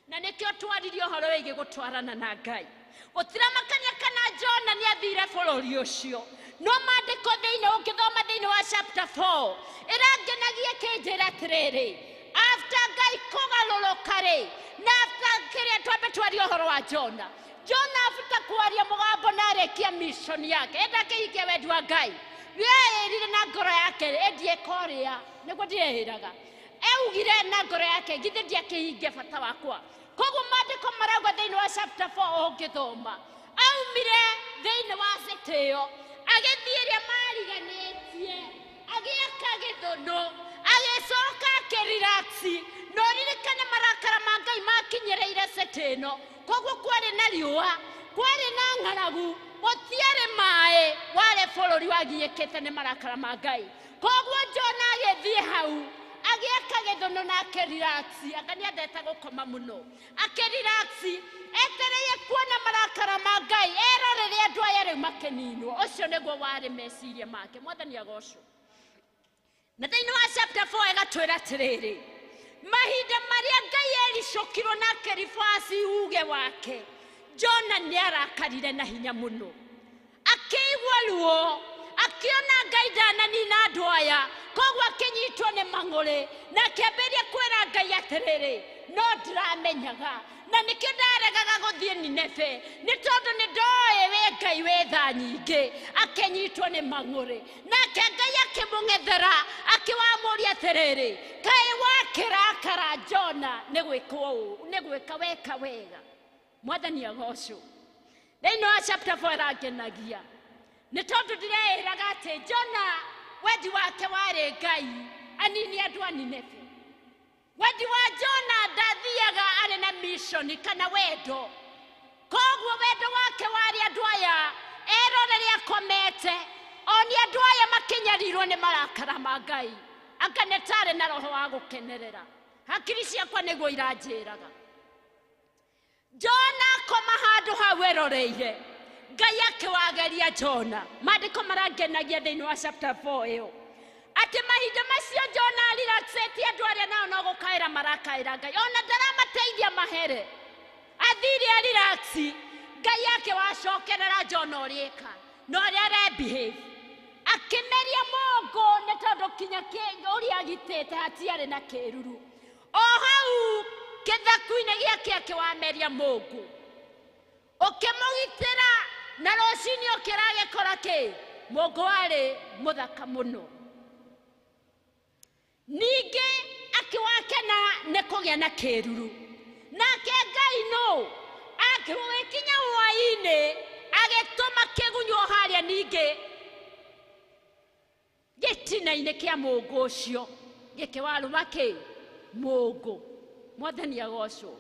Na nĩkĩo twaririe ũhoro wĩgiĩ gũtwarana na Ngai. Gũtiramakania kana Jona nĩ athire bũrũri ũcio, no maandĩko thĩinĩ ũngĩthoma thĩinĩ wa chapter 4 ĩrangenagia ĩkĩnjĩra atĩrĩrĩ, after Ngai kũgarũrũka rĩ, na after kĩrĩa twambe twarie ũhoro wa Jona. Jona after kwaria mũgambo na arĩkia mission yake, enda akĩhingia wendi wa Ngai, wĩerire na ngoro yake ĩndiĩka ũrĩa nĩguo ndĩreĩraga, augire na ngoro yake githĩ ndiakĩhingia bata wakwa. Koguo maandĩko marauga thĩinĩ wa chapter 4 ũngĩthoma, aumire thĩinĩ wa city ĩyo agĩthiĩ ĩrĩa mariganĩtie, agĩaka gĩthũnũ, agĩcoka akĩrelax. Na ũririkane marakara ma Ngai makinyĩrĩire city ĩno. Koguo kwarĩ na riũa, kwarĩ na ng'aragu, gũtiarĩ maĩ, warĩ bũrũri wagiĩkĩte nĩ marakara ma Ngai. Koguo Jona agĩthiĩ hau agĩaka gĩthũnũ na akĩrelax. Anga nĩendete gũkoma mũno, akĩrelax etereire kuona marakara ma Ngai, erorere andũ aya rĩu makĩninwo. Ũcio nĩguo warĩ meciria make. Mwathani agocwo. Na thĩinĩ wa chapter 4 ĩgatwĩra atĩrĩrĩ, mahinda marĩa Ngai ericũkirwo na akĩribasi uge wake, Jona nĩ arakarire na hinya mũno, akĩigua ruo, akĩona Ngai ndananina andũ aya, koguo akĩnyitwo nĩ mang'ũrĩ na akĩambĩrĩria kwĩra Ngai atĩrĩrĩ, no ndĩramenyaga na nĩkĩo ndaregaga gũthiĩ Nineve, nĩ tondũ nĩ ndoĩ wĩ Ngai wĩ tha nyingĩ. Akĩnyitwo nĩ mang'ũrĩ, nake Ngai akĩmũng'ethera akĩwamũria atĩrĩrĩ, kaĩ wakĩrakara Jona nĩ gwĩkwo ũũ, nĩ gwĩka weka wega. Mwathani agocwo. Thĩinĩ wa chapter 4 ĩrangenagia nĩ tondũ ndĩreĩraga atĩ Jona wendi wake warĩ Ngai anini andũ a Nineve. Wendi wa Jona ndathiaga arĩ na mission kana wendo, koguo wendo wake warĩ andũ aya erorere akomete, oni andũ aya makĩnyarirwo nĩ marakara ma Ngai. Anga nĩ tarĩ na roho wa gũkenerera. Hakiri ciakwa nĩguo iranjĩraga. Jona akoma handũ hau eroreire, Ngai akĩwageria Jona. Maandĩko marangenagia thĩinĩ wa chapter 4 ĩyo, atĩ mahinda macio Jona arelaxĩtie andũ arĩa nao no gũkaĩra marakaĩra Ngai, ona ndaramateithia mahere, athire arelax. Ngai akĩwacokerera Jona ũrĩa ĩka na ũrĩa arebehave, akĩmeria mũngũ nĩ tondũ kinya ũrĩa agitĩte hatiarĩ na kĩruru. O hau kĩthaku-inĩ gĩake akĩwameria mũngũ, ũkĩmũgitĩra, na rũcinĩ ũkĩra agĩkora kĩ mũngũ warĩ mũthaka mũno. Ningĩ akĩwakena nĩ kũgĩa na kĩruru. Nake Ngai nũ akĩgĩkinya hwaĩ-inĩ agĩtũma kĩgunyũ harĩa ningĩ gĩtina-inĩ kĩa mũngũ ũcio, gĩkĩwarũma kĩ mũngũ. Mwathani agocwo.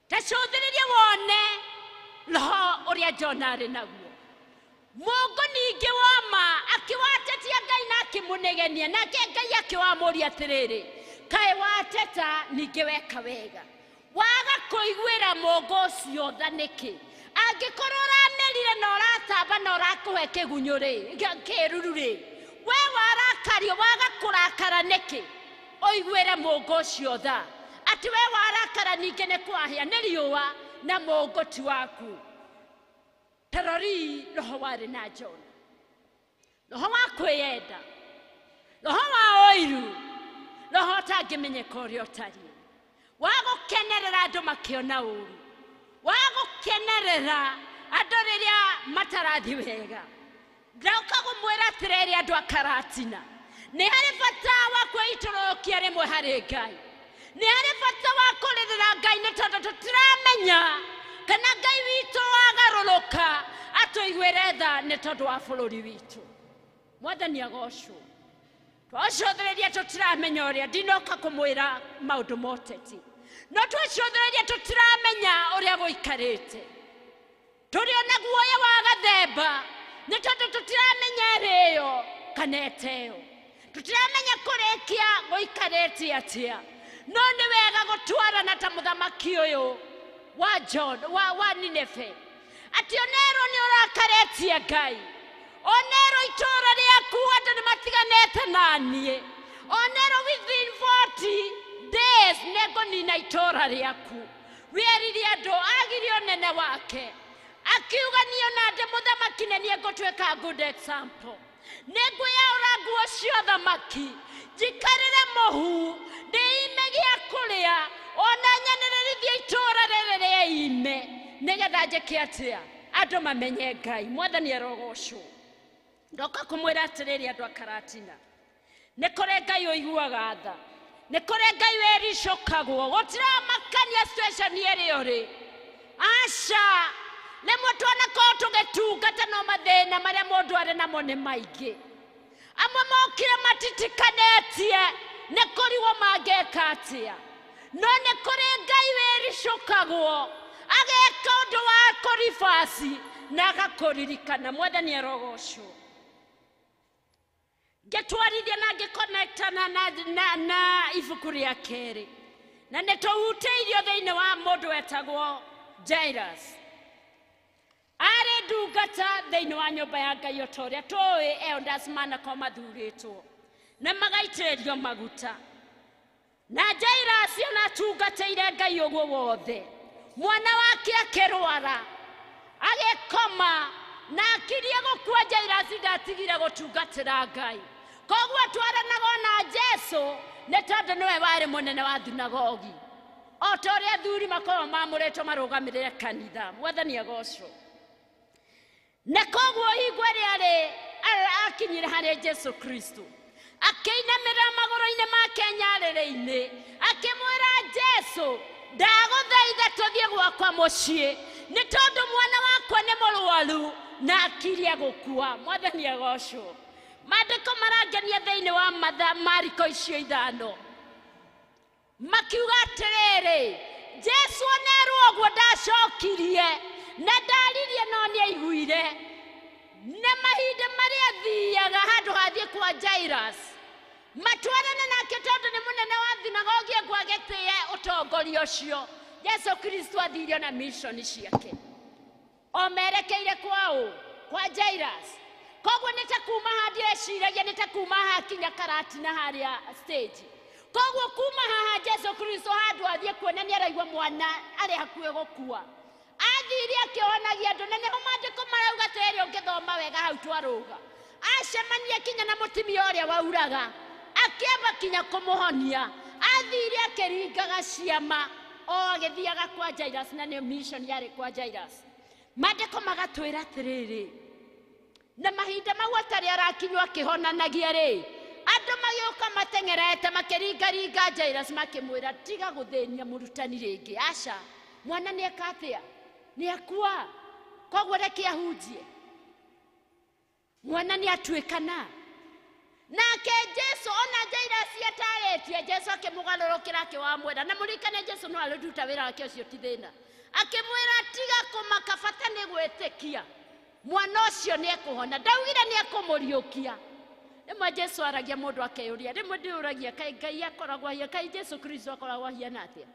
Ta cũthĩrĩria wone roho ũrĩa Jona arĩ naguo. Mũngũ ningĩ woma akĩwatetia Ngai na akĩmũnegenia, nake Ngai akĩwamũria atĩrĩrĩ, kaĩ wateta ningĩ weka wega, waga kũiguĩra mũngũ ũcio tha nĩkĩ? Angĩkorwo ũramerire na ũratamba na ũrakũhe kĩgunyũ rĩ, kĩruru rĩ, we warakario waga kũrakara nĩkĩ? Ũiguĩre mũngũ ũcio tha, atĩ we warakara ningĩ nĩ kwahĩa nĩ riũa na mũngũ ti waku. Tarori roho warĩ na Jona, roho wa kwĩyenda, roho wa ũiru, roho ũtangĩmenyeka ũrĩa ũtariĩ, wa gũkenerera andũ makĩona ũru, wa gũkenerera andũ rĩrĩa matarathiĩ wega. Ndauka gũmwĩra atĩrĩrĩ andũ a Karatina, nĩ harĩ bata wa kwĩitũrũkia rĩmwe harĩ Ngai, nĩ harĩ bata wa kũrĩrĩra Ngai, nĩ tondũ tũtiramenya kana Ngai witũ wagarũrũka atũiguĩre tha nĩ tondũ wa bũrũri witũ. Mwathani agocwo. Twacũthĩrĩria tũtiramenya ũrĩa, ndinoka kũmwĩra maũndũ ma ũteti, no twacũthĩrĩria tũtiramenya ũrĩa gũikarĩte. Tũrĩ ona guoya wa gathemba nĩ tondũ tũtiramenya ĩrĩ ĩyo kana ĩteo. Tũtiramenya kũrĩkia gũikarĩte atĩa. No nĩ wega gũtwarana ta mũthamaki ũyũ wa John wa Nineve. Atĩ onerwo nĩ ũrakarĩtie Ngai. Onerwo itũũra rĩaku andũ nĩ matiganĩte na niĩ. Onerwo within 40 days nĩngũnina itũũra rĩaku. Wĩrire andũ agirie ũnene wake. Akiuga niĩ ona ndĩ mũthamaki na niĩ ngũtuĩka good example. Nĩngwĩyaũra nguo cia ũthamaki, njikarĩre mũhu, ndĩime gĩa kũrĩa, ona nyanĩrĩrithie itũũra rĩrĩ rĩime, nĩgetha njĩke atĩa? Andũ mamenye Ngai. Mwathani arogocwo. Ndoka kũmwĩra atĩrĩrĩ andũ a Karatina, nĩ kũrĩ Ngai ũiguaga tha, nĩ kũrĩ Ngai wĩricũkagwo, gũtiramakania situation ĩrĩa ũrĩ. Aca, rĩmwe twanakorwo tũgĩtungata no mathĩna marĩa mũndũ arĩ namo nĩ maingĩ. Amwe mokire matitikanĩtie nĩ kũrigwo mangĩka atĩa, no nĩ kũrĩ Ngai wĩricũkagwo ageka ũndũ wa kũribasi na agakũririkana. Mwathani arogocwo. Ngĩtwarithia na ngĩconnectana na ibuku rĩa kerĩ, na nĩ tũhutĩirio thĩinĩ wa mũndũ wetagwo Jairus. Arĩ ndungata thĩinĩ wa nyũmba ya Ngai o ta ũrĩa tũĩ elders manakorwo mathurĩtwo na magaitĩrĩrio maguta. Na Jairus ona atungatĩire Ngai ũguo wothe, mwana wake akĩrwara agĩkoma na akirie gũkua. Jairus ndatigire gũtungatĩra Ngai. Koguo atwaranaga ona Jesu nĩ tondũ nĩwe warĩ mũnene wa thunagogi, o ta ũrĩa athuri makoragwo maamũrĩtwo marũgamĩrĩre kanitha. Mwathani agocwo. Na koguo hingo ĩrĩa akinyire harĩ Jesu Kristo, akĩinamĩrĩra magũrũ-inĩ make nyarĩrĩ-inĩ, akĩmwĩra Jesu, ndagũthaitha tũthiĩ gwakwa mũciĩ, nĩ tondũ mwana wakwa nĩ mũrwaru na akirie gũkua. Mwathani agocwo. Maandĩko marangenia thĩinĩ wa Mariko icio 5 makiuga atĩrĩrĩ, Jesu onerwo ũguo ndacokirie na ndaririe no nĩ aiguire. Na mahinda marĩa athiaga handũ hathiĩ kwa Jairus matwarane nake tondũ nĩ mũnene wa thunagogi ũguo agĩtĩe ũtongoria ũcio. Jesu Kristo athiire na mission ciake o merekeire kwao kwa Jairus. Koguo nĩ ta kuma haha eciragia nĩ ta kuma haha kinya Karatina harĩa stage. Koguo kuma haha Jesu Kristo handũ athiĩ kuona nĩ araigua mwana arĩ hakuhĩ gũkua, athire akĩhonagia andũ. Na nĩho maandĩko marauga atĩrĩrĩ, ũngĩthoma wega hau twarũga, acemania kinya na mũtumia ũrĩa wauraga, akĩamba kinya kũmũhonia. Athire akĩringaga ciama o agĩthiaga kwa Jairus, na nĩ mission yarĩ kwa Jairus. Maandĩko magatwĩra atĩrĩrĩ, na mahinda mau atarĩ arakinywo akĩhonanagia rĩ, andũ magĩũka mateng'erete makĩringaringa Jairus makĩmwĩra, tiga gũthĩnia mũrutani rĩngĩ. Aca, mwana nĩ eka atĩa? Nĩ akua. Koguo reke ahunjie. Mwana nĩ atuĩkana. Nake Jesu ona Jairus atarĩtie, Jesu akĩmũgarũrũkĩra akĩwamwĩra, na mũririkane Jesu no arĩruta wĩra wake ũcio ti thĩna. Akĩmwĩra tiga kũmaka, bata nĩ gwĩtĩkia mwana ũcio nĩ ekũhona. Ndaugire nĩ ekũmũriũkia. Rĩmwe Jesu aragia mũndũ akeyũria, rĩmwe ndĩyũragia kaĩ Ngai akoragwo ahia, kaĩ Jesu Kristo akoragwo ahiana atĩa?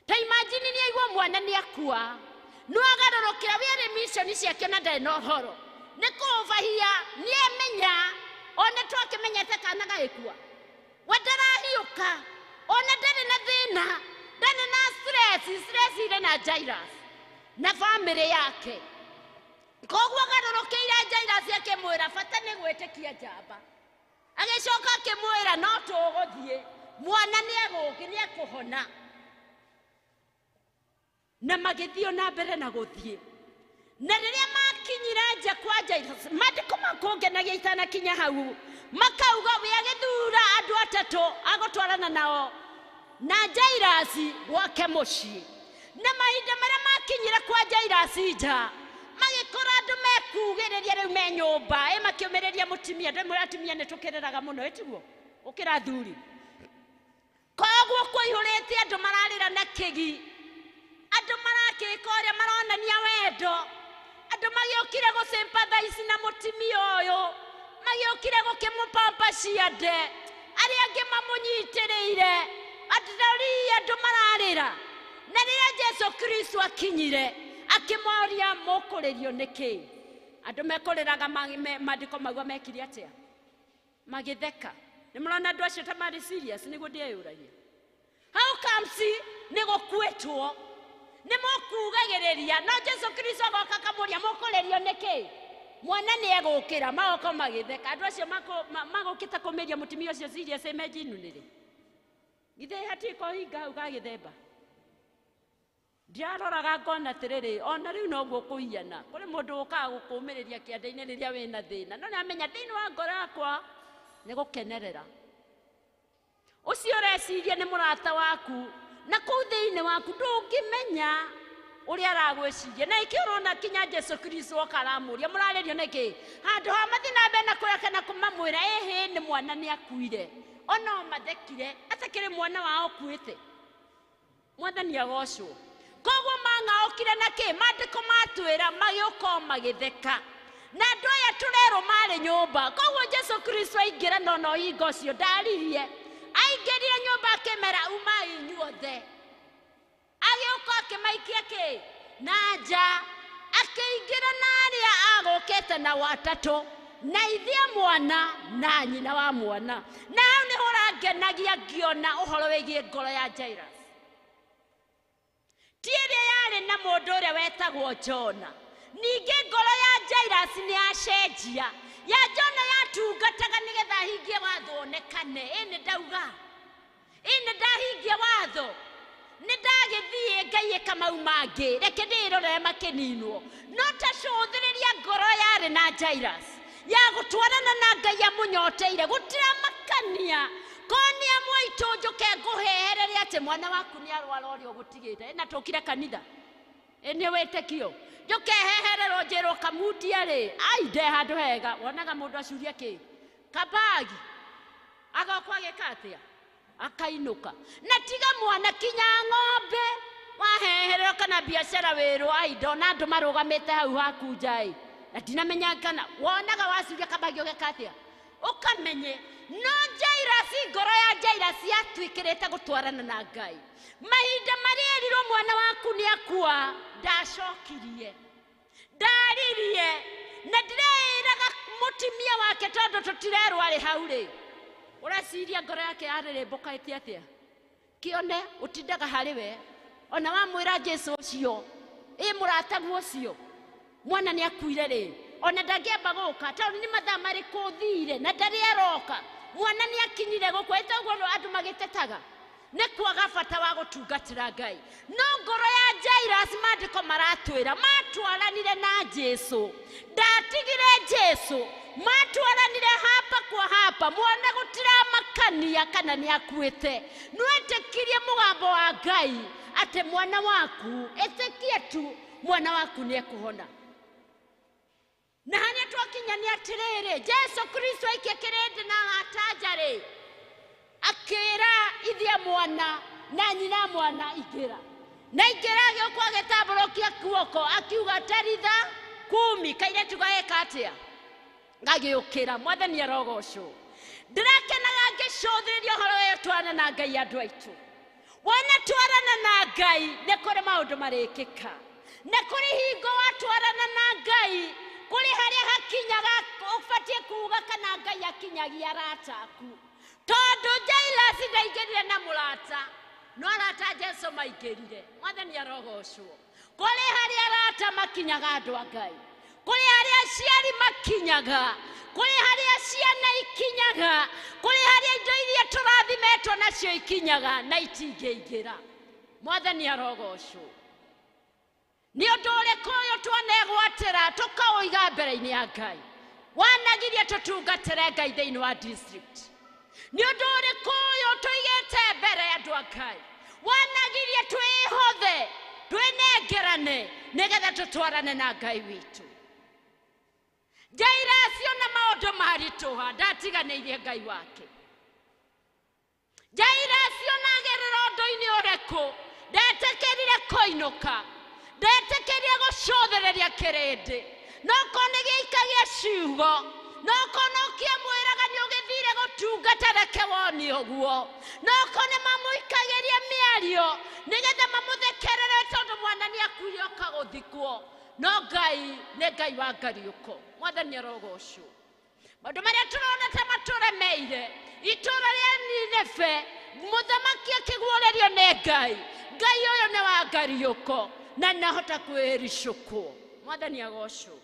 Ta imagine nĩ aigua mwana nĩ akua, no agarũrũkĩra wĩrĩ mission ciake na ndarĩ na ũhoro, nĩ kũũbahia nĩ emenya, ona twakĩmenyete kana gagĩkua, we ndarahiũka, ona ndarĩ na thĩna, ndarĩ na stress irĩ na Jairus na famĩlĩ yake. Koguo agarũrũkĩire Jairus akĩmwĩra bata nĩ gwĩtĩkia njamba. Agĩcoka akĩmwĩra no tũgũthiĩ, mwana nĩ ekũhona. Na magĩthiĩ na mbere na gũthiĩ. Na rĩrĩa makinyire nja kwa Jairus, maandĩko makũngenagia itanakinya hau, makauga we agĩthura andũ atatũ agũtwarana nao na Jairus gwake mũciĩ. Na mahinda marĩa makinyire kwa Jairus nja, magĩkora andũ mekugĩrĩria rĩu me nyũmba, ĩ makĩũmĩrĩria mũtumia. Ndĩmwĩra atumia nĩ tũkĩrĩraga mũno, ĩtiguo gũkĩra athuri. Koguo kũihũrĩte andũ mararĩra na kĩgi, andũ marakĩka ũrĩa maronania wendo, andũ magĩũkire gũ sympathize na mũtumia ũyũ, magĩũkire gũkĩmũpamba ciande arĩa angĩ mamũnyitĩrĩire atĩrĩria andũ mararĩra. Na rĩrĩa Jesu Kristo akinyire akĩmoria mũkũrĩrio nĩkĩ? Andũ mekũrĩraga maandĩko maguo mekire atĩa? Magĩtheka. Nĩ mũrona andũ acio ta marĩ serious nĩguo ndĩeyũragia. How comes nĩ gũkuĩtwo? Nĩ mũkugagĩrĩria no Jesu Kristo agoka akamũria mũkũrĩrio nĩkĩ? Mwana nĩ egũkĩra magoka magĩtheka. Andũ acio magũkĩte kũmĩria mũtumia ũcio serious menjinunĩrĩ. Githĩ hatirĩ kohinga hau ga gĩthemba? Ndiaroraga ngona atĩrĩrĩ ona rĩu noguo kũhiana. Kũrĩ mũndũ ũkaga gũkũmĩrĩria kĩande-inĩ rĩrĩa wĩna thĩna. No nĩamenya thĩinĩ wa ngoro yakwa nĩ gũkenerera. Ũcio ũreciria nĩ mũrata waku na kũu thĩinĩ waku ndũngĩmenya ũrĩa aragwĩciria. Na ĩkĩ ũrona kinya Jesu Kristo oka aramũria mũrarĩrio nĩkĩ? Handũ ha mathiĩ na mbere na kũrĩa kana kũmamwĩra ĩhĩ nĩ mwana nĩ akuire. Ona o mathekire atakĩrĩ mwana wao ũkuĩte. Mwathani agocwo. Koguo mang'aũkire na kĩ? Maandĩko matwĩra magĩũka o magĩtheka. Na andũ aya tũrerwo marĩ nyũmba. Koguo Jesu Kristo aingĩra no no hingo ũcio ndaririe. Aingĩrire nyũmba akĩmera umai inyuothe. Agĩũka akĩmaikia kĩ? Na nja. Akĩingĩra na arĩa agũkĩte nao atatũ. Na ithe mwana na nyina wa mwana. Na hau nĩho ũrangenagia ngĩona ũhoro wĩgiĩ ngoro ya Jairus. Ti ĩrĩa yarĩ na mũndũ ũrĩa wetagwo Jona. Ningĩ ngoro ya Jairus nĩ yacenjia. Ya Jona yatungataga nĩgetha ahingie watho onekane. Ĩ nĩ ndauga. Ĩ nĩ ndahingia watho. Nĩ ndagĩthiĩ Ngai ĩka mau mangĩ. Reke ndĩrorere makĩninwo. No ta cũthĩrĩria ngoro yarĩ na Jairus. Ya gũtwarana na Ngai amũnyoteire. Gũtiramakania. Ko nĩ amwe aitũ njũke ngũheherere atĩ mwana waku nĩ arwara ũrĩa ũgũtigĩte. Na tũkire kanitha. Ĩ nĩ wĩtĩkio. Njũke hehererwo njĩrwo kamundia rĩ. Ai nde handũ hega. Wonaga mũndũ acuria kĩ? Kabagi. Agoka agĩka atĩa? Akainũka. Na tiga mwana kinya ng'ombe. Wahehererwo kana biacara wĩrwo ai ndona andũ marũgamĩte hau haku nja ĩ. Na ndinamenya kana wonaga wacuria kabagi ũgeka atĩa? Ũkamenye. No Jairus, ngoro ya Jairus yatuĩkĩrĩte gũtwarana na Ngai. Mahinda marĩa erirwo mwana waku nĩ akua, ndacokirie. Ndaririe. Na ndĩreĩraga mũtumia wake tondũ tũtirerwo arĩ hau rĩ. Ũreciria ngoro yake yarĩrĩmbũkĩte atĩa? Kĩone ũtindaga harĩ we. Ona wamwĩra Jesu ũcio, ĩ mũrataguo ũcio. Mwana nĩ akuire rĩ. Ona ndangĩamba gũka tondũ nĩ mathaa marĩkũ ũthire na ndarĩ aroka. Mwana nĩ akinyire gũkũ ĩta ũguo andũ magĩtetaga. Nĩ kwaga bata wa gũtungatĩra Ngai. No ngoro ya Jairus maandĩko maratwĩra matwaranire na Jesu. Ndatigire Jesu. Matwaranire hapa kwa hapa. Mwana gũtiramakania kana nĩ akuĩte. Nĩwetĩkirie mũgambo wa Ngai atĩ mwana waku ĩtĩkie tu mwana waku nĩ ekũhona. Na harĩa twakinya nĩ atĩrĩrĩ Jesu Kristo aikia kĩrĩndĩ na arata rĩ akĩra ithe mwana na nyina mwana ingĩra. Na ingĩra agĩũka agĩtambũrũkia guoko akiuga taritha kumi kairĩtu gagĩka atĩa? Gagĩũkĩra. Mwathani arogocwo. Ndĩrakenaga ngĩcũthĩrĩria ũhoro ũyũ twarana na Ngai andũ aitũ. Wona twarana na Ngai nĩ kũrĩ maũndũ marĩkĩka. Na kũrĩ hingo watwarana na Ngai kũrĩ harĩa hakinyaga ũbatiĩ kuga kana Ngai akinyagia arata aku. Tondũ Jairus ndaingĩrire na mũrata, no arata Jesu maingĩrire. Mwathani arogocwo. Kũrĩ harĩa arata makinyaga andũ a Ngai. Kũrĩ harĩa aciari makinyaga. Kũrĩ harĩa ciana ikinyaga. Kũrĩ harĩa indo iria tũrathimetwo nacio ikinyaga na itingĩingĩra. Mwathani arogocwo. Nĩ ũndũ ũrĩkũ ũyũ twanegwatĩra tũkaũiga mbere-inĩ ya Ngai? Wanagiria tũtungatĩre Ngai thĩinĩ wa district. Nĩ ũndũ ũrĩkũ ũyũ tũigĩte mbere ya andũ a Ngai? Wanagiria twĩhothe, twĩnengerane nĩgetha tũtwarane na Ngai witũ. Jairus ona maũndũ maritũha ndatiganĩirie Ngai wake. Jairus ona agerera ũndũ-inĩ ũrĩkũ ndetĩkĩrire kũinũka. Ndetĩkĩrire gũcũthĩrĩria kĩrĩndĩ. No korwo nĩ gĩikagia ciugo, no korwo no kĩamwĩraga nĩ ũgĩthire gũtu tungata reke wone ũguo. No kone mamũikagĩria mĩario nĩgetha mamũthekerere tondũ mwana nĩ akuire oka gũthikwo. No Ngai nĩ Ngai wa ngariũko. Mwathani arogocwo. Maũndũ marĩa tũrona ta matũremeire itũũra rĩa Nineve, mũthamaki akĩguũrĩrio nĩ Ngai, Ngai ũyũ nĩ wa ngariũko na nahota kwĩricũkwo. Mwathani agocwo.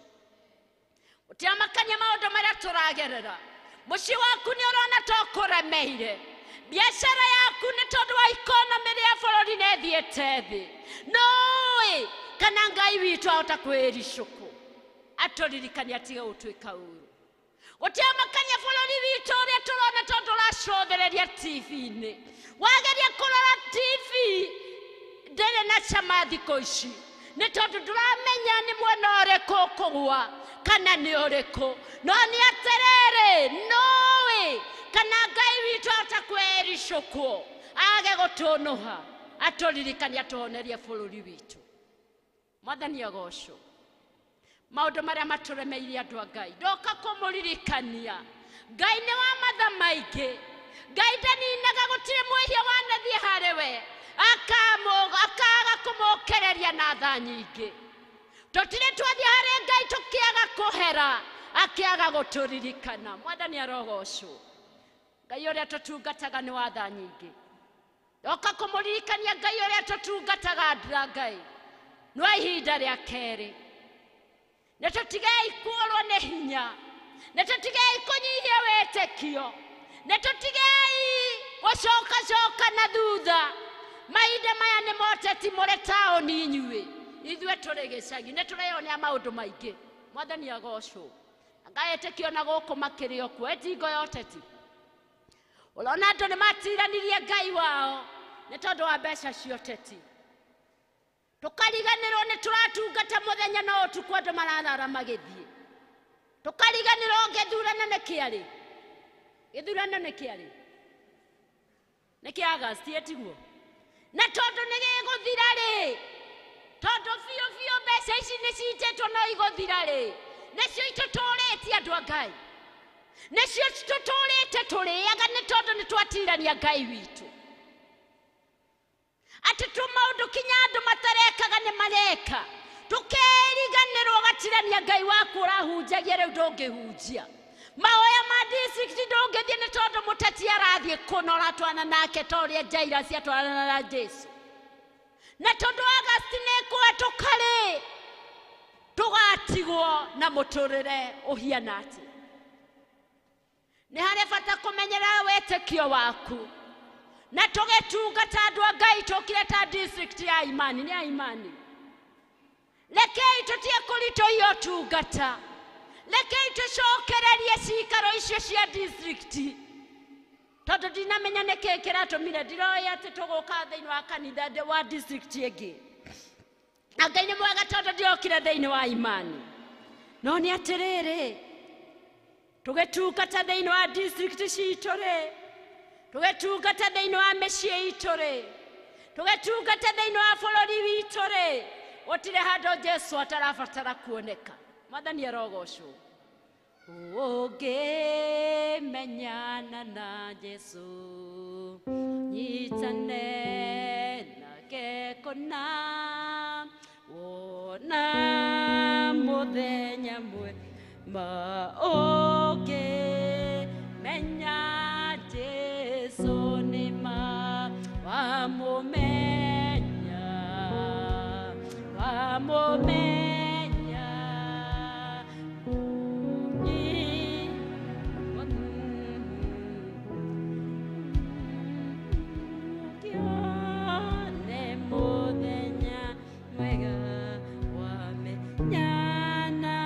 Ũtiamakania maũndũ marĩa tũragerera. Mũciĩ waku nĩ ũrona ta ũkũremeire, biacara yaku nĩ tondũ wa ikonomĩ rĩa bũrũri nĩ ĩthiĩte thĩ. Nũĩ kana Ngai witũ ahota kwĩricũkwo, atũririkanie atige gũtuĩka ũru. Gũtiamakania bũrũri witũ ũrĩa tũrona tondũ ũracũthĩrĩria TV-inĩ. Wageria kũrora TV ndĩrĩ na cama thikũ ici, nĩ tondũ ndũramenya nĩ mwena ũrĩkũ ũkũgwa kana nĩ ũrĩkũ. No nĩ atĩrĩrĩ, nũĩ kana Ngai witũ ahota kwĩricũkwo age gũtũnũha, atũririkanie atũhonerie bũrũri witũ. Mwathani agocwo. Maũndũ marĩa matũremeire andũ a Ngai, ndoka kũmũririkania Ngai nĩ wa matha maingĩ. Ngai ndaninaga, gũtirĩ mwĩhia wanathiĩ harĩ we akaga kũmũkereria na tha nyingĩ. Tũtirĩ twathiĩ harĩ Ngai tũkĩaga kũhera, akĩaga gũtũririkana. Mwathani arogocwo. Ngai ũrĩa tũtungataga nĩ wa tha nyingĩ. Ndoka kũmũririkania Ngai ũrĩa tũtungataga andũ a Ngai no ihinda rĩa kerĩ. Nĩ tũtigei kuorwo nĩ hinya, nĩ tũtigei kũnyihia wĩtĩkio, nĩ tũtigei gũcokacoka na thutha. Mahinda maya nĩ moteti mũrĩ taũni inyuĩ, ithuĩ tũrĩ gĩcagi, nĩ tũreyonera maũndũ maingĩ. Mwathani agocwo. Ngaĩtĩkio na gũkũ makĩrĩ o kuo, ĩtingo ya ũteti. Ũrona andũ nĩ matiranirie Ngai wao nĩ tondũ wa mbeca cia ũteti. Tũkariganĩrwo nĩ tũratungata mũthenya na ũtukũ andũ mararara magĩthiĩ. Tũkariganĩrwo gĩthurano nĩ kĩarĩ. Gĩthurano nĩ kĩarĩ. Nĩ kĩa August ĩtiguo. Na tondũ nĩ gĩgũthira rĩ, tondũ biũ biũ mbeca ici nĩ citĩtwo no igũthira rĩ, nĩcio itũtũrĩtie andũ a Ngai. Nĩcio tũtũrĩte tũrĩaga nĩ tondũ nĩ twatirania Ngai witũ. Atĩ tũ maũndũ kinya andũ matarekaga nĩ mareka. Tũkeriganĩrwo ũgatirania Ngai waku ũrahunjagia rĩu ndũngĩhunjia. Mahoya ma district ndũngĩthiĩ nĩ tondũ mũteti arathiĩ kũna ũratwarana nake ta ũrĩa Jairus atwarana na Jesu. Na tondũ August nĩ ĩkũhetũka rĩ, tũgatigwo na mũtũrĩre ũhiana atĩa? Nĩ harĩ bata kũmenyerera wĩtĩkio waku. Na tũgĩtungata andũ a Ngai tũkire ta district ya Imani, nĩ ya Imani. Rekei tũtige kũritũhia ũtungata. Rekei tũcokererie cikaro icio cia district. Tondũ ndinamenya nĩkĩĩ kĩratũmire ndiroĩ atĩ tũgũka thĩinĩ wa kanitha wa district ĩngĩ. Na Ngai nĩ mwega tondũ ndiokire thĩinĩ wa Imani. No nĩ atĩrĩrĩ, tũgĩtungata thĩinĩ wa district citũ rĩ, tũgĩtungata thĩinĩ wa mĩciĩ itũ rĩ, tũgĩtungata thĩinĩ wa bũrũri witũ rĩ, gũtirĩ handũ Jesu atarabatara kuoneka. Mwathani arogocwo. Ũngĩmenyana na Jesu, nyitane nake kũna, wona mũthenya mwema. Ũngĩmenya Jesu nĩ ma, wamũmenya, wamũmenya. Nĩ mũthenya mwega wamenyana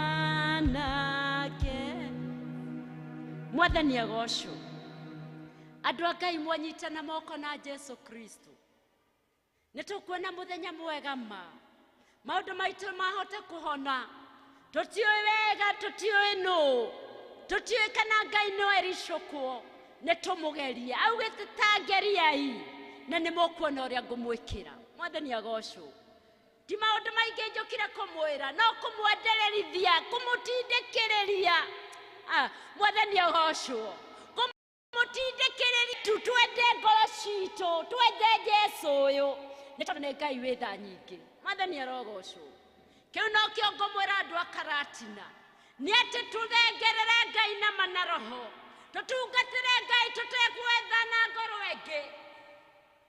nake. Mwathani agocwo. Andũ a Ngai mwanyitana moko na Jesu Kristo, nĩ tũkuona mũthenya mwega ma. Maũndũ maitũ mahote kũhona. Tũtiũĩ wega, tũtiũĩ nũ, tũtiũĩ kana Ngai no ericũkwo. Nĩ tũmũgerie. Augĩte ta ngeriai na nĩ mũkuona ũrĩa ngũmwĩkĩra. Mwathani agocwo. Ti maũndũ maingĩ njũkire kũmwĩra, no kũmwendererithia, kũmũtindĩkĩrĩria. Mwathani agocwo. citũ twende Jesũ ũyũ nĩ tondũ nĩ Ngai wĩ tha nyingĩ. Mwathani arogocwo. Kĩu nokĩo ngũmwĩra andũ a Karatina nĩ atĩ tũthengerere Ngai na ma na roho, tũtungatĩre Ngai tũtegwethana ngoro ĩngĩ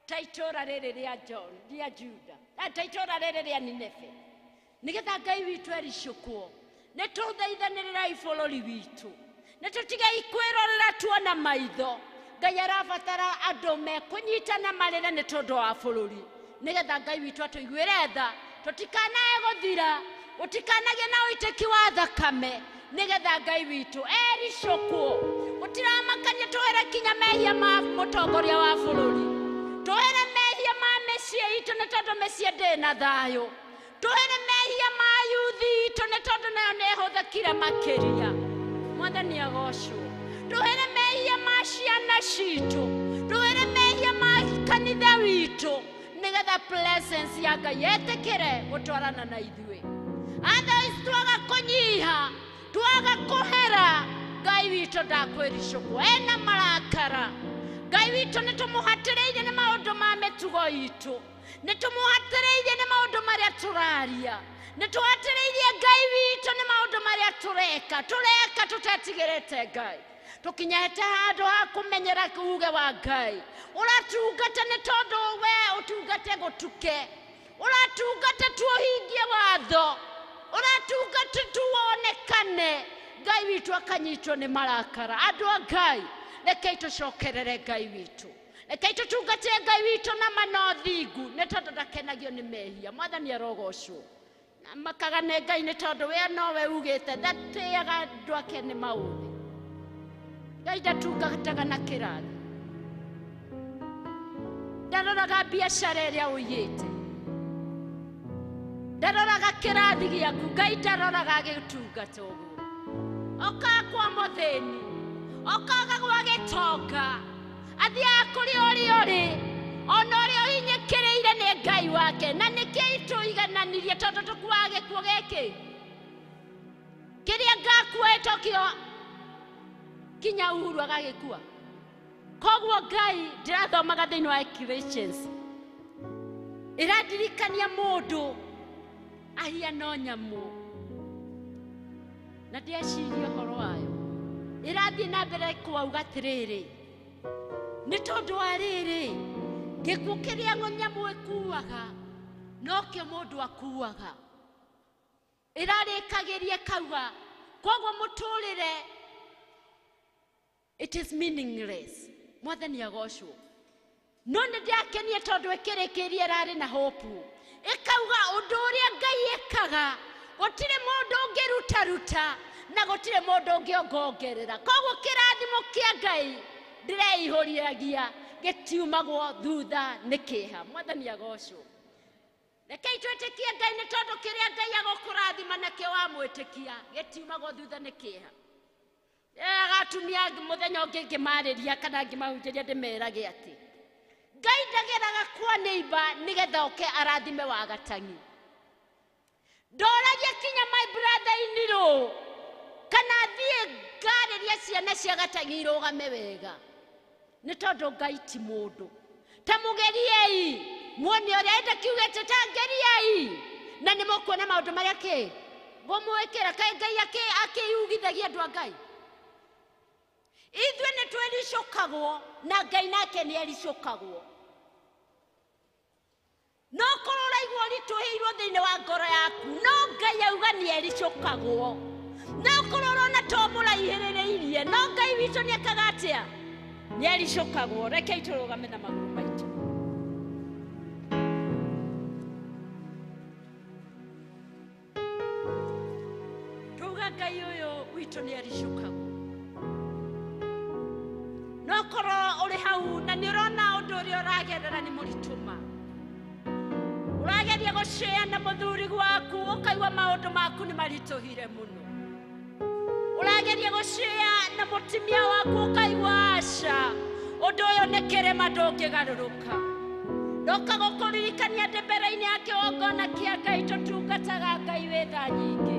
ta itũũra rĩrĩ rĩa John rĩa Juda, ta itũũra rĩrĩ rĩa Nineve, nĩgetha Ngai witũ ericũkwo. Nĩ tũthaithanĩrĩrai bũrũri witũ, nĩ tũtigei kwĩrorera tuona maitho. Ngai arabatara andũ mekũnyitana marĩre nĩ tondũ wa bũrũri, nĩgetha Ngai witũ atũiguĩre tha, tũtikanae gũthira, gũtikanagĩe na ũitĩki wa thakame, nĩgetha Ngai witũ ericũkwo. Gũtiramakania tũhere kinya mehia ma mũtongoria wa bũrũri, tũhere mehia ma mĩciĩ itũ nĩ tondũ mĩciĩ ndĩrĩ na thayũ, tũhere mehia ma yuthi itũ nĩ tondũ nayo nĩ ĩhũthĩkire makĩria. Mwathani agocwo. Tũhere mehia ma ciana citũ, tũhere mehia ma kanitha witũ, nĩgetha presence ya Ngai ĩtĩkĩre gũtwarana na ithuĩ. Otherwise twaga kũnyiha, twaga kũhera, Ngai witũ ndakwĩricũkwo, ena marakara. Ngai witũ nĩ tũmũhatĩrĩirie nĩ maũndũ ma mĩtugo itũ, nĩ tũmũhatĩrĩirie nĩ maũndũ marĩa tũraria, nĩ tũhatĩrĩirie Ngai witũ nĩ maũndũ marĩa tũreka, tũreka tũtetigĩrĩte Ngai. Tũkinyĩte handũ ha kũmenyera uge wa Ngai. Ũratungata nĩ tondũ we ũtungate gũtuke, ũratungata tu ũhingie watho, ũratungata tu wonekane. Ngai witũ akanyitwo nĩ marakara. Andũ a Ngai, rekei tũcokerere Ngai witũ, rekei tũtungatĩre Ngai witũ na ma na ũthingu, nĩ tondũ ndakenagio nĩ mehia. Mwathani arogocwo. Na makaga nĩ Ngai nĩ tondũ we nowe ugĩte ndatĩaga andũ ake nĩ maũthĩ. Ngai ndatungataga na kĩrathi, ndaroraga biacara ĩrĩa ũiyĩte, ndaroraga kĩrathi gĩaku. Ngai ndaroraga agĩtungata ũguo. Okaga kwa mũthĩni, okaga gwa gĩtonga, athiaga kũrĩa ũrĩa ũrĩ, ona ũrĩa ũhinyĩkĩrĩire nĩ Ngai wake. Na nĩkĩo itũigananirie tondũ tũkuaga gĩkuũ gĩkĩ kĩrĩa ngakua ĩtokio kinya Uhuru agagĩkua. Koguo Ngai ndĩrathomaga thĩinĩ wa Ecclesiastes ĩrandirikania mũndũ ahiana nyamũ, na ndĩaciria ũhoro wayo. Ĩrathiĩ na mbere kwauga atĩrĩrĩ, nĩ tondũ wa rĩrĩ gĩkuũ kĩrĩa nyamũ ĩkuaga nokĩo mũndũ akuaga. Ĩrarĩkagĩria ĩkauga koguo mũtũrĩre it is meaningless. Mwathani agocwo. No nĩ ndĩakenie tondũ ĩkĩrĩkĩrie ĩrarĩ na hope, ĩkauga ũndũ ũrĩa Ngai ĩkaga gũtirĩ mũndũ ũngĩrutaruta na gũtirĩ mũndũ ũngĩongongerera. Koguo kĩrathimo kĩa Ngai ndĩreihũriagia gĩtiumagwo thutha nĩ kĩeha. Mwathani agocwo. Rekei twĩtĩkie Ngai nĩ tondũ kĩrĩa Ngai agũkũrathima nakĩo wamwĩtĩkia gĩtiumagwo thutha nĩ kĩeha. Agatumia mũthenya ũngĩ ngĩmarĩria kana ngĩmahunjĩria ndĩmerage atĩ Ngai ndageraga kwa neighbor nĩgetha oke arathime wa gatang'i. Ndoragia kinya my brother inirũ kana thiĩ ngarĩrie ciana cia gatang'i irũgame wega, nĩ tondũ Ngai ti mũndũ. Ta mũgeriei muone ũrĩa enda kiugĩte, ta ngeriei na nĩ mũkuona maũndũ marĩa kĩ ngũmwĩkĩra. Kaĩ Ngai akĩyugithagia andũ a Ngai? Ithuĩ nĩ twĩricũkagwo na Ngai nake nĩ ericũkagwo. No korwo ũraigua ũritũhĩirwo thĩinĩ wa ngoro yaku, no Ngai auga nĩ ericũkagwo. No korwo ũrona to mũraihĩrĩrĩirie, no Ngai witũ nĩ ekaga atĩa? Nĩ ericũkagwo. Rekei tũrũgame na magũrũ maitũ. Tuga Ngai ũyũ witũ nĩ ericũkagwo. No korwo ũrĩ hau na nĩ ũrona ũndũ ũrĩa ũragerera nĩ mũritũ ma, ũrageria gũcĩa na mũthuri waku ũkaigua maũndũ maku nĩ maritũhire mũno, ũrageria gũcĩa na mũtumia waku ũkaigua aca ũndũ ũyũ nĩ kĩrĩma ndũngĩgarũrũka. Ndoka gũkũririkania ndĩ mbere-inĩ ya kĩgongona kĩa Ngai tũtungataga Ngai wĩ tha nyingĩ,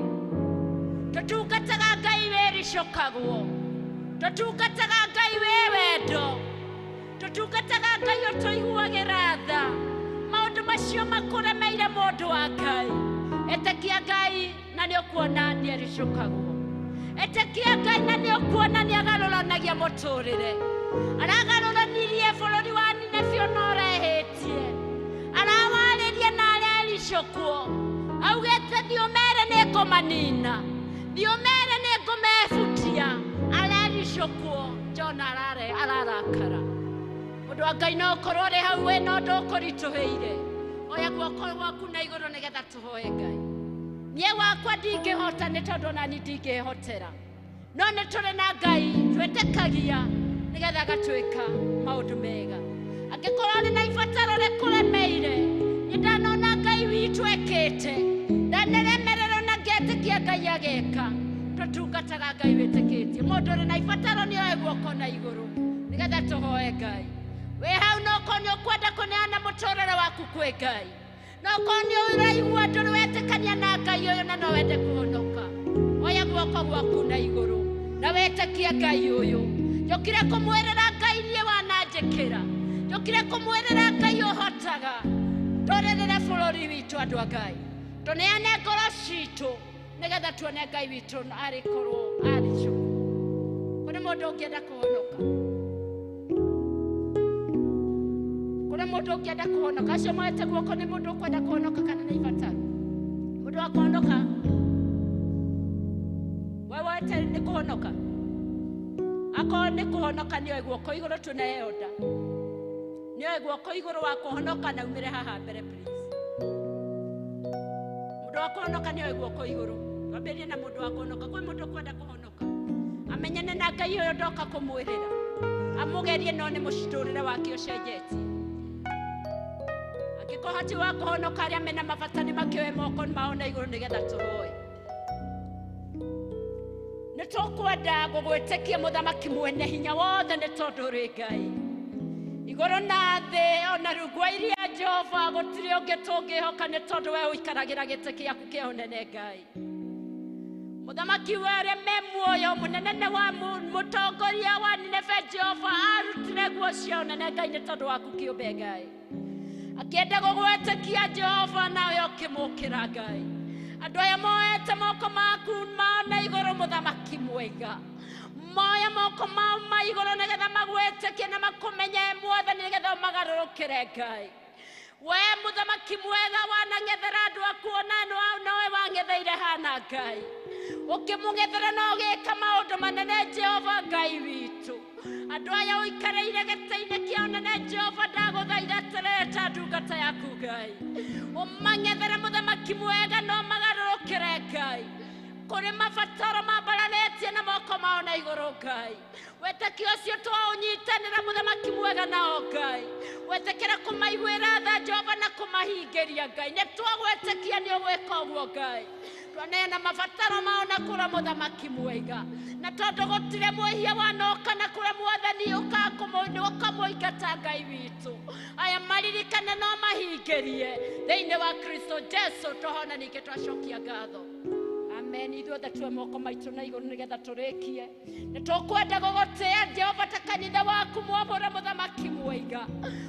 tũtungataga Ngai wĩricũkagwo, tũtungataga Ngai wĩ wendo, tũtungataga Ngai ũtũiguagĩra tha. Maũndũ macio makũremeire mũndũ wa Ngai. Ĩtĩkia Ngai na nĩ ũkuona nĩ ericũkagwo. Ĩtĩkia Ngai na nĩ ũkuona nĩ agarũranagia mũtũrĩre. Aragarũranirie bũrũri wa Nineve ona ũrehĩtie. Arawarĩria na arericũkwo. Augĩte thiĩ ũmere nĩ ngũmanina. Thiĩ ũmere nĩ ngũmebutia. Arericũkwo. Jona ararakara. Mũndũ wa Ngai no ũkorwo ũrĩ hau wĩna ũndũ ũkũritũhĩire. Oya guoko gwaku na igũrũ nĩgetha tũhoe Ngai. Niĩ wakwa ndingĩhota nĩ tondũ ona niĩ ndingĩhotera. No nĩ tũrĩ na Ngai twĩtĩkagia nĩgetha agatwĩka maũndũ mega. Angĩkorwo ũrĩ na ibataro rĩkũremeire, nĩ ndanona Ngai witũ ekĩte. Ndaneremererwo na ngetĩkia Ngai ageka. Tũtungataga Ngai wĩtĩkĩtie. Mũndũ ũrĩ na ibataro nĩ oe guoko na igũrũ nĩgetha tũhoe Ngai. Wĩ hau no ũkorwo nĩ ũkwenda kũneana mũtũrĩre waku kwĩ Ngai. No ũkorwo nĩ ũraigua ndũrĩ wetĩkania na Ngai ũyũ na no wende kũhonoka. Oya guoko gwaku na igũrũ na wetĩkie Ngai ũyũ. Njũkire kũmwĩrĩra Ngai niĩ wananjĩkĩra. Njũkire kũmwĩrĩra Ngai ũhotaga. Tũrĩrĩre bũrũri witũ andũ a Ngai. Tũneane ngoro citũ nĩgetha tuone Ngai witũ arĩkorwo arĩcũkwo. Kũrĩ mũndũ ũngĩenda kũhonoka? Kũrĩ mũndũ ũngĩenda kũhonoka? Acio moete guoko nĩ mũndũ ũkwenda kũhonoka kana nĩ ibataro? Mũndũ wa kũhonoka? We woete nĩ kũhonoka? Akorwo nĩ kũhonoka nĩ oe guoko igũrũ tũneo nda. Nĩ oe guoko igũrũ wa kũhonoka na umĩre haha mbere please. Mũndũ wa kũhonoka nĩ oe guoko igũrũ. Twambĩrĩrie na mũndũ wa kũhonoka. Kwĩ mũndũ ũkwenda kũhonoka? Amenyane na Ngai ũyũ ndoka kũmwĩrĩra. Amũgerie no nĩ mũtũrĩre wake ũcenjetie. Angĩkorwo hatirĩ wa kũhonoka arĩa mena mabata nĩ makĩoe moko mao na igũrũ nĩgetha tũhoe. Nĩ tũkwenda gũgwĩtĩkia mũthamaki mwene hinya wothe nĩ tondũ ũrĩ Ngai. Igũrũ na thĩ ona rungu wa iria Jehova gũtirĩ ũngĩ tũngĩhoka nĩ tondũ we ũikaragĩra gĩtĩ gĩaku kĩa ũnene Ngai. Mũthamaki wa arĩa me muoyo mũnene wa mũtongoria wa Nineve Jehova arutire nguo cia ũnene Ngai nĩ tondũ waku kĩũmbe Ngai. Akĩenda gũgwĩtĩkia Jehova nawe ũkĩmũkĩra Ngai. Andũ aya moete moko maku mao na igũrũ mũthamaki mwega. Moya moko mao ma igũrũ nĩgetha magwĩtĩkie na makũmenye Mwathani nĩgetha ũmagarũrũkĩre Ngai. We mũthamaki mwega wanang'ethera andũ aku ona nowe wang'etheire hana Ngai. Ũkĩmũng'ethera na ũgĩka maũndũ manene Jehova Ngai witũ. Andũ aya ũikarĩire gĩtĩ-inĩ kĩa ũnene Jehova ndagũthaitha atĩrĩrĩ ta ndungata yaku Ngai. Ũmang'ethere mũthamaki mwega na ũmagarũrũkĩre Ngai. Kũrĩ mabataro mambararĩtie na moko mao na igũrũ Ngai. Wĩtĩkio ũcio twaũnyitanĩra mũthamaki mwega nao Ngai. Wĩtĩkĩra kũmaiguĩra tha Jehova na kũmahingĩria Ngai. Nĩ twagwĩtĩkia nĩ ũgwĩka ũguo Ngai. Twaneana mabataro mao na kũrĩ mũthamaki mwega. Na tondũ gũtirĩ mwĩhia wanoka na kũrĩ Mwathani ũkamũingata Ngai witũ. Aya maririkane no mahingĩrie thĩinĩ wa Kristo Jesu tũhona ningĩ twacokia ngatho. Amen. Ithuothe tuoe moko maitũ na igũrũ nĩgetha tũrĩkie. Nĩ tũkwenda gũgũtĩĩa Jehova ta kanitha waku mwamũre mũthamaki mwega.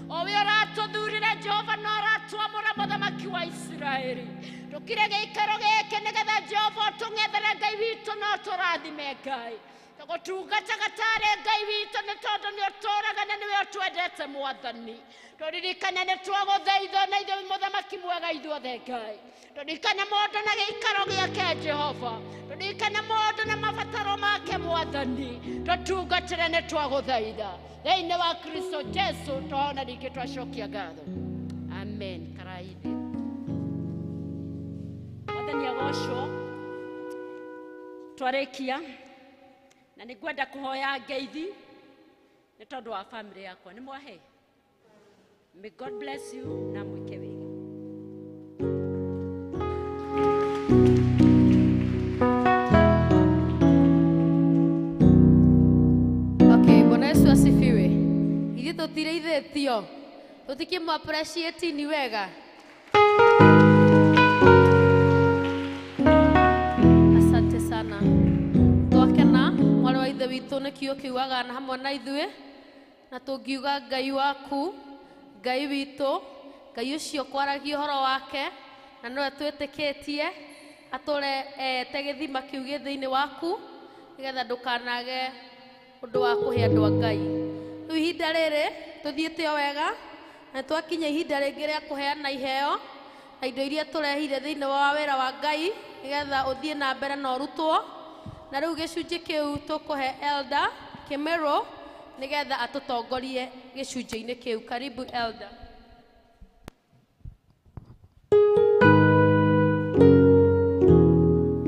O we ũratũthurire Jehova na ũratwamũra mũthamaki wa Isiraeli. Tũkire gĩikaro gĩkĩ nĩgetha Jehova ũtũng'ethere Ngai witũ na ũtũrathime Ngai. Tũgũtungataga tarĩ Ngai witũ nĩ tondũ nĩ ũtũũraga na nĩwe ũtwendete Mwathani. Tũririkane nĩ twagũthaitha na ithuĩ mũthamaki mwega ithuothe Ngai. Tũririkane mũndũ na gĩikaro gĩake Jehova. Tũririkane mũndũ na mabataro make Mwathani. Tũtungatĩre nĩ twagũthaitha. Thĩinĩ wa Kristo Jesu tũhona ningĩ twacokia ngatho. Amen. Karaithĩ. Mwathani agocwo. Twarĩkia. Na nĩ ngwenda kũhoya ngeithi nĩ tondũ wa family yakwa. Nĩ mwahe? May God bless you na mwĩke wega.
Okay, Bwana Yesu asifiwe. Ithuĩ tũtireithĩtio. Tũtikĩmũ appreciate ni wega. Asante sana. Twakena mwarĩ wa ithe witũ nĩ kiugo kĩu agana hamwe na ithuĩ na tũngiuga Ngai waku Ngai witũ, Ngai ũcio kwaragia ũhoro wake na nowe twĩtĩkĩtie atũre ete gĩthima kĩu gĩ thĩinĩ waku nĩgetha ndũkanage ũndũ wa kũhe andũ a Ngai. Rĩu ihinda rĩrĩ tũthiĩte o wega na twakinya ihinda rĩngĩ rĩa kũheana iheo na indo iria tũrehire thĩinĩ wa wĩra wa Ngai nĩgetha ũthiĩ na mbere na ũrutwo. Na rĩu gĩcunjĩ kĩu tũkũhe Elder Kimero nĩgetha atũtongorie gĩcunjĩ-inĩ kĩu. Karibu Elder.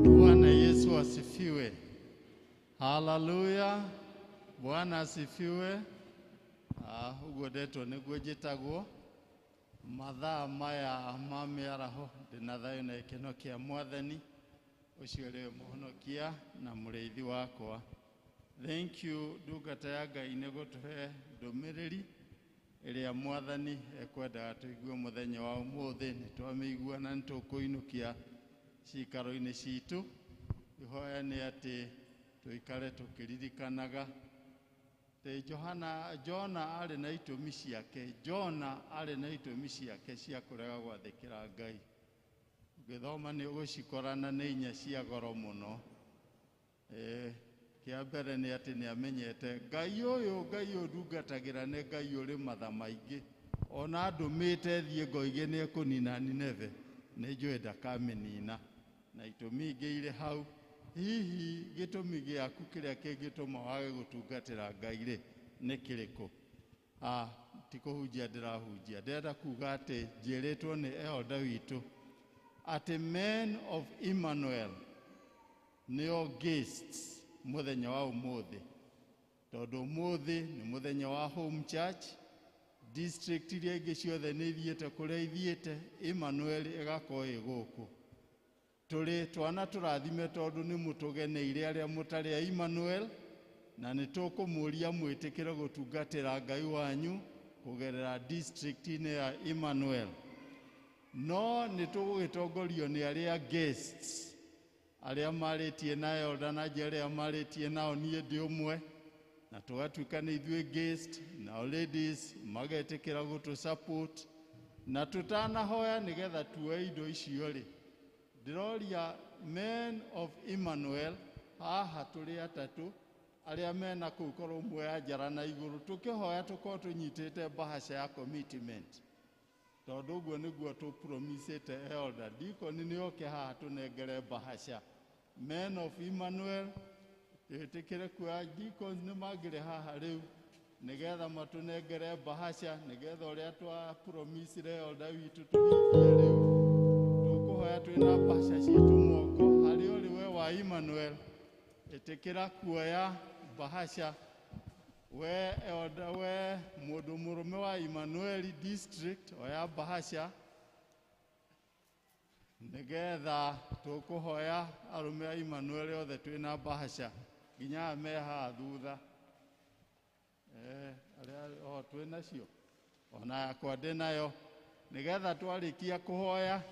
Bwana Yesu asifiwe. Haleluya. Bwana asifiwe. Uguo ndetwo nĩguo njĩtagwo. Mathaa maya ma mĩaraho ndĩna thayũ na gĩkeno kĩa Mwathani ũcio ũrĩ mũhonokia na mũrĩithi wakwa. Thank you ndungata ya Ngai nĩ gũtũhe ndũmĩrĩri ĩrĩa Mwathani ekwendaga tũigue mũthenya wa ũmũthĩ. Nĩ twamĩigua na nĩ tũkũinũkia ciikaro-inĩ citũ. Ihoya nĩ atĩ tũikare tũkĩririkanaga atĩ Jona arĩ na itũmi ciake. Jona arĩ na itũmi ciake cia kũrega gwathĩkĩra Ngai. Ũngĩthoma nĩ ũgũcikora na nĩ inya cia goro mũno. Kĩa mbere nĩ atĩ nĩ amenyete Ngai ũyũ, Ngai ũyũ ndungatagĩra nĩ Ngai ũrĩ matha maingĩ. Ona ndũmĩte thiĩ ngoige nĩ ekũnina Nineve, nĩ njũĩ ndakamĩnina. Na itũmi ingĩ irĩ hau. Hihi gĩtũmi gĩaku kĩrĩa kĩngĩtũma wage gũtungatĩra Ngai rĩ nĩ kĩrĩkũ? Ti kũhunjia ndĩrahunjia, ndĩrenda kuga atĩ njĩrĩtwo nĩ elder witũ atĩ men of Emmanuel nĩo guests mũthenya wa ũmũthĩ, tondũ ũmũthĩ nĩ mũthenya wa home church. District iria ingĩ ciothe nĩ ithiĩte kũrĩa ithiĩte, Emmanuel ĩgakorwo ĩ gũkũ. Tũrĩ twana tũrathime tondũ nĩ mũtũgeneire arĩa mũtarĩ a Emmanuel, na nĩ tũkũmũria mwĩtĩkĩre gũtungatĩra Ngai wanyu kũgerera district-inĩ ya Emmanuel. No nĩ tũgũgĩtongorio nĩ arĩa guests arĩa marĩtie na elder na njĩra arĩa marĩtie nao, niĩ ndĩ ũmwe, na tũgatuĩka nĩ ithuĩ guest, nao ladies magetĩkĩra gũtũ support. Na tũtanahoya nĩgetha tuoe indo icio rĩ, ndĩroria men of Emmanuel haha tũrĩ atatũ arĩa mena kũu korwo ũmwe ya njara na igũrũ, tũkĩhoya tũkorwo tũnyitĩte bahasha ya commitment, tondũ ũguo nĩguo tũpromisĩte elder. Deacon nĩ oke haha tũnengere bahasha. Men of Emmanuel twĩtĩkĩre kuoya, deacons nĩ mangĩrĩ haha rĩu nĩgetha matũnengere bahasha, nĩgetha ũrĩa twapromisire elder witũ tũhingie rĩu. Tũkũhoya twĩna bahasha citũ moko. Harĩa ũrĩ we wa Emmanuel, ĩtĩkĩra kuoya bahasha. We elder, we mũndũ mũrũme wa Emmanuel district, oya bahasha nĩgetha tũkũhoya arũme a Emmanuel othe twĩna bahasha nginya aya me haha thutha. Arĩa o twĩ nacio ona yakwa ndĩ nayo, nĩgetha twarĩkia kũhoya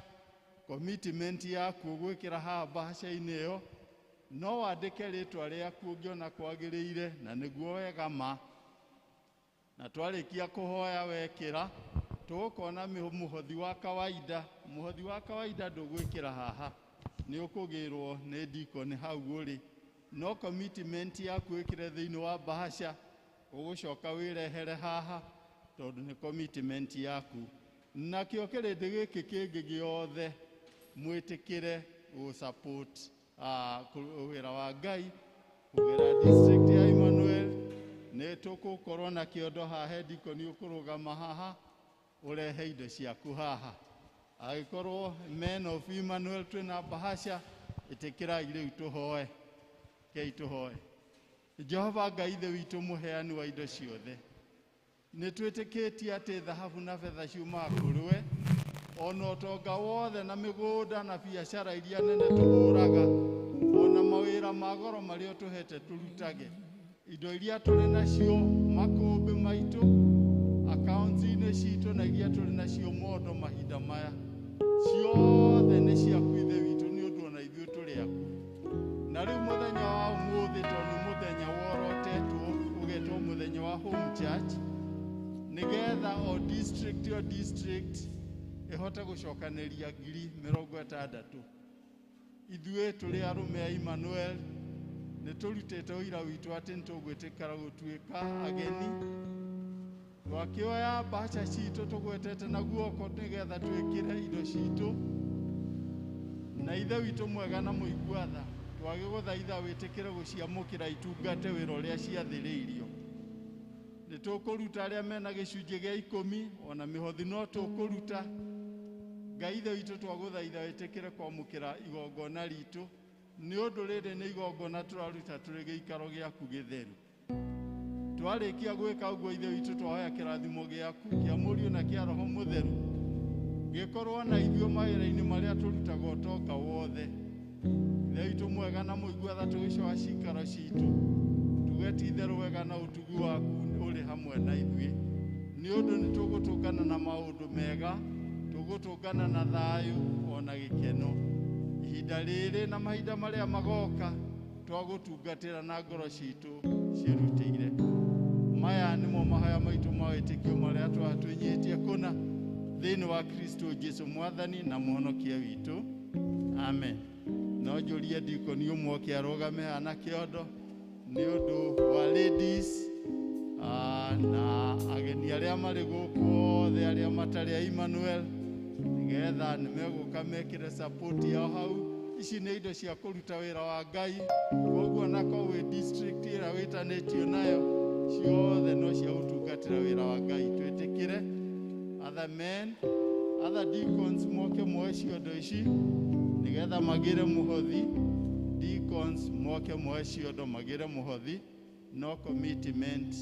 commitment yaku ũgwĩkĩra haha bahasha-inĩ ĩyo, no wandĩke rĩtwa rĩaku ũngĩona kwagĩrĩire na nĩguo wega ma. Na twarĩkia kũhoya wekĩra, tũgũkona mũhothi wa kawaida. Mũhothi wa kawaida ndũgwĩkĩra haha, nĩ ũkũgĩrwo nĩ deacon hau ũrĩ, no commitment yaku ĩkĩre thĩinĩ wa bahasha, ũgũcoka wĩrehere haha tondũ nĩ commitment yaku. Nakĩo kĩrĩndĩ gĩkĩ kĩngĩ gĩothe mwĩtĩkĩre gũ-support wĩra wa Ngai kũgerera district ya Emmanuel. Nĩ tũgũkorwo na kĩondo haha, deacon ũkũrũgama haha ũrehe indo ciaku haha. Angĩkorwo men of Emmanuel twĩna bahasha, ĩtĩkĩrai rĩu tũhoe. Kei tũhoe. Jehova Ngai Ithe witũ mũheani wa indo ciothe, nĩ twĩtĩkĩtie atĩ thahabu na betha ciumaga kũrĩ we, ona ũtonga wothe na mĩgũnda na biacara iria nene tũhũraga, ona mawĩra ma goro marĩa ũtũhete tũrutage. Indo iria tũrĩ nacio makũmbĩ maitũ, akaunti-inĩ citũ na iria tũrĩ nacio mondo mahinda maya, ciothe nĩ ciaku Ithe witũ, nĩ ũndũ ona ithuĩ tũrĩ aku. Na rĩu mũthenya wa ũmũthĩ, tondũ mũthenya worotetwo ũgetwo mũthenya wa home church, Nĩgetha o district o district ĩhote gũcokanĩria 60,000. Ithuĩ tũrĩ arũme a Emmanuel nĩ tũrutĩte ũira witũ atĩ nĩ tũgwĩtĩkĩra gũtuĩka ageni. Twakĩoya mbaca citũ tũgwetete na guoko nĩgetha twĩkĩre indo citũ. Na ithe witũ mwega na mũigua tha, twagĩgũthaitha wĩtĩkĩre gũciamũkĩra itungate wĩra ũrĩa ciathĩrĩirio. Nĩ tũkũruta arĩa mena gĩcunjĩ gĩa 10 ona mĩhothi no tũkũruta. Ngai ithe witũ twagũthaitha wĩtĩkĩre kwamũkĩra igongona ritũ, nĩ ũndũ rĩrĩ nĩ igongona tũraruta tũrĩ gĩikaro gĩaku gĩtheru. Twarĩkia gwĩka ũguo ithe witũ twahoya kĩrathimo gĩaku kĩa Mũriũ na kĩa Roho Mũtheru gĩkorwo na ithuĩ mawĩra-inĩ marĩa tũrutaga ũtonga wothe. Ithe witũ mwega na mũigua tha, tũgĩcoa cikaro citũ tuge ti itherũ wega na ũtugi waku ũrĩ hamwe na ithuĩ, nĩ ũndũ nĩ tũgũtũngana na maũndũ mega, tũgũtũngana na thayũ ona gĩkeno. Ihinda rĩrĩ na mahinda marĩa magoka twagũtungatĩra na ngoro citũ ciĩrutĩire. Maya nĩmo mahoya maitũ ma wĩtĩkio marĩa twatwĩnyihĩtie kũna thĩinĩ wa Kristo Jesu Mwathani na Mũhonokia witũ. Amen. No njũrie ndikoni ũmwe oke arũgame haha na kĩondo nĩ ũndũ wa ladies na ageni arĩa marĩ gũkũ othe arĩa matarĩ a Emmanuel, nĩgetha nĩmegũka mekĩre support yao hau. Ici nĩ indo cia kũruta wĩra wa Ngai, koguo nako wĩ district ĩrĩa wĩtanĩtio nayo ciothe no cia gũtungatĩra wĩra wa Ngai. Twĩtĩkĩre other men, other deacons moke moe ciondo ici nĩgetha magĩre mũhothi. Deacons moke moe ciondo magĩre mũhothi, no commitment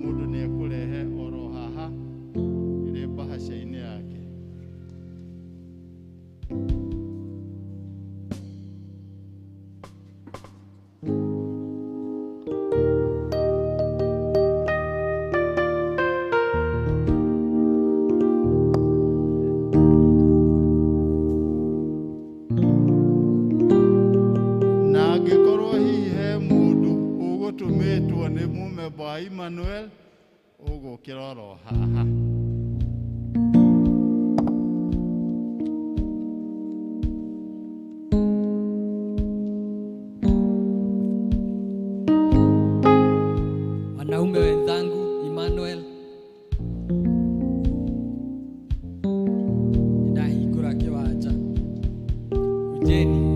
mũndũ nĩ ekũrehe oro haha ĩrĩ mbahaca-inĩ yake. Na angĩkorwo hihi he mũndũ ũgũtũmĩtwo nĩ mũmemba wa Emmanuel, ũgũkĩra oro haha.
Wanaume wenzangu Emmanuel, ndahingũra kĩwanja, kujeni.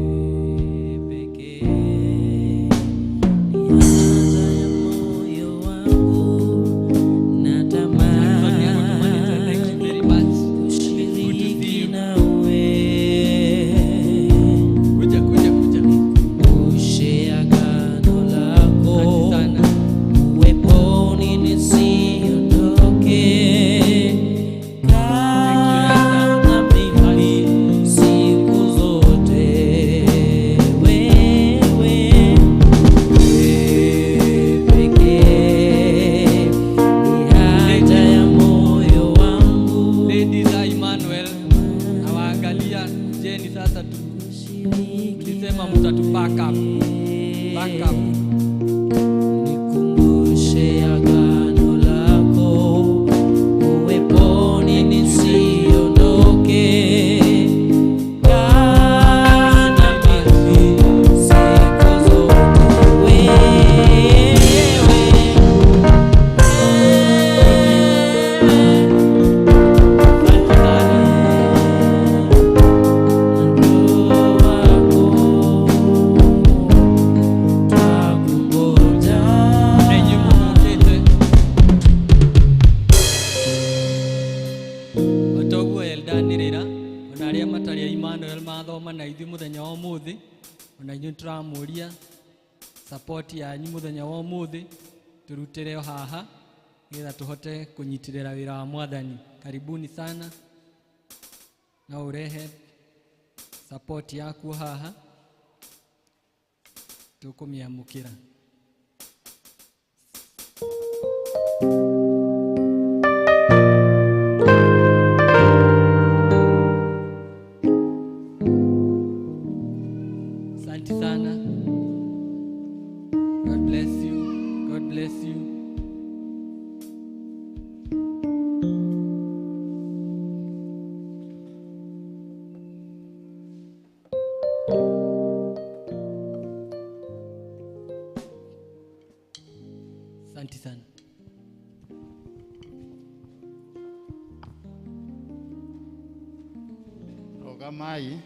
Thank you very much. It's good to see you. Kuja, kuja, kuja. Asante sana. Ladies a Emmanuel, nawaangalia, kujeni sasa tu. Mlisema mtatu back up. Back up.
Nikumbushe agano lako, uweponi nisiondoke. Kaa mimi siku zote wewe.
Enyi mũgũkĩte. O ta ũguo Elda anĩrĩra, ona arĩa matarĩ a Emmanuel mathoma na ithuĩ mũthenya wa ũmũthĩ, ona inyuĩ tũramũria support yanyu mũthenya wa ũmũthĩ, tũrutĩre o haha nĩgetha tũhote kũnyitĩrĩra wĩra wa Mwathani. Karibuni sana, na ũrehe support yaku haha, tũkũmĩamũkĩra. Asante sana. God bless you. God bless you.
Rũgamai.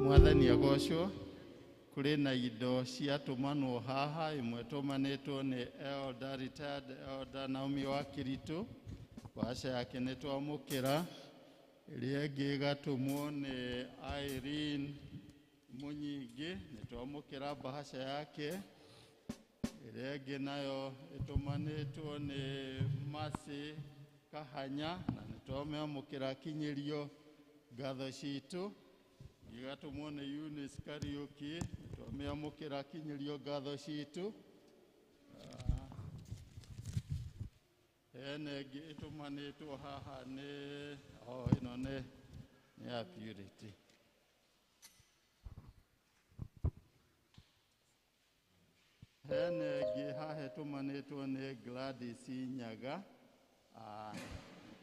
Mwathani agocwo. Kũrĩ na indo ciatũmanwo haha, ĩmwe ĩtũmanĩtwo nĩ elder, retired elder Naomi wa Kiritu, waca yake nĩ twamũkĩra. Ĩrĩa ĩngĩ ĩgatũmwo nĩ Irene Mũnyingĩ, nĩ twamũkĩra bahasha yake. Ĩrĩa ĩngĩ nayo ĩtũmanĩtwo nĩ Mercy Kahanya, na nĩ twamĩamũkĩra kinyĩrio ngatho citũ. Igatũmwo nĩ Eunice Kariũki, twamĩamũkĩra kinyĩrio ngatho citũ. Hena ĩngĩ ĩtũmanĩtwo haha nĩ ĩno nĩ ya Purity. Hena ĩngĩ haha ĩtũmanĩtwo nĩ Gladys Nyaga,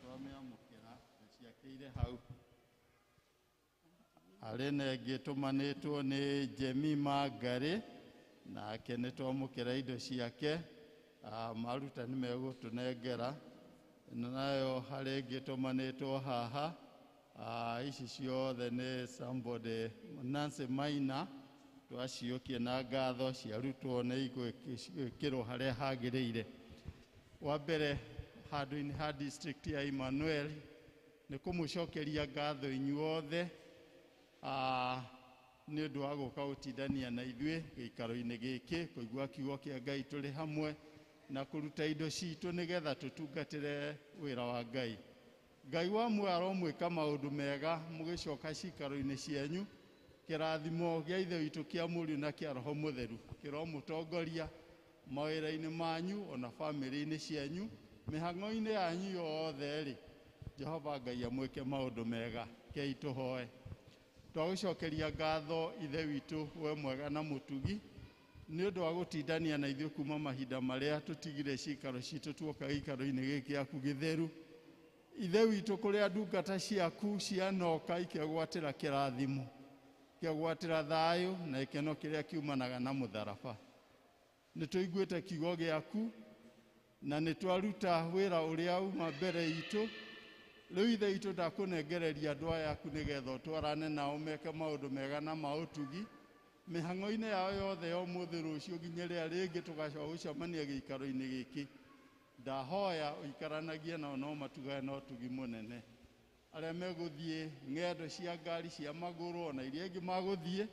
twamĩamũkĩra ciake irĩ hau. Harĩ na ĩngĩ ĩtũmanĩtwo nĩ Jemima Ngari, nake nĩ twamũkĩra indo ciake, maruta nĩ megũtũnengera. Ĩno nayo harĩ ĩngĩ ĩtũmanĩtwo haha, ici ciothe nĩ somebody Nancy Maina, twaciũkie na ngatho, ciarutwo nĩ igwĩkĩrwo harĩa hagĩrĩire. Wa mbere handũ-inĩ ha district ya Emmanuel nĩ kũmũcokeria ngatho inyuothe nĩ ũndũ wa gũka gũtindania na ithuĩ gĩikaro-inĩ gĩkĩ, kũigua kiugo kĩa Ngai tũrĩ hamwe na kũruta indo citũ nĩgetha tũtungatĩre wĩra wa Ngai. Ngai wa muoyo aromwĩka maũndũ mega mũgĩcoka ciikaro-inĩ cianyu. Kĩrathimo gĩa Ithe witũ kĩa Mũriũ na kĩa Roho Mũtheru kĩromũtongoria mawĩra-inĩ manyu ona bamĩrĩ-inĩ cianyu, mĩhang'o-inĩ yanyu yothe rĩ, Jehova Ngai amwĩke maũndũ mega. Kei tũhoe. Twagũcokeria ngatho Ithe witũ we mwega na mũtugi nĩ ũndũ wa gũtindania na ithuĩ kuma mahinda marĩa tũtigire ciikaro citũ tuoka gĩikaro-inĩ gĩkĩ gĩaku gĩtheru. Ithe witũ, kũrĩa ndungata ciaku cianoka ikĩgwatĩra kĩrathimo, ikĩgwatĩra thayũ na gĩkeno kĩrĩa kiumanaga na mũtharaba. Nĩ tũiguĩte kiugo gĩaku na nĩ twaruta wĩra ũrĩa uma mbere itũ. Rĩu Ithe witũ, ndakũnengereria andũ aya aku nĩgetha ũtwarane nao meke maũndũ mega na ma ũtugi mĩhang'o-inĩ yao yothe ya ũmũthĩ, rũciũ nginya rĩrĩa rĩngĩ tũgacoka gũcemania gĩikaro-inĩ gĩkĩ. Ndahoya ũikaranagie nao no matugane na ũtugi mũnene. Arĩa megũthiĩ ng'endo cia ngari cia magũrũ ona iria ingĩ magũthiĩ,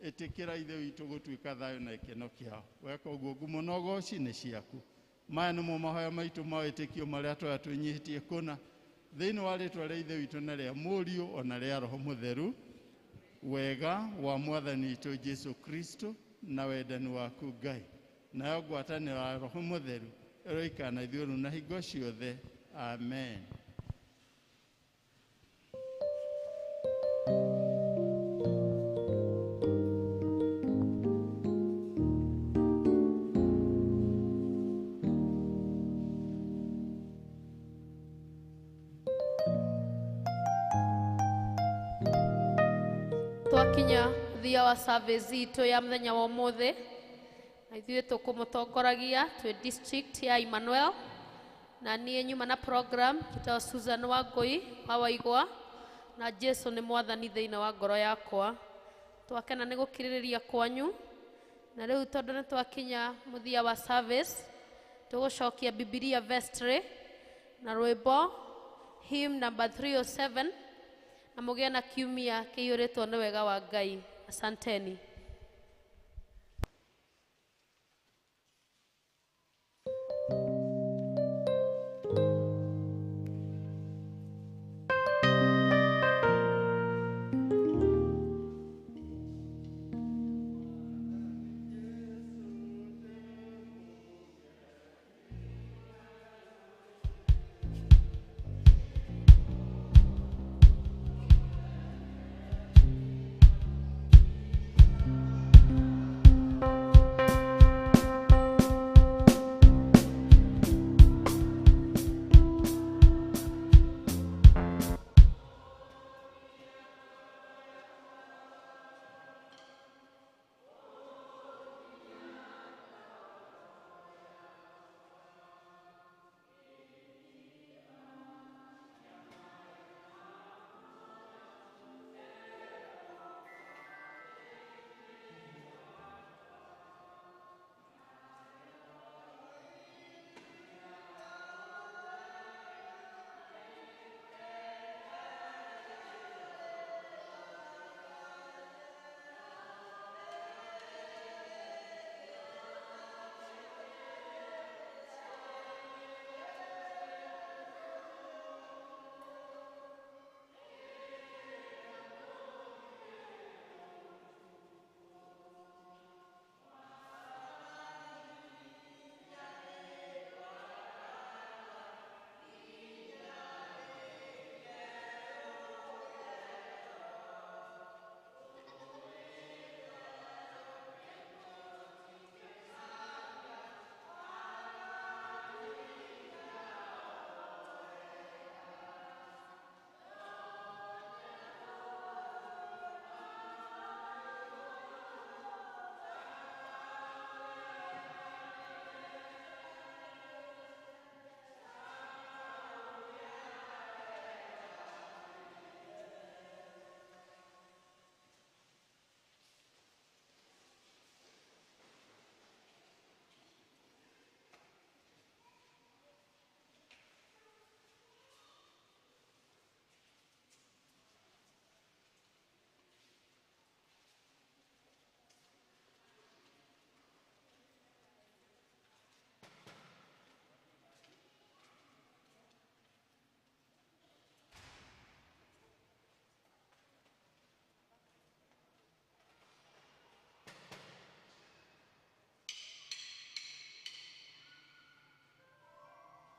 ĩtĩkĩra Ithe witũ gũtuĩka thayũ na gĩkeno kĩao. Weka ũguo ngumo na ũgoci nĩ ciaku. Maya nĩmo mahoya maitũ ma wĩtĩkio marĩa tũrĩa twĩnyihĩtie kũna thĩinĩ wa rĩtwa rĩa Ithe witũ na rĩa Mũriũ ona rĩa Roho Mũtheru. Wega wa Mwathani witũ Jesu Kristo na wendani waku Ngai nayo ngwatanĩro ya Roho Mũtheru ĩroikara na ithuĩ rĩu na hingo ciothe. Amen.
Twakinya thia wa service itũ ya mũthenya wa ũmũthĩ, na ithuĩ tũkũmũtongoragia twĩ district ya Emmanuel, na niĩ nyuma na program njĩtagwo Susan Wangũi wa Waigwa, na Jesu nĩ mwathani thĩinĩ wa ngoro yakwa. Twakena nĩ gũkirĩrĩria kwanyu, na rĩu tondũ nĩ twakinya mũthia wa service, Tũgũcokia Bibilia vestry na rwĩmbo hymn number 307 na mũgĩe na kiumia kĩiyũrĩtwo nĩ wega wa Ngai. Asanteni.